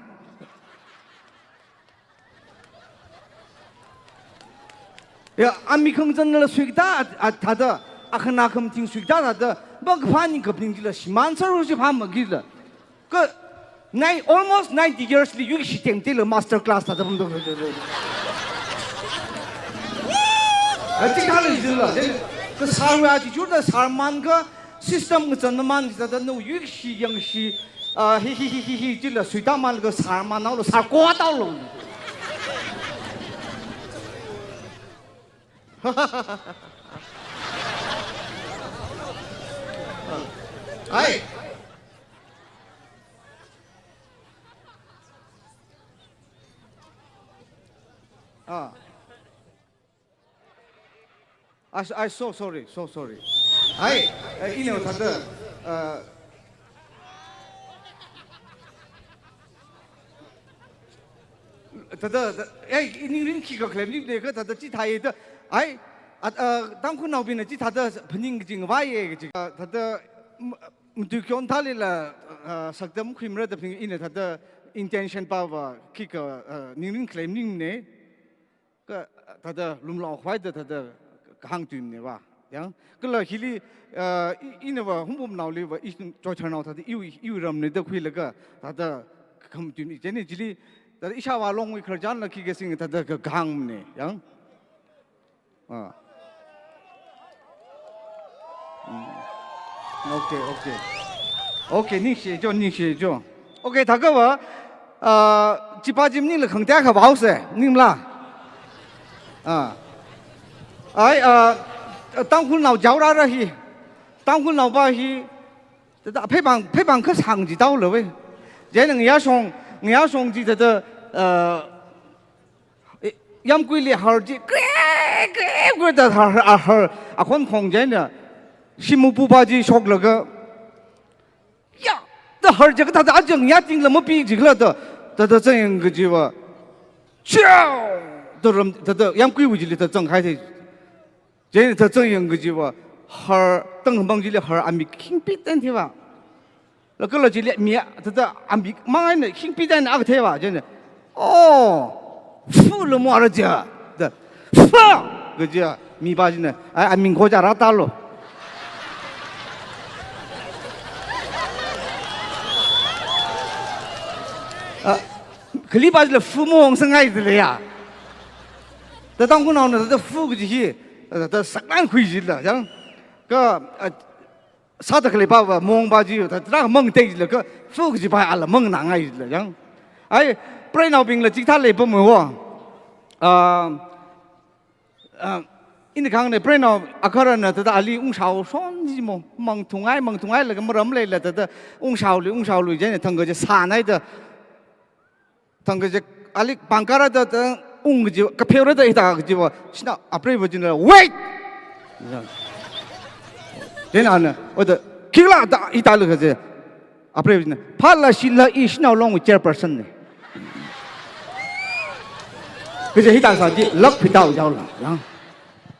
Ya, amikhang zanla suikatā, a, a, thāda, akhana khamathing suikatā thāda, makaphā ningkapning jila shimān sāra shi phāmagila. Kha, nine, almost ninety years li yuishi tengtela master class thāda pamda. A, chithāla jila, then, kha sārwui attitude da sārmān kha, system ngazanmamān jida da, no, yuishi, yangshi, a, hi, hi, hi, hi, hi, jila, suitāmānlaga sārmānhaolu, sārkotāhaolu. Ai. Ah. I, I so sorry, so sorry. Ai, eh, ina thāda, eh, thāda, thāda, ai, ningrin khikha khalem ningde kha thāda chithāya da, ai, at, eh, Tangkhulnaobingna chithāda phaning kajing vāya kaji, eh, thāda, m-, matuikyon thālila, eh, sakdam khuimara da phaning ina thāda intention pava khikha, eh, ningrin khalem ningne. Kha thāda lumlao khavai da thāda kahāng tuineva. Yang, kala hili, ah, i-, inava Hungpungnaoliva, i choitharnao thāda iwui, iwui ramne da khuilaga, thāda kham tuini, chieina chili, thāda ishāvā Longwui khararchanla khikha sing thāda ka-, kahāngne, yang. Ah. Mm. Okay, okay. Okay, ningshi jo, ningshi jo. Okay, thākhava, ah, Chipa chi maningla khangatei akha vaose, maningla. Ah. Ai, ah, Tangkhulnao jaorāra hi. Tangkhulnao pa hi. Thāda pheipāng, pheipāng kasāng chi taolāve. Chieina ngayāshong, ngayāshong chi thāda, ah, eh, yāmguili har chi, kre, kre, kre da har, har, har, akhon khong chieina. Shim mupu pa chi shoklaga. Ya, da har chi kathāda ajang ya tingla mapi jikhala da, thāda zangyang kajiva. Chiao! Da ram, thāda yāmguiwui chili thāda zangkahai thei. Chieina thāda zangyang kajiva, har, tangkhamang chili har amik khingpit eina theiva. Laga kala chili mi, thāda amik mang eina khingpit eina akha theiva, chieina. Oh, fu lo mo ara chi, da, fu, kaji, mipa china, ai, aming kho chi rātālu. Ah, kali pa chila fu mong sangai chila ya. Da Tangkhulnaona da fu kaji hi, da saklan khui chila, yang. Ka, ah, sāda khalei pa va, mong pa chi, thāda mang tei chila ka, fu kaji pa ala mangnā ngai chila, yang. Ai, preinaobingla chikathā leipammo. Ah, ah, ina kahāngna preinao akharana thāda ali ungshao shon chi mo, mangthungai, mangthungailaga maram leila thāda ungshaolui, ungshaolui chieina thangkha chi sānai da. Thangkha chi ali pāngkāra da, da ung kaji, kapheora da hithā kajiva, shanao apreiva china, "Wait!" Chieina ana, oda, "Khikhala?" da hithālaga chi. Apreiva china, "Phala shila i shanao longwui chairperson na." Kaji hithā sā chi, lak phitao jaola, yang.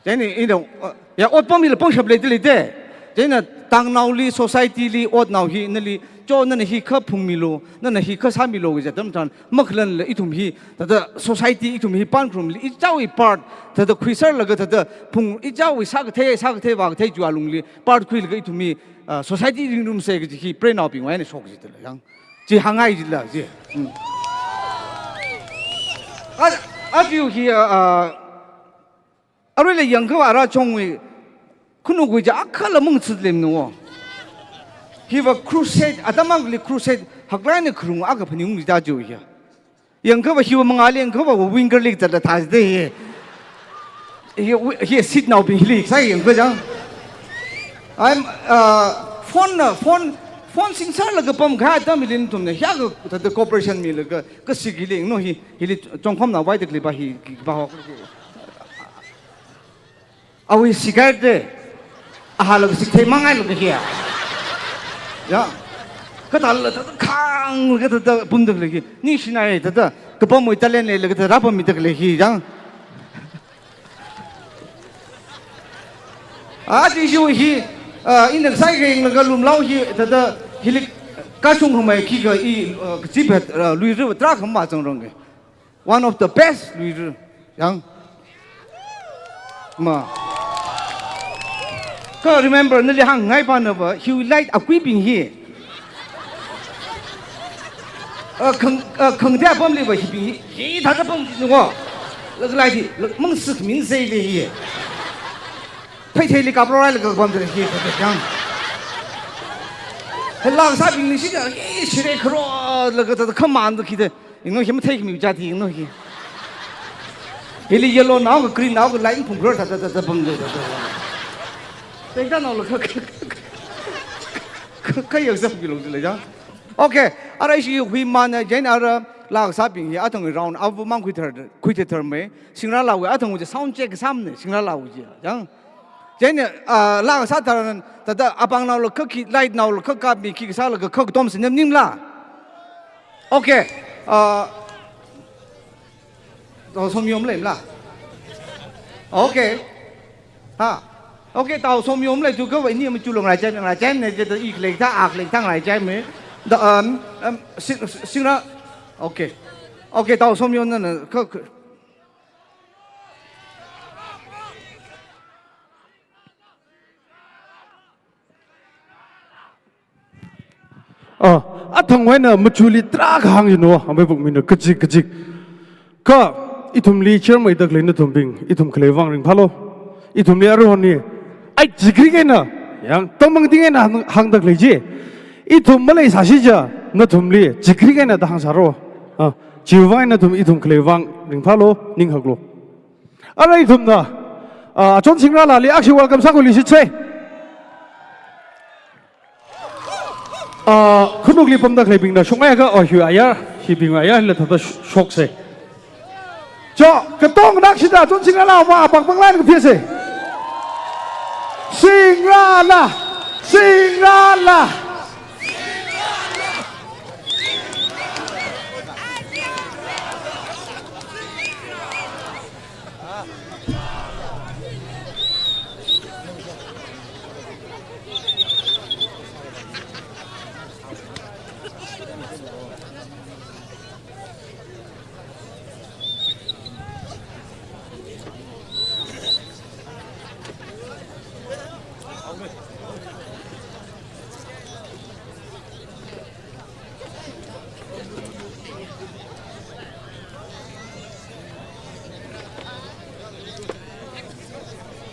Chieina ina, uh, ya, otpam hila pangshap leida leida. Chieina tangnaoli, society li, otnao hi, nali, cho, nana hi kha phungmilu, nana hi kha sāmilu kaji atam tharan, makhalanla ithum hi, thāda society ithum hi pānkharumli, ichāwui part, thāda khuiserlaga thāda phung, ichāwui sākathei, sākathei, vākathei chiwui alungli, part khuilaga ithum hi, uh, society ringrumsa kaji hi, preinaobingwui eina shok chila, yang. Chi hāngngai chila, chi. Hmm. A, aja hi, uh, uh, Aruila yangkha ara chongwui, khanukwui chi akhala mangchut lemnu. Hiva crusade, atam akhali crusade, haklāk eina kharung akha phaningung jida chiya. Yangkhava hiva mangāli yangkhava winger league zatda thāside hi. Hi, hi seatnaobing hili, sai yangkha chang. I'm, uh, phone na, phone, phone singsālaga pamkahai atam hili nathumna, hiyākha thāda cooperation milaga, kasikili, no hi, hili chongkhomna vaida khalei pa hi, pa hok. Awui cigarette de, ahālaga sikthei mangai laga hiya. Ya. Kathāla thāda khanglaga thāda pumda khalei hi. Ningshinai thāda, kapamwui talent leilaga thāda pamida khalei hi, yang. Aja issue hi, ah, ina sai kayanglaga lumlao hi, thāda hili kashung khamei khikha i, ah, kachi phet, ah, luira tarākha mazangranga. One of the best luira, yang. Ma. Kha remember, nali hāngngai pa nava, hiwui light akuibing hi. Ah, khang, ah, khangatei apamli va hibing hi, hithāda pam nuwa. Laga light hi, laga mangsi khami seili hi. Pheitheili kaprorailaga pamda hi, thāda yang. Hila kasābing ningshi, hi, shire kharo, laga thāda khamānda khida. Yangno hi matheikhami jati yangno hi. Hili yellow nao ka green nao ka line phungrar thāda thāda pamda thāda. Tengda naola kha, kha, kha, kha yangsam kilong jila jang. Okay, ara ishi huimana jain ara laa kasābing hi athang round of mang khuithar, khuitharmei. Singara lawi athang uja sound check sāmana, singara lawi ji jang. Chieina, ah, laa kasā tharan, thāda apāng naola khaki, light naola khakami, khi kasālaga khakatom sinem ningla. Okay. Ah, Tao Somyom leimala. Okay. Ha. Okay, Tao Somyom lei thuka va ini machulong raichai, raichai ne je da ik lei tha, ak lei tha raichai me. Da, um, um, sing, singara. Okay. Okay, Tao Somyom na, na, kha, kha, Ah, athangwui eina machuli tarākha hāngshinu, amei bukmina kachik kachik. Kha, ithumli chairman da khalei nathumbing, ithum khalei vang ringphālu. Ithumli aruihon hi, ai chikri kahaina, yang tongmang ting eina hāng, hāngda khalei chi. Ithum maleisāsi ja, nathumli chikri kahaina da hāngsālu. Ah, Chiwuivang eina nathum ithum khalei vang ringphālu, ninghaklu. Ara ithumna, ah, Achon Singranli akhashi welcome sākhuishitse. Ah, khanukli pamda khaleibingna shokngaiakha, oh, hi ayar, hibing ayarla thāda sh-, shokse. Cho, katong nakshida Achon Singranla ma apang panglaina kaphiase. Singranla, Singranla.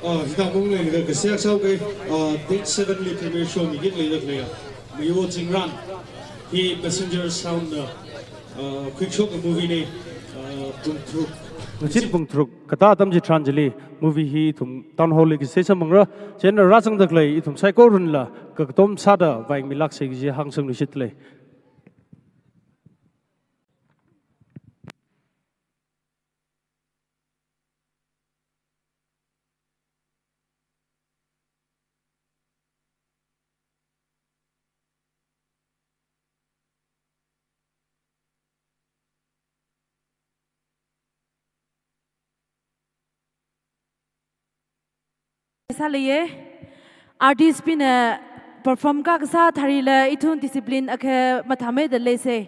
Ah, hithāda mong leilakha kasā sāuke, ah, date seven li premiere show mikit leida khalei, ah, Mayo Singran, hi Messenger Sound na, ah, khuishok movie ne, ah, pung tharuk. Ngazin pung tharuk katā atam chitharan chili movie hi ithum Town Hall li kasā sāmangra, chieina rāzangda khalei ithum saikorali kakatom sāda vaimilākse kaji hāngsangluishitlei. Sāleiye, artist bingna perform kasā tharanli ithum discipline akha mathāmeida leise.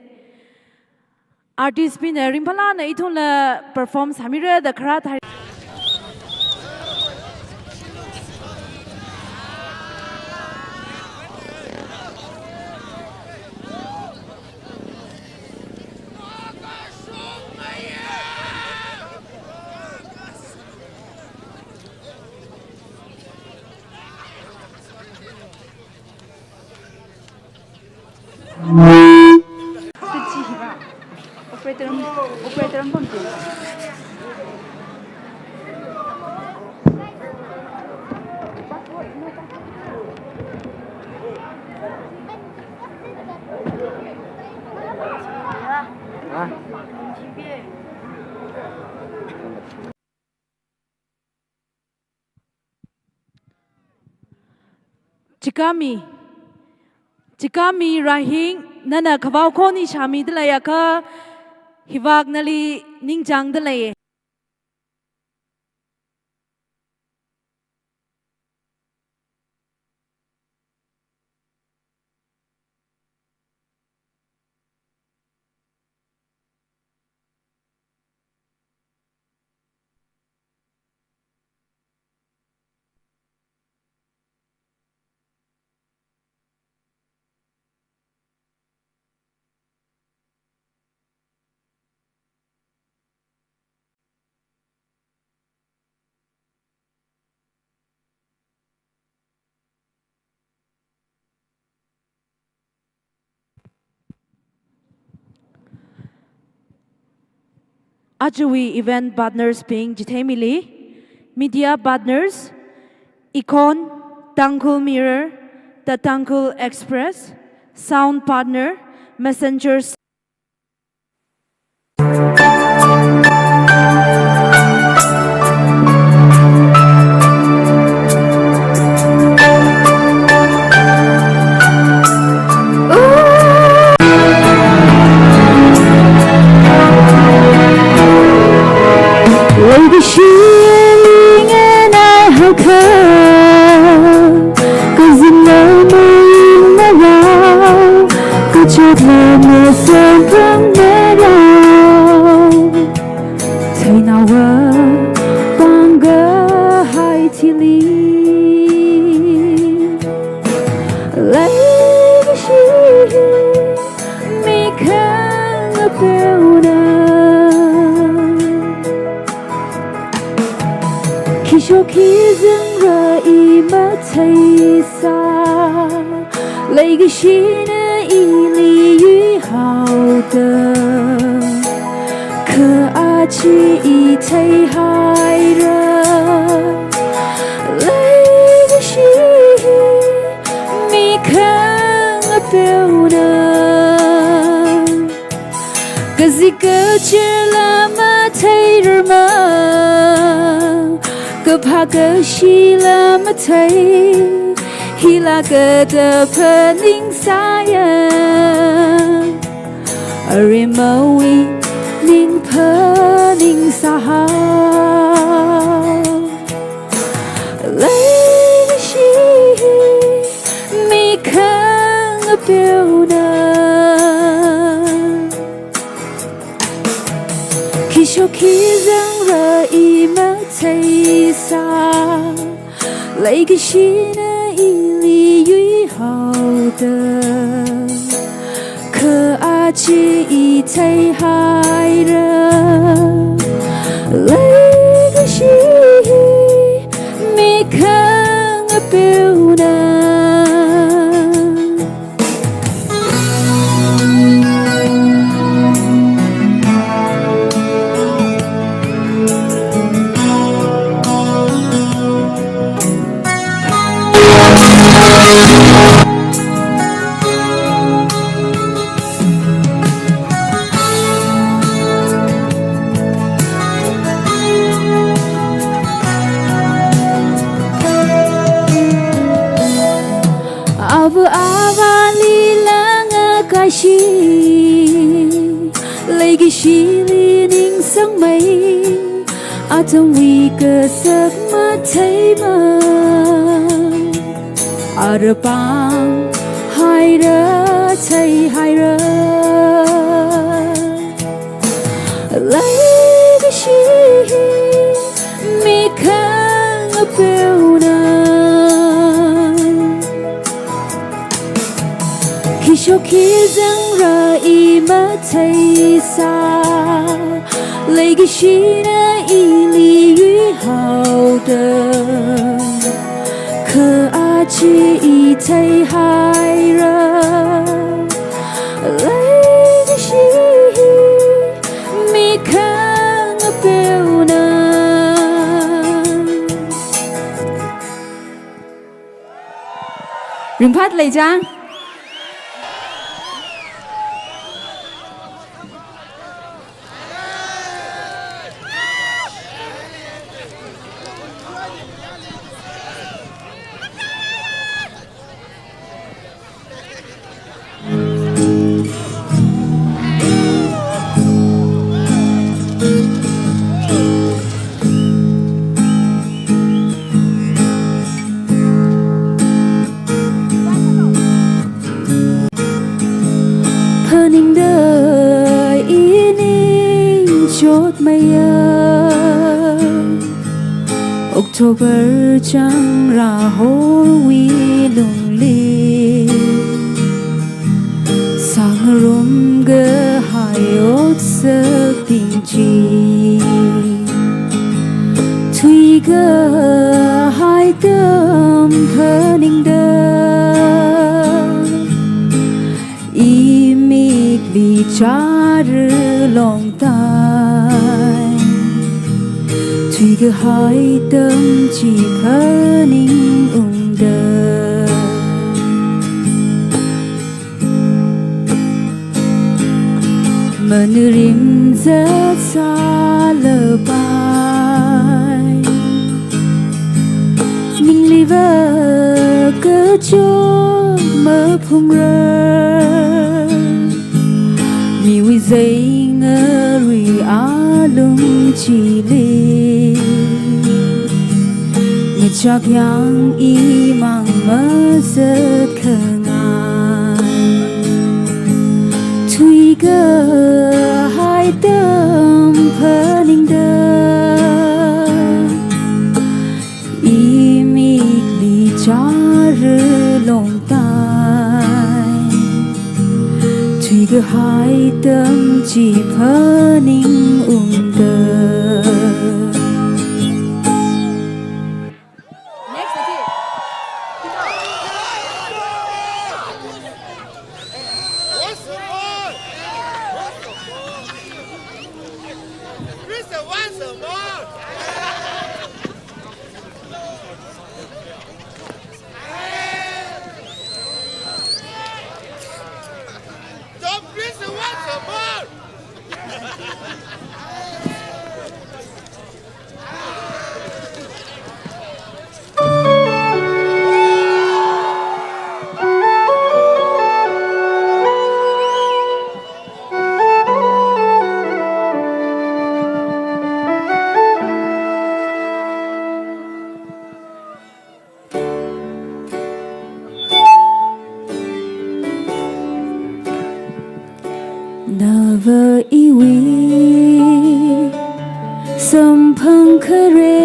Artist bingna ringphālāk eina ithumla perform sāmira da kharā thari. Operator, operator ang pamti. Ha? Chikami, Chikami Rahing, nana khavao khon ishāmida leiakha, hivak nali ningchāngda leiye. Ajawui event partners bing chitheimili, media partners, Icon, Tangkhul Mirror, The Tangkhul Express, sound partner, Messengers. Theinaowa pangkahai thili leikashi hi mikhangapeona. Khi shok khi zangra i matheisa, leikashina ili yuihaoda. Kha aja i theihaira, leikashi hi mikhangapeona. Kazip kazirla matheirarmang, kaphā kashila mathei, hila kathā phaningsāya. Arimawui ning phaningsāhao. Leikashi hi mikhangapeona. Khi shok khi zangra i matheisā, leikashina ili yuihaoda. Kha aja i theihaira, leikashi hi mikhangapeona. Ava avāli langakashi, leikashili ningsangmei, atamwui kasak matheimang. Ara pānghaira, theihaira. Leikashi hi mikhangapeona. Khi shok khi zangra i matheisā, leikashina ili yuihaoda. Kha aja i theihaira, leikashi hi mikhangapeona. Ringphālei chang. Phaningda i ning chotmeiya, October changra horwui lungli, sāngarum kahai otsakbing chi, thuikahai atam phaningda, imikli chara longtai, thuikahai atam chi phaningungda. Manurim zatsālapai, ningliva kachot maphungrar, miwui zeingarui alung chili, ngachakyang imang mazatkhangai. Thuikahai atam phaningda, imikli chara longtai, thuikahai atam chi phaningungda. Next, Ati. Nava iwui samphang khare,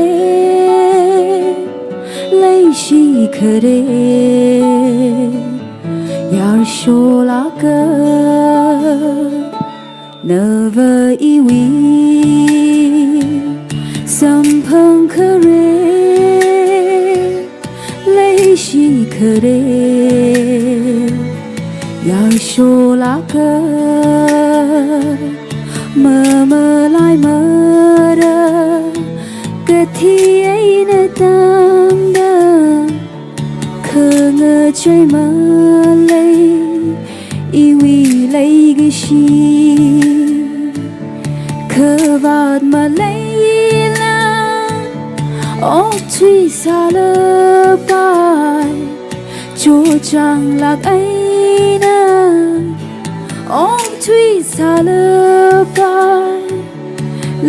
leishi khare, yarsho lāka. Nava iwui samphang khare, leishi khare, yarsho lāka. Mamalaimara kathi eina tangda, khangachei malei iwui leikashi. Khavāt maleila okthui sālapai, chotchānglāk eina okthui sālapai,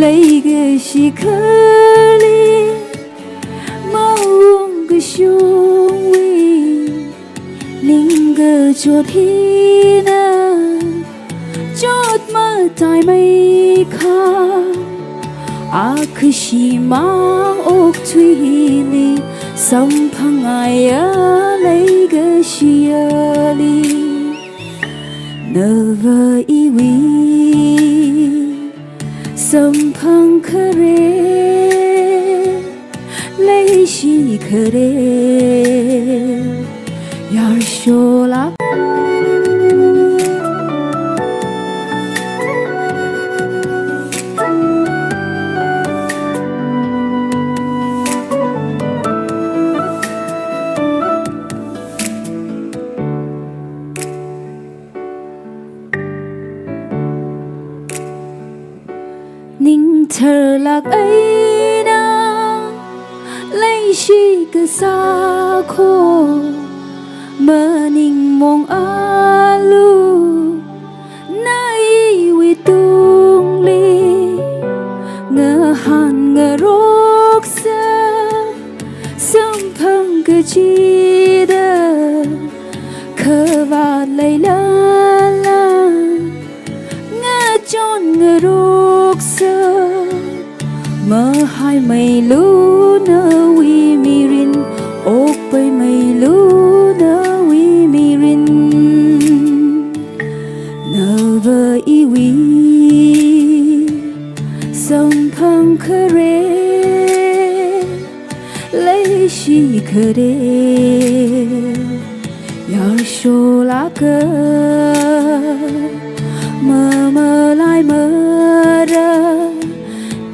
leikashi khali maungkashungwui ningkachot hina chotmataimei kha. Akhashimang okthuili samphangngaiya leikashi ali, nava iwui samphang khare, leishi khare, yarsho lāka. Ning tharlāk eina leishi kasā kho, maningmong alu na iwui tungli ngahān ngaroksa. Samphang kachida khavāt leilala ngachon ngaroksa. Mahaimeilu nawui mirin, okpaimeilu nawui mirin. Nava iwui samphang khare, leishi khare, yarsho lāka. Mamalaimara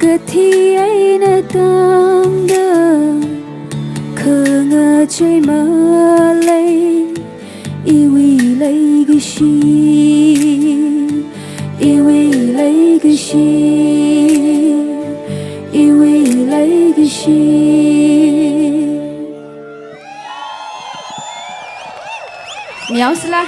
kathi eina tangda, khangachei malei iwui leikashi, iwui leikashi, iwui leikashi. Miyaosila.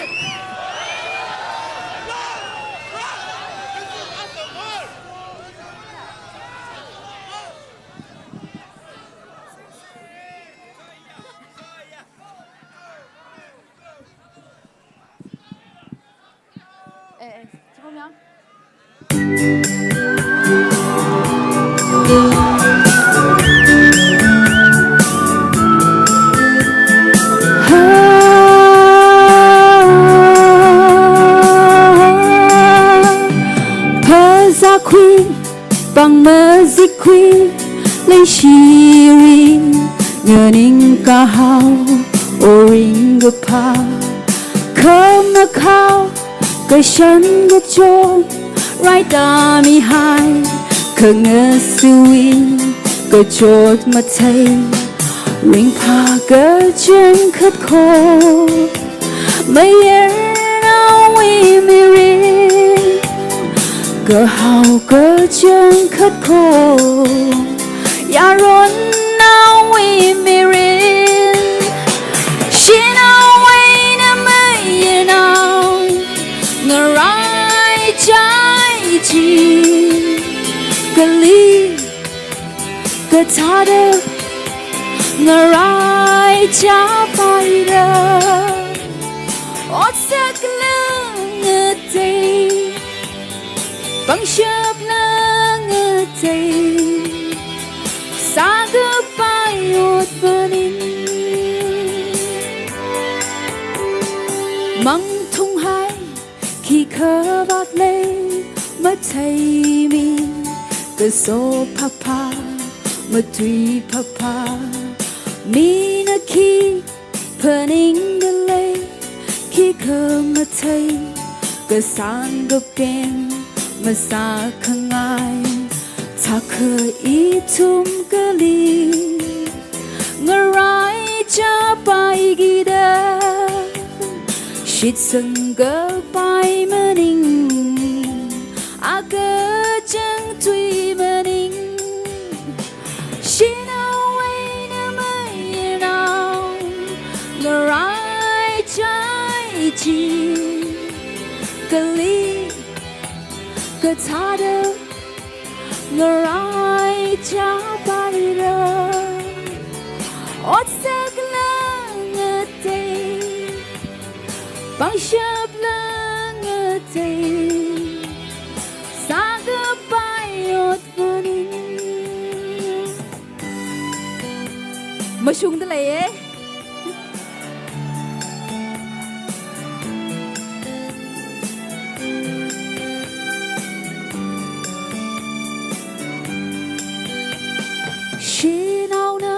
Eh, eh, chikomyang. Phazākhui, pāng mazikkhui, leishiri nganingkahao, oring kaphā, khamna khao, kashan kachon, raida mihai, khangasui, kachot mathei, ringphā kachangkhat kho. Mayarnaowui mirin, kahao kachangkhat kho. Yaronnaowui mirin, shanao eina mayarnao, ngaraichai chi, kali kathāda ngaraichapaira. Otsak lāngatei, Pangshap la ngatei, sākapai ot maning. Mangthunghai, khikha vātlei matheimi, kaso phapha, matui phapha, mina khi phaningdalei, khikha mathei, kasāng kapeng masākhangai, thakha ithum kali, ngaraichapai kida, shitsang kapai maning, akachang tui maning. Shanao eina mayarnao, ngaraichai chi, kali kathāda, ngaraichapaira. Otsak la ngatei, pangshap la ngatei, sākapai ot maning. Mashungda leiye. Shanaona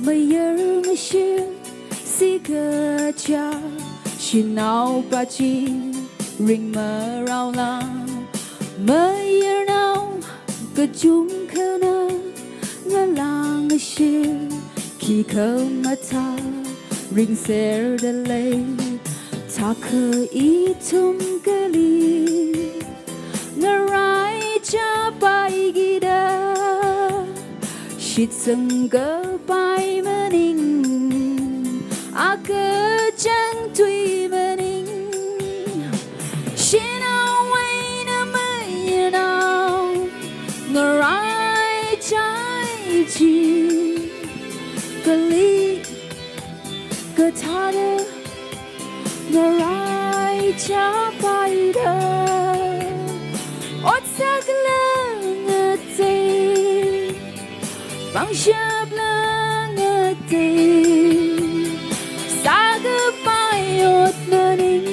mayar ngashir, sikacha, shanaopa chi ringmarao la, mayarnao kachungkhana ngalāngashir, khikha mathā ringserda lei, thakha ithum kali, ngaraichapai kida, shitsang kapai maning, akachang tui maning. Shanao eina mayarnao, ngaraichai chi, kali kathāda, ngaraichapaira. Otsak la ngatei, pangshap la ngatei, sākapai ot maning.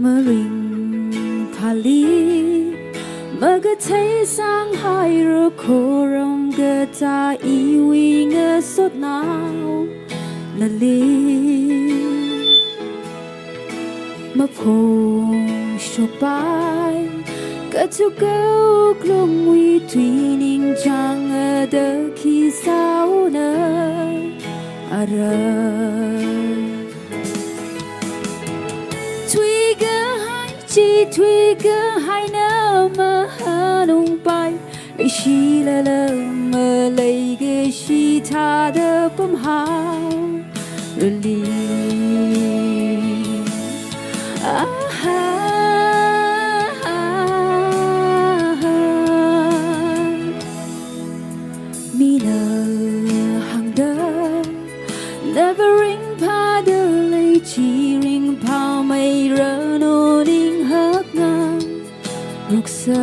Maringphāli makathei sanghaira khorum katā iwui ngasotnao nali. Maphongshokpai, kachuka wuklungwui tui ningchāngda khi sāuna ara. Thuikahai chi thuikahaina mahanungpai, leishilala maleikashi thāda pamhaorali. Aha. Mina hāngda, nava ringphāda lei chi ringphāmeira no ninghak ngaroksa.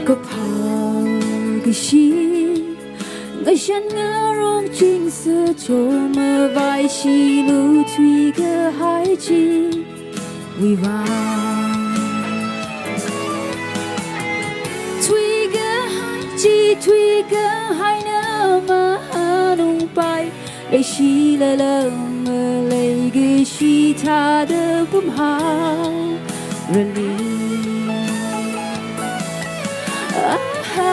Kaphā kashi, ngashan ngarong chingsa Shomavaishilu thuikahai chiwui vang. Thuikahai chi thuikahaina mahanungpai. Leishilala maleikashi thāda pamhaorali. Aha.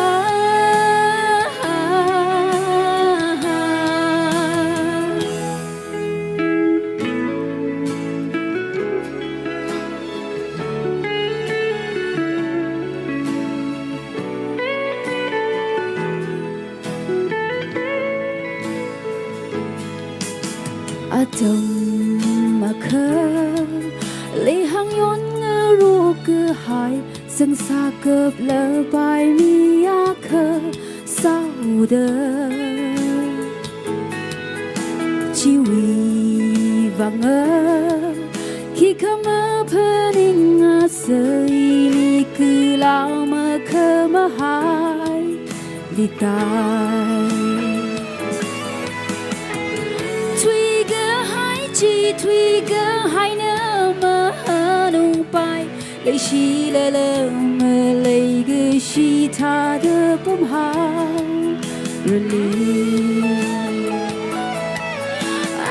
Atam akha leihāng yonngarok kahai, sangsā kaplapai mi akha sāuda. Chiwui vanga khikha maphaninga, sāli kala makhamahai litai. Thuikahai chi thuikahaina mahanungpai. Leishilala maleikashi thāda pamhaorali.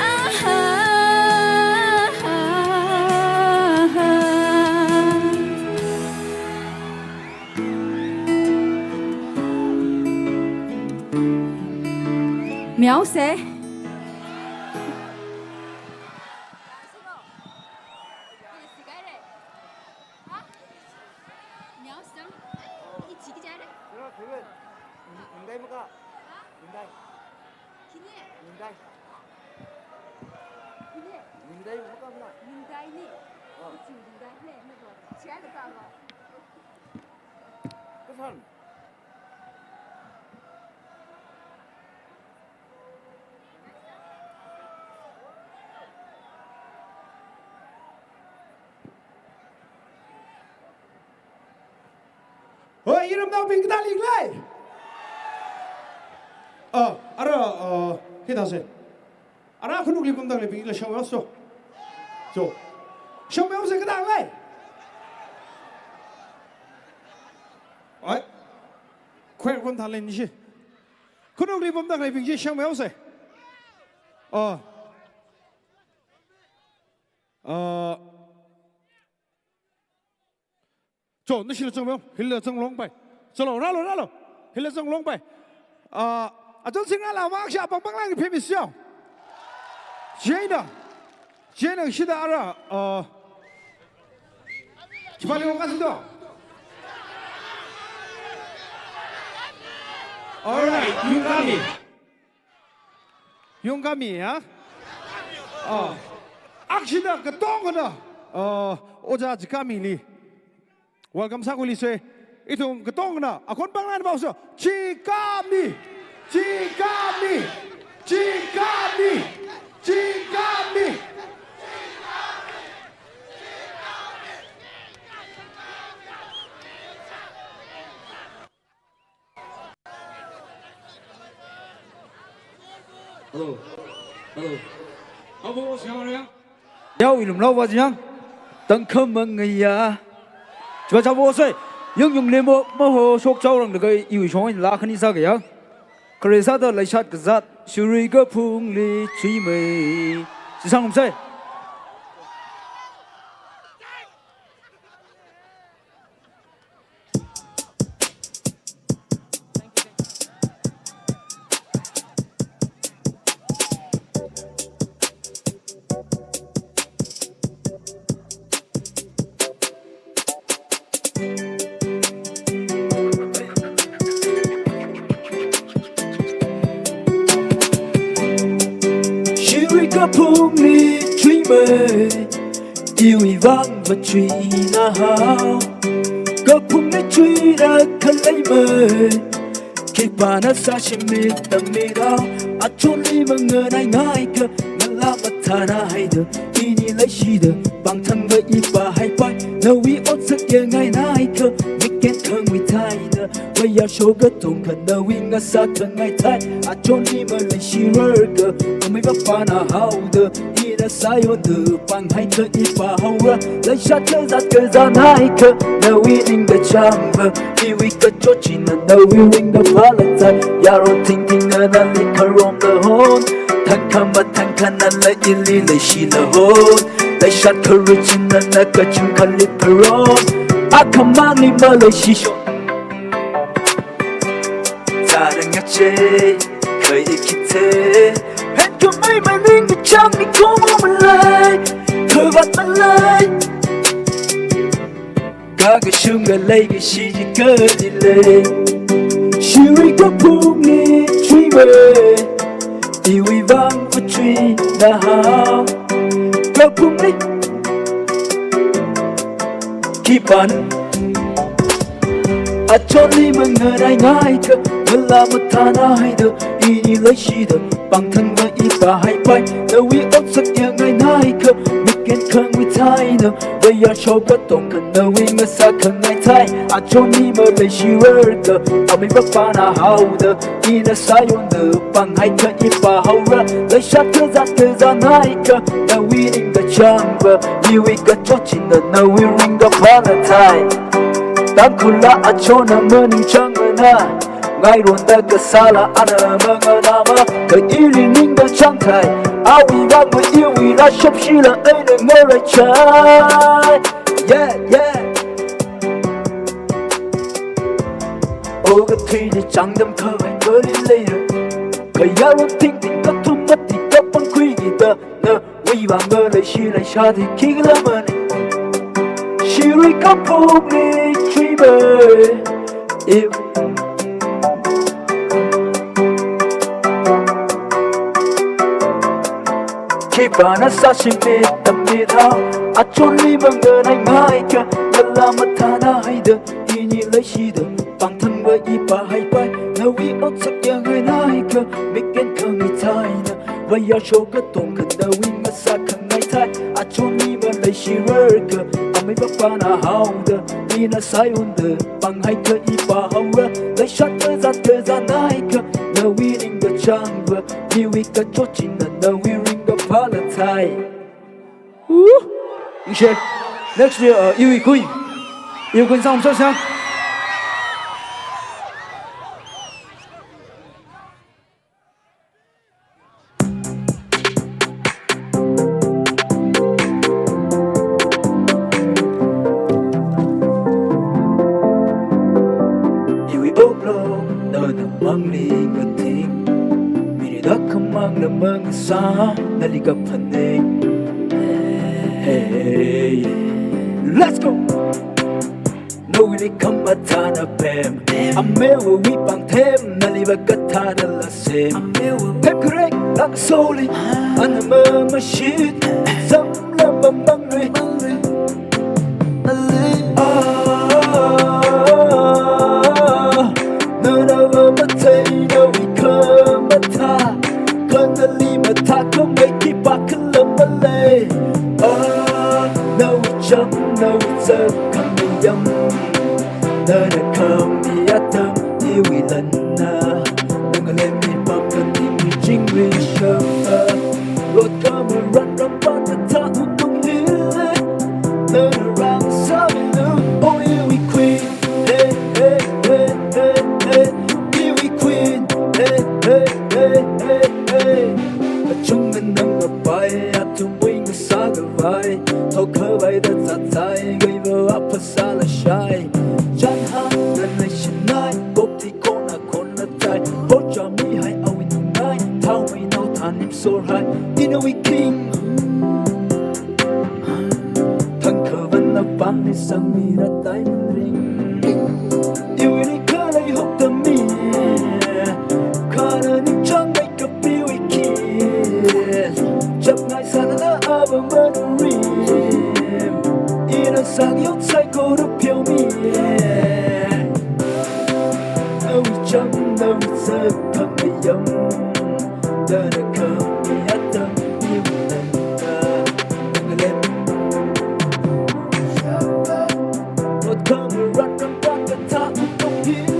Aha. Miaose. Hoi, iramnaobing kathāli khalei? Ah, ara, ah, hithāse. Ara khanukli pamda khaleibingla shongmeoso. So. Shongmeose kathāli? Ai. Khoi pamda khaleinishi. Khanukli pamda khaleibing chi shongmeose. Ah. Ah. Cho, nashila zangmeo, hila zanglongpai. Chalo, rālo, rālo. Hila zanglongpai. Ah, achon singa la vang sha pang pang lang phemi siao. Chieina. Chieina shida ara, ah, chipali wang kasi do. Alright, you got me. Yungkami, ya? Oh. Akshida katongana. Oh, Oja Chikamili. Welcome sākhuiluise. Ithum katongana. Akhon panglan baoso. Chikami. Chikami. Chikami. Chikami. Hello. Hello. Avo siya mara. Yao ilum lau va jiyang. Tangkhamang ngaya. Chiva chavo sai. Yung yung lemo maho shok chao rang dagai iu shong in la khani sa gaya. Kare sāda laishat kazat. Shuri kaphungli chuimei. Sisang um sai. Shiri kaphungli chuimei, iwui vang va chuina hao. Kaphungli chuira khaleimei, khipāna sāshimit tamira. Achonli manganai ngaikha, ngala mathāna haida, ini leishida, pāngthangva ipā haipai. Nawui otsak yangai naikha, miken khangwui thaida, vaya Vayāshok katongkha nawui ngasā khangai thai, achonli maleishirarka, amei vapana haoda, ina sāyonda pānghai kha ipāhaora, leishat kazat kazā naikha, nawui ningkachāngva, iwui kachot china nawui ringda phāla thai, yaron thingthingna nali kharomda hon, thangkha mathangkha nala ili leishila hon, leishat kharuchina na kachungkhali pharon, akhamangli maleishishon. Tara ngache, kha i khithe. Hen khamei maningkachāng ni khongmong malei, khavāt malei. Kakashung khalei kashi chi kali lei. Shirui kaphungli chuiwe, iwui vang kachui nahao. Kaphungli khipāna, achonli manganai ngaikha, ngalā mathāna haida, ini leishida, pāngthangva ipāhaipai, nawui otsak yangngai naikha, mik eina khangwui thaina, vayāshok katongkha nawui ngasā khangai thai, achonli maleishirarka, amei vapana haoda, ina sāyonda pānghai kha ipāhaora, leishat kazat kazā naikha, nawui ningkachāngva, iwui kachot china nawui ringda phāla thai. Tangkhul achonna maningchāngmana, ngaironda kasāla ana manganāma, kha ili ningkachāng thai, awui vangva iwuila shapshila eina ngaraichai. Yeah, yeah. O kathui chi chāngdam khavai kali leira. Kha yaron thingthing kathum mati kapangkhui kida, nawui vang maleishi leishadi khikhala mani. Shirui kaphungli chuiwe, iwui khipāna sāshimit tamit hao, achonli manganai ngaikha, ngalā mathāna haida, ini leishida, pāngthangva ipāhaipai, nawui otsak yangngai naikha, mik eina khangwui thaina, vayāshok katongkha nawui ngasā khangai thai, achonli maleishirarka, amei vapana haoda, ina sāyonda, pānghai kha ipāhaora, leishat kazat kazā naikha, nawui ningkachāngva, iwui kachot china nawui ringda phāla thai. Woo! Ningshi. Next year, uh, iwui khui. Iwui khui sang, sang, sang. Iwui oklo, nana mangli kathing. Miri da khamang na mang sa, nali kaphaning. Hey, let's go! Nawuili khamathāna pem, amewui pāngthem, naliva kathāda la sem. Pem kharek, lang soli, ana mamashit, samla mamangri. Ah, nana mamathei nawui khamathā, kha nali mathākhamei khipākhala malei. Ah, nawui chām, nawui zak khami yam, nana khami atam iwui lanna, ngalem ipam kathing chingri shapa. Rot kamaran rampa kathā utung hili, nana rāngasāmilu, o iwui khui. Hey, hey, hey, hey, hey. Iwui khui. Hey, hey, hey, hey, hey. Kachungkha nang kapai, athumwui ngasā khavai, thao khavai da zatzai, kaiva aphasāla shai. Chānhāngna leishinai, kop thi khona khona tai, pocha mihai awui nungnai, thaomeinao thanim sorhai, inawui king. Thangkha vana pāngli sangmira diamond ring. Iwuili khalei hokta mi, khana ningchāngmei kapiwui khi. Chapngai sālala ava manurim, ina sāngyot saikora pheomi. Nawui chām, nawui zak khami yam, nana khami atam iwui lanna, ngalem. Rot kamaran rampa kathā utung hili,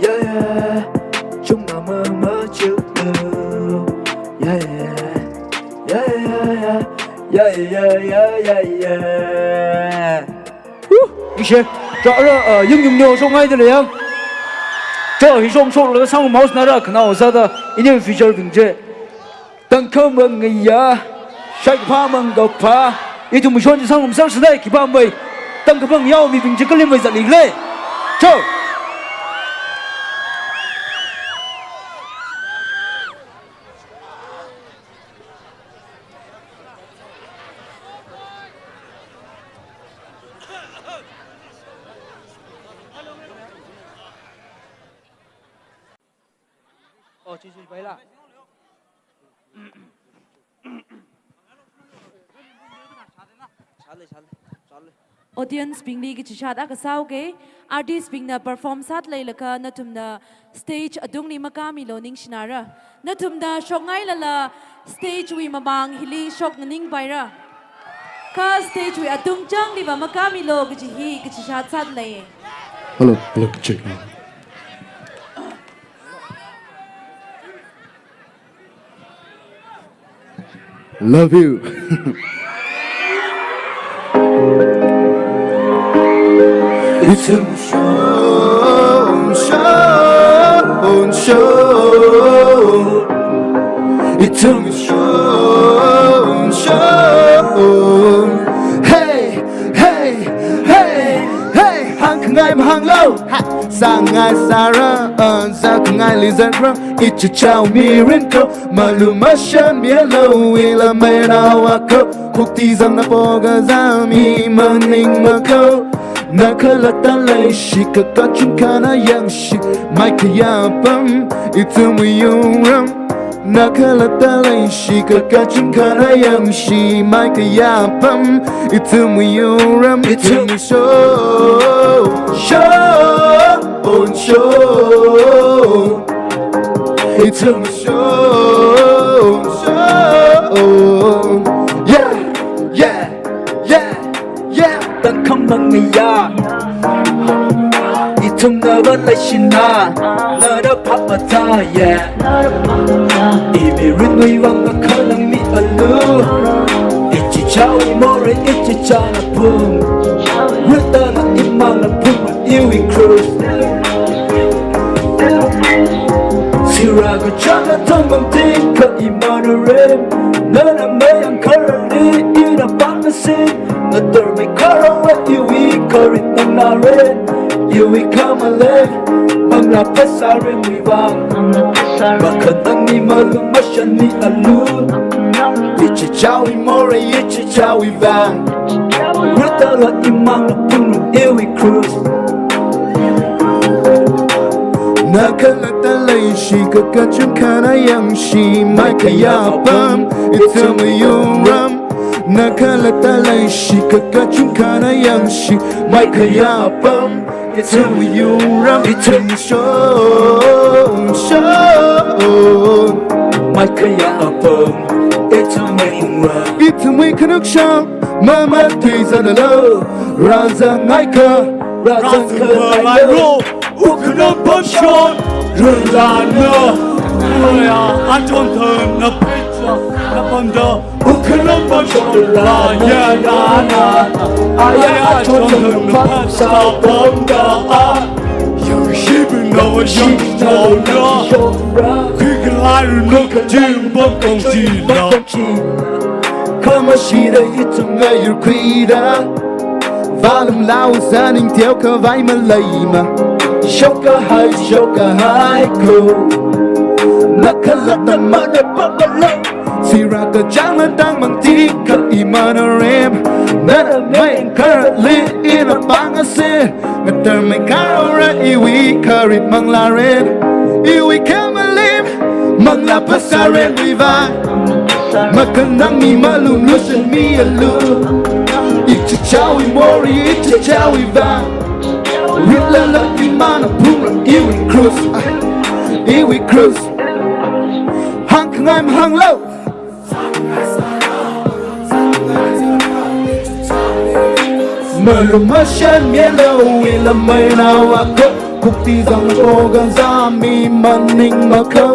Yeah, yeah. Chungna mama chulu. Yeah, yeah. Yeah, yeah, yeah, yeah. Yeah, yeah, yeah, yeah, yeah. Woo! Ningshi. Chara, uh, yung yung nyo shong ai de le yang. Cho, hi shong shong le sang mouse na ra kana osa da. Ini feature bing je. Tangkhamang ya, shaipha mang kapha, ithum shon chi sangum sar sadai khipā mai. Tangkhamang yao mibing chi kalim vai zali le. Cho. Oh, chi chi bai la. Chale, chale, chale. Audience bingli kachishat akha sāuke, artist bingna perform sāda leilakha nathumna stage atungli makāmilu ningshinara. Nathumna shokngailala stage wui mamang hili shoknganing paira. Kha stage wui atung changli va makāmilu kaji hi kachishat sāda lei. Hello, hello, check. Love you. It's a show, show, show. It's a show, show. Hey, hey, hey, hey. Hāngkhangai mahānglu. Ha. Sāngai sāra, uh, sākhangaili zatra. Ichichāwui mirin ko, malu mashan mialu ila mena wako. Kukti zangna poga zami maning mako. Nakhalatta leishi kakachungkha na yangshi, maikhayā apam ithumwui wungram. Nakhalatta leishi kakachungkha na yangshi, maikhayā apam ithumwui wungram. Ithumwui show, show, on show. It's a show, show. Yeah, yeah, yeah, yeah. Tangkham mangaya. Ithumna va leishina, nada papa ta, yeah. Imirinwui vang akhanang mialu. Ichichāwui morei, ichichāna pum. Rutala imangna pum, iwui cruise. Sira kachāng atam bang tingkha imana rem. Nana mayang kharali ina pāngasi. Ngatar maikharawa iwui kharit manglāren. Iwui khamalei manglā phasārenwui vang. Makhanang mimalu mashan mialu. Ichichāwui morei, ichichāwui vang. Rutala imangna pum, iwui cruise. Nakhalatta leishi kakachungkha na yangshi, maikhayā apam ithumwui wungram. Nakhalatta leishi kakachungkha na yangshi, maikhayā apam ithumwui wungram. Ithumwui show, show. Maikhayā apam ithumwui wungram. Ithumwui khanuksham mamatui zanalu. Rāzangngaikha, rāzangkhangailo. Ukhanang pamshon rulana. Aya, achon thang na pecha na pamda. Ukhanang pamshon rulana, ya na na. Aya, achon thang na pamsa pamda. Yangshibing na wa yangshibing na. Kikhalai runu kajim bang kongchina. Khamashida ithum ngayur khuida. Valum lau zaning teokhavai maleima. Shokkahai, shokkahai ko. Nakhalatta mana pamalo. Sira kachāng atam bang tingkha imana rem. Nana mayang kharali ina pāngasi. Ngatar maikharawa iwui kharit manglāren. Iwui khamalei manglā phasārenwui vang. Makhanang mimalu mashan mialu. Ichichāwui morei, ichichāwui vang. Rutala imangna pum, iwui cruise, ah, iwui cruise. Hāngkhangai mahānglu. Malu mashan mialu ila mena wako. Kukti zang poga zami maning mako.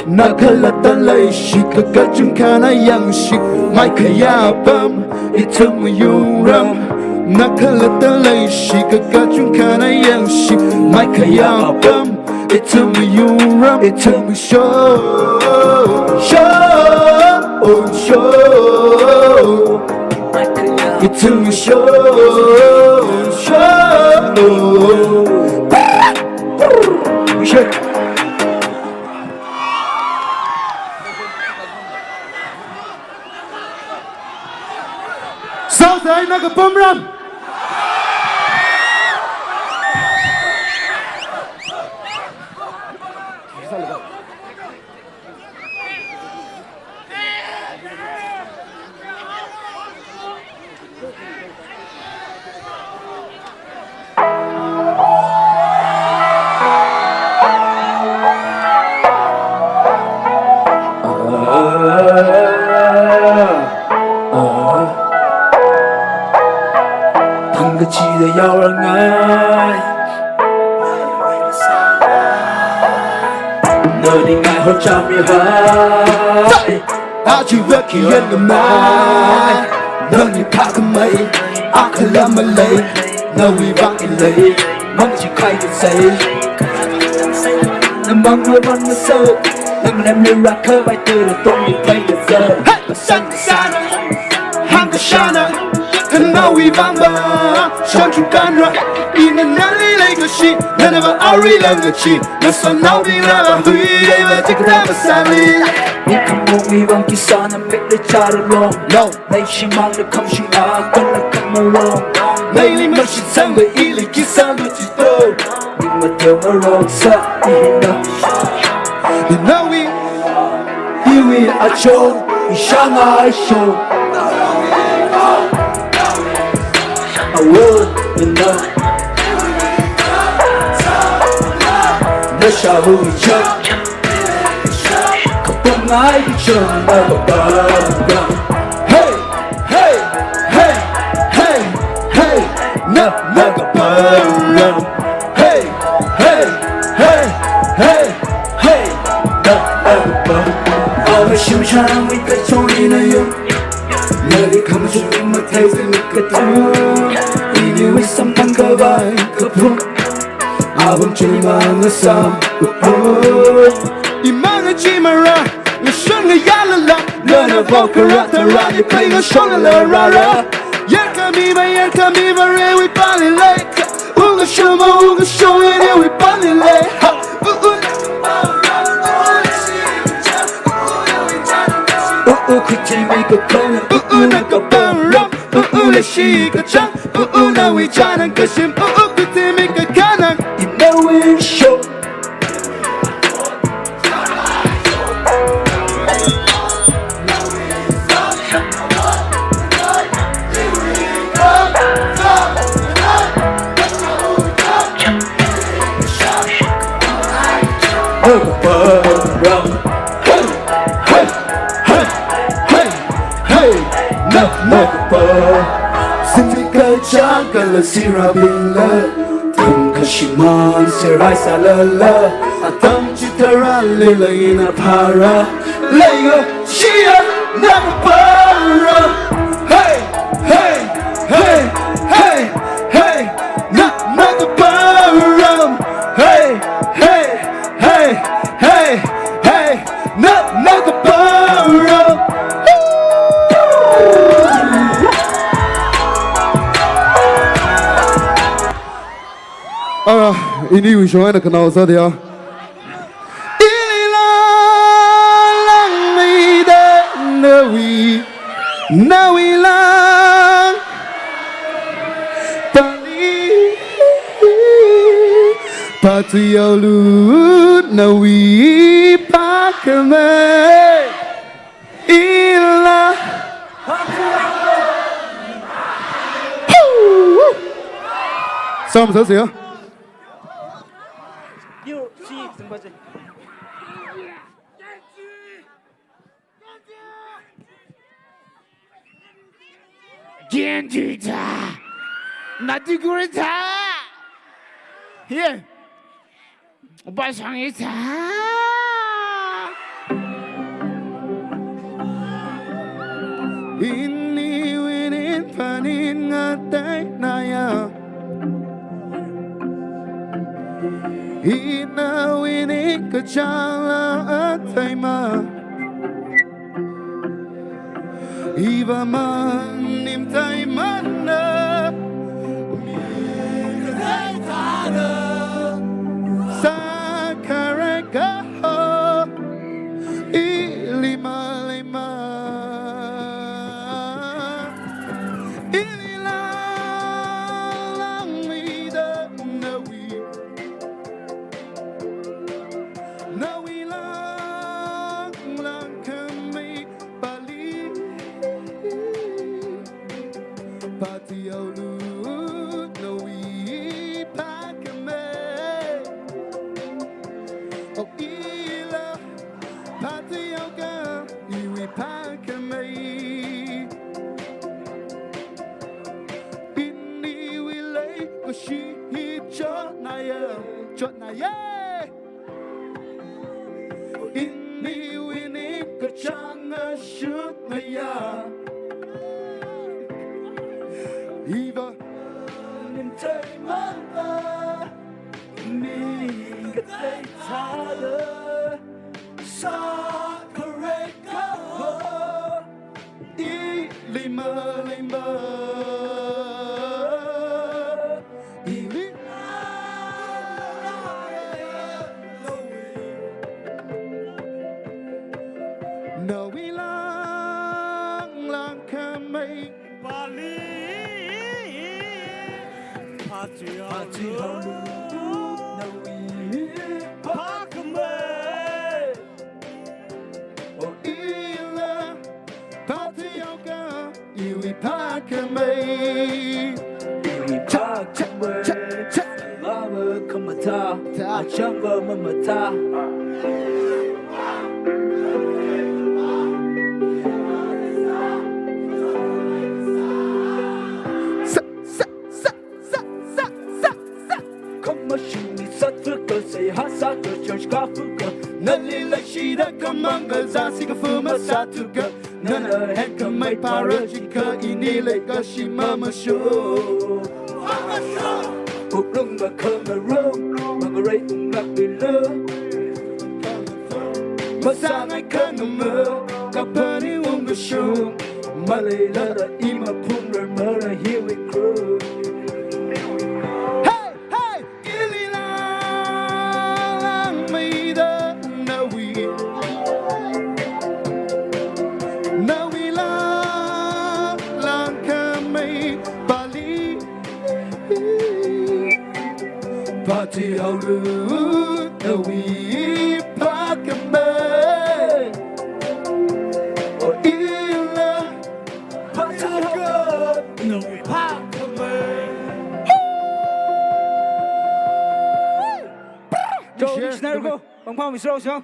Nakhalatta leishi kakachungkha na yangshi, maikhayā apam ithumwui wungram. Nakhalatta leishi kakachungkha na yangshi, maikhayā apam ithumwui wungram. Ithumwui show, show, show. Ithumwui show, show. Sāsai na kapamram. Yaorangai. Nani ngai ho chami hai. Aji veki yen ngamai. Nani kakamai. Akala malai. Nawui vang ilai. Mangchi kai kisai. Namang no vang so. Nang nem ni rakha bai tu tong ni pai kisai. Hey! San sana, hang kashana, nawui vang ba, shan chu kanra, ina nali lei kashi, nana ba ari lang kachi, na son nao bing ra ba hui, ei ba tik ta ba sali. Ni kamo mi vang kisana, mik le chara long, long. Nei shimang le kam shim a, kan le kam long. Nei li ma shi sang le ili kisana chi to. Ning mateo marong sa ihina. Inawi, iwi acho, ishanga aisho. Awo, ina. Nasha hu icha. Kapungai icha, na baba. Hey! Hey, hey, hey, hey, hey, na, na kaparam. Hey, hey, hey, hey, hey, na, na kaparam. Awa shim shang mi kachong ina yo. Nali kam shim mi mathai se mi katu. Ini wi sam tang kavai kapung. Abang chili manga sam kapung. Imanga chimara. Ngashun ngayalala, nana vokara tara ni kai ngashun la rara. Yerkami ma, yerkami ma, rewi pali lei. Unga shuma, unga shuma, rewi pali lei. Ha, u, u. U, u, kuti mi kakana, u, u, na kaparam, u, u, na shi kachang, u, u, na wi chanang kashim, u, u, kuti mi kakana. Inawi sho. Hey, hey, hey, hey, hey, na, na, pa. Simika chakala sirabinla. Tangkashimang sirai salala, atam chitara lila ina para, leiga shia nakapara. Hey, hey, hey, hey, hey, na, nakapara. Hey, hey, hey, hey, hey, na, nakapara. Ara, iniwui shong eina khanao sāda ya. Ili lang lang mida nawi, nawi lang. Pali, patu yaolu nawi pakame. Ila. Sam sa siya. Genji ta. Natiguri ta. Here. Opa Shangi ta. Ini winin panin ngatai naya. Ina winin kachala atai ma. Iva manim taimana. Sakareka ho. Ilima lima. Ilila langida nawi. Nawi lang lang kami pali. Pati aulu nawi pakame. O ila pati auka iwi pakame. Ini wile Yeah! Iniwui ningkachāng ashut ngayā. Iva nim theimangda, ning kathei thāda, sākharei kaho. Ili maleimang, ili nawui langlang khamei. Pali, pati, pati haolu, nawui phākhamei. O ila, pati haoka, iwui phākhamei. Iwui phākhamei. Cha, cha, cha. Lava khamatha, ta, achāngva mamatha. Sa, sa, sa, sa, sa, sa, sa. Khamashungli sāthuka, seihā sāthu church kāphuka. Nali leishida khamang kazāsi kaphuma sāthuka. Nana henkhamei phāra jikha ini leikashi mamashung. Mamashung. Wuklung makhangarong, mangarei unglākmilu. Masāngai khangamei, kaphaning ungkashung. Maleilala ima phungrei mara hiwui kru. Hey, hey! Ili langlang meida nawui, nawui langlang khamei Pali. Pati haolu nawui phākhamei. O ila pati haoka nawui phākhamei. Joe, Missioner ko, pangpang misrao siang.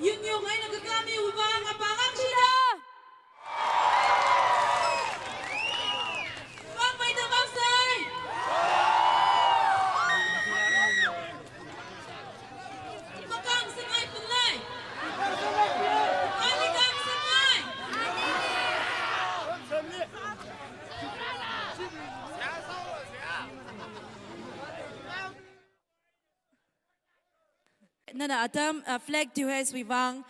Yun yung eina kakāmiwui vang apāng akshida. Vang maida vang sai. Makang sangai punlai. Ani kang sangai. Nana atam, uh, flag dehoist wui vang,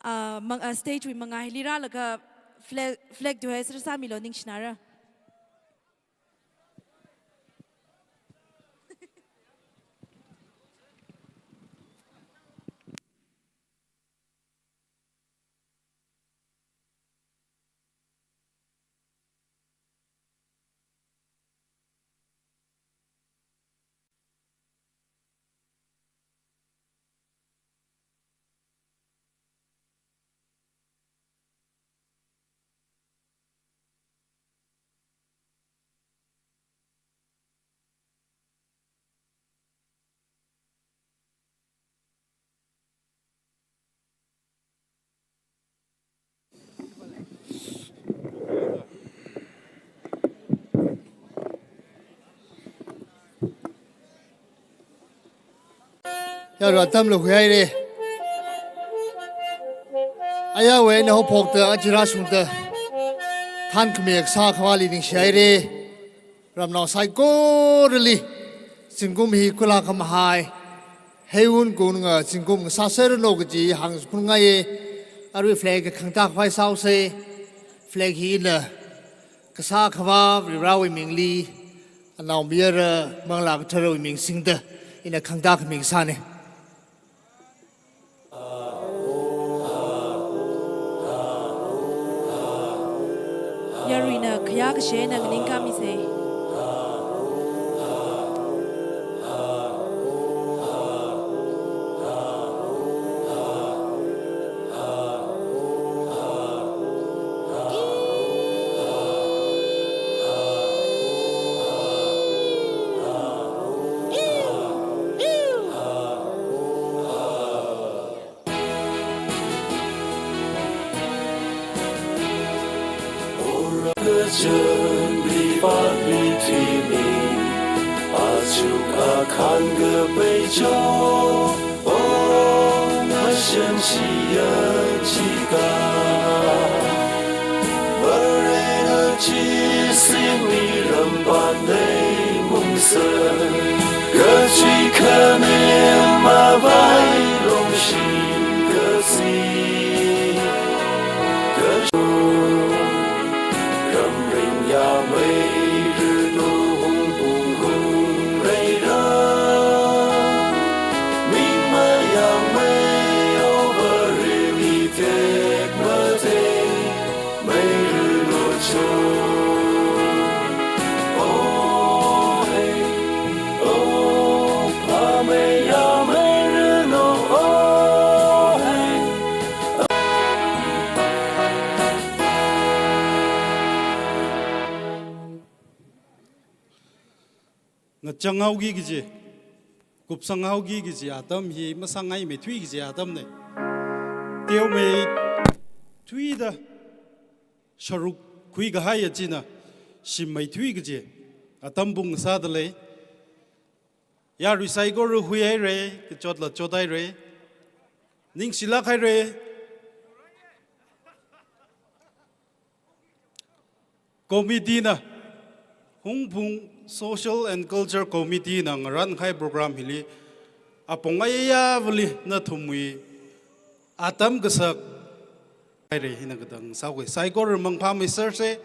uh, mang-, uh, stage wui mangā hili rālaga flag, flag dehoist rāsāmilu ningshinara. Yarui atam lo khuihaire. Ayarwui eina haophokta, aja rāshungta, thankhami kasā Akhavāli ningshihaire. Ramnao saikorali, zingkum hi kula khamahai, heiwun kunga zingkum ngasāserranu kaji hāngphungngaiye. Arui flag khangatā khavai sāhaosa. Flag hi ina Kasā Akhavā Varivarāwui mingli, Anaomayara Manglā Katharawui ming singda ina khangatā khami kasāne. Yaruina khayā kashe eina nganingkāmisa. Chānmipakli thimi, achuk akhan kapeicho, o, ngashanshiya chika. Varena chi singmi ramban leimungsa, kachi khane mavai longshi kasi. Kasho, ramring yamei rino hungpung hungreira. Ming mayangmei over rimi tek matei. Mei rino cho. Oh, hey. Oh, pa mei yamei rino. Oh, hey. Ngachang haoki kaji, kupsang haoki kaji atam hi masāngai meithui kaji atamna. Teomeithuida sharuk khuikahai achina shimmeithui kaji atam pung sādalei. Yarui saikora huihaira, kachotla chothaira. Ningshilāk haira. Committee na, Hungpung Social and Culture Committee na ngarānkahai program hili, apong ayayāvali nathumwui atam kasak haira hina katang sāhaowa. Saikora mangphāmeisersa,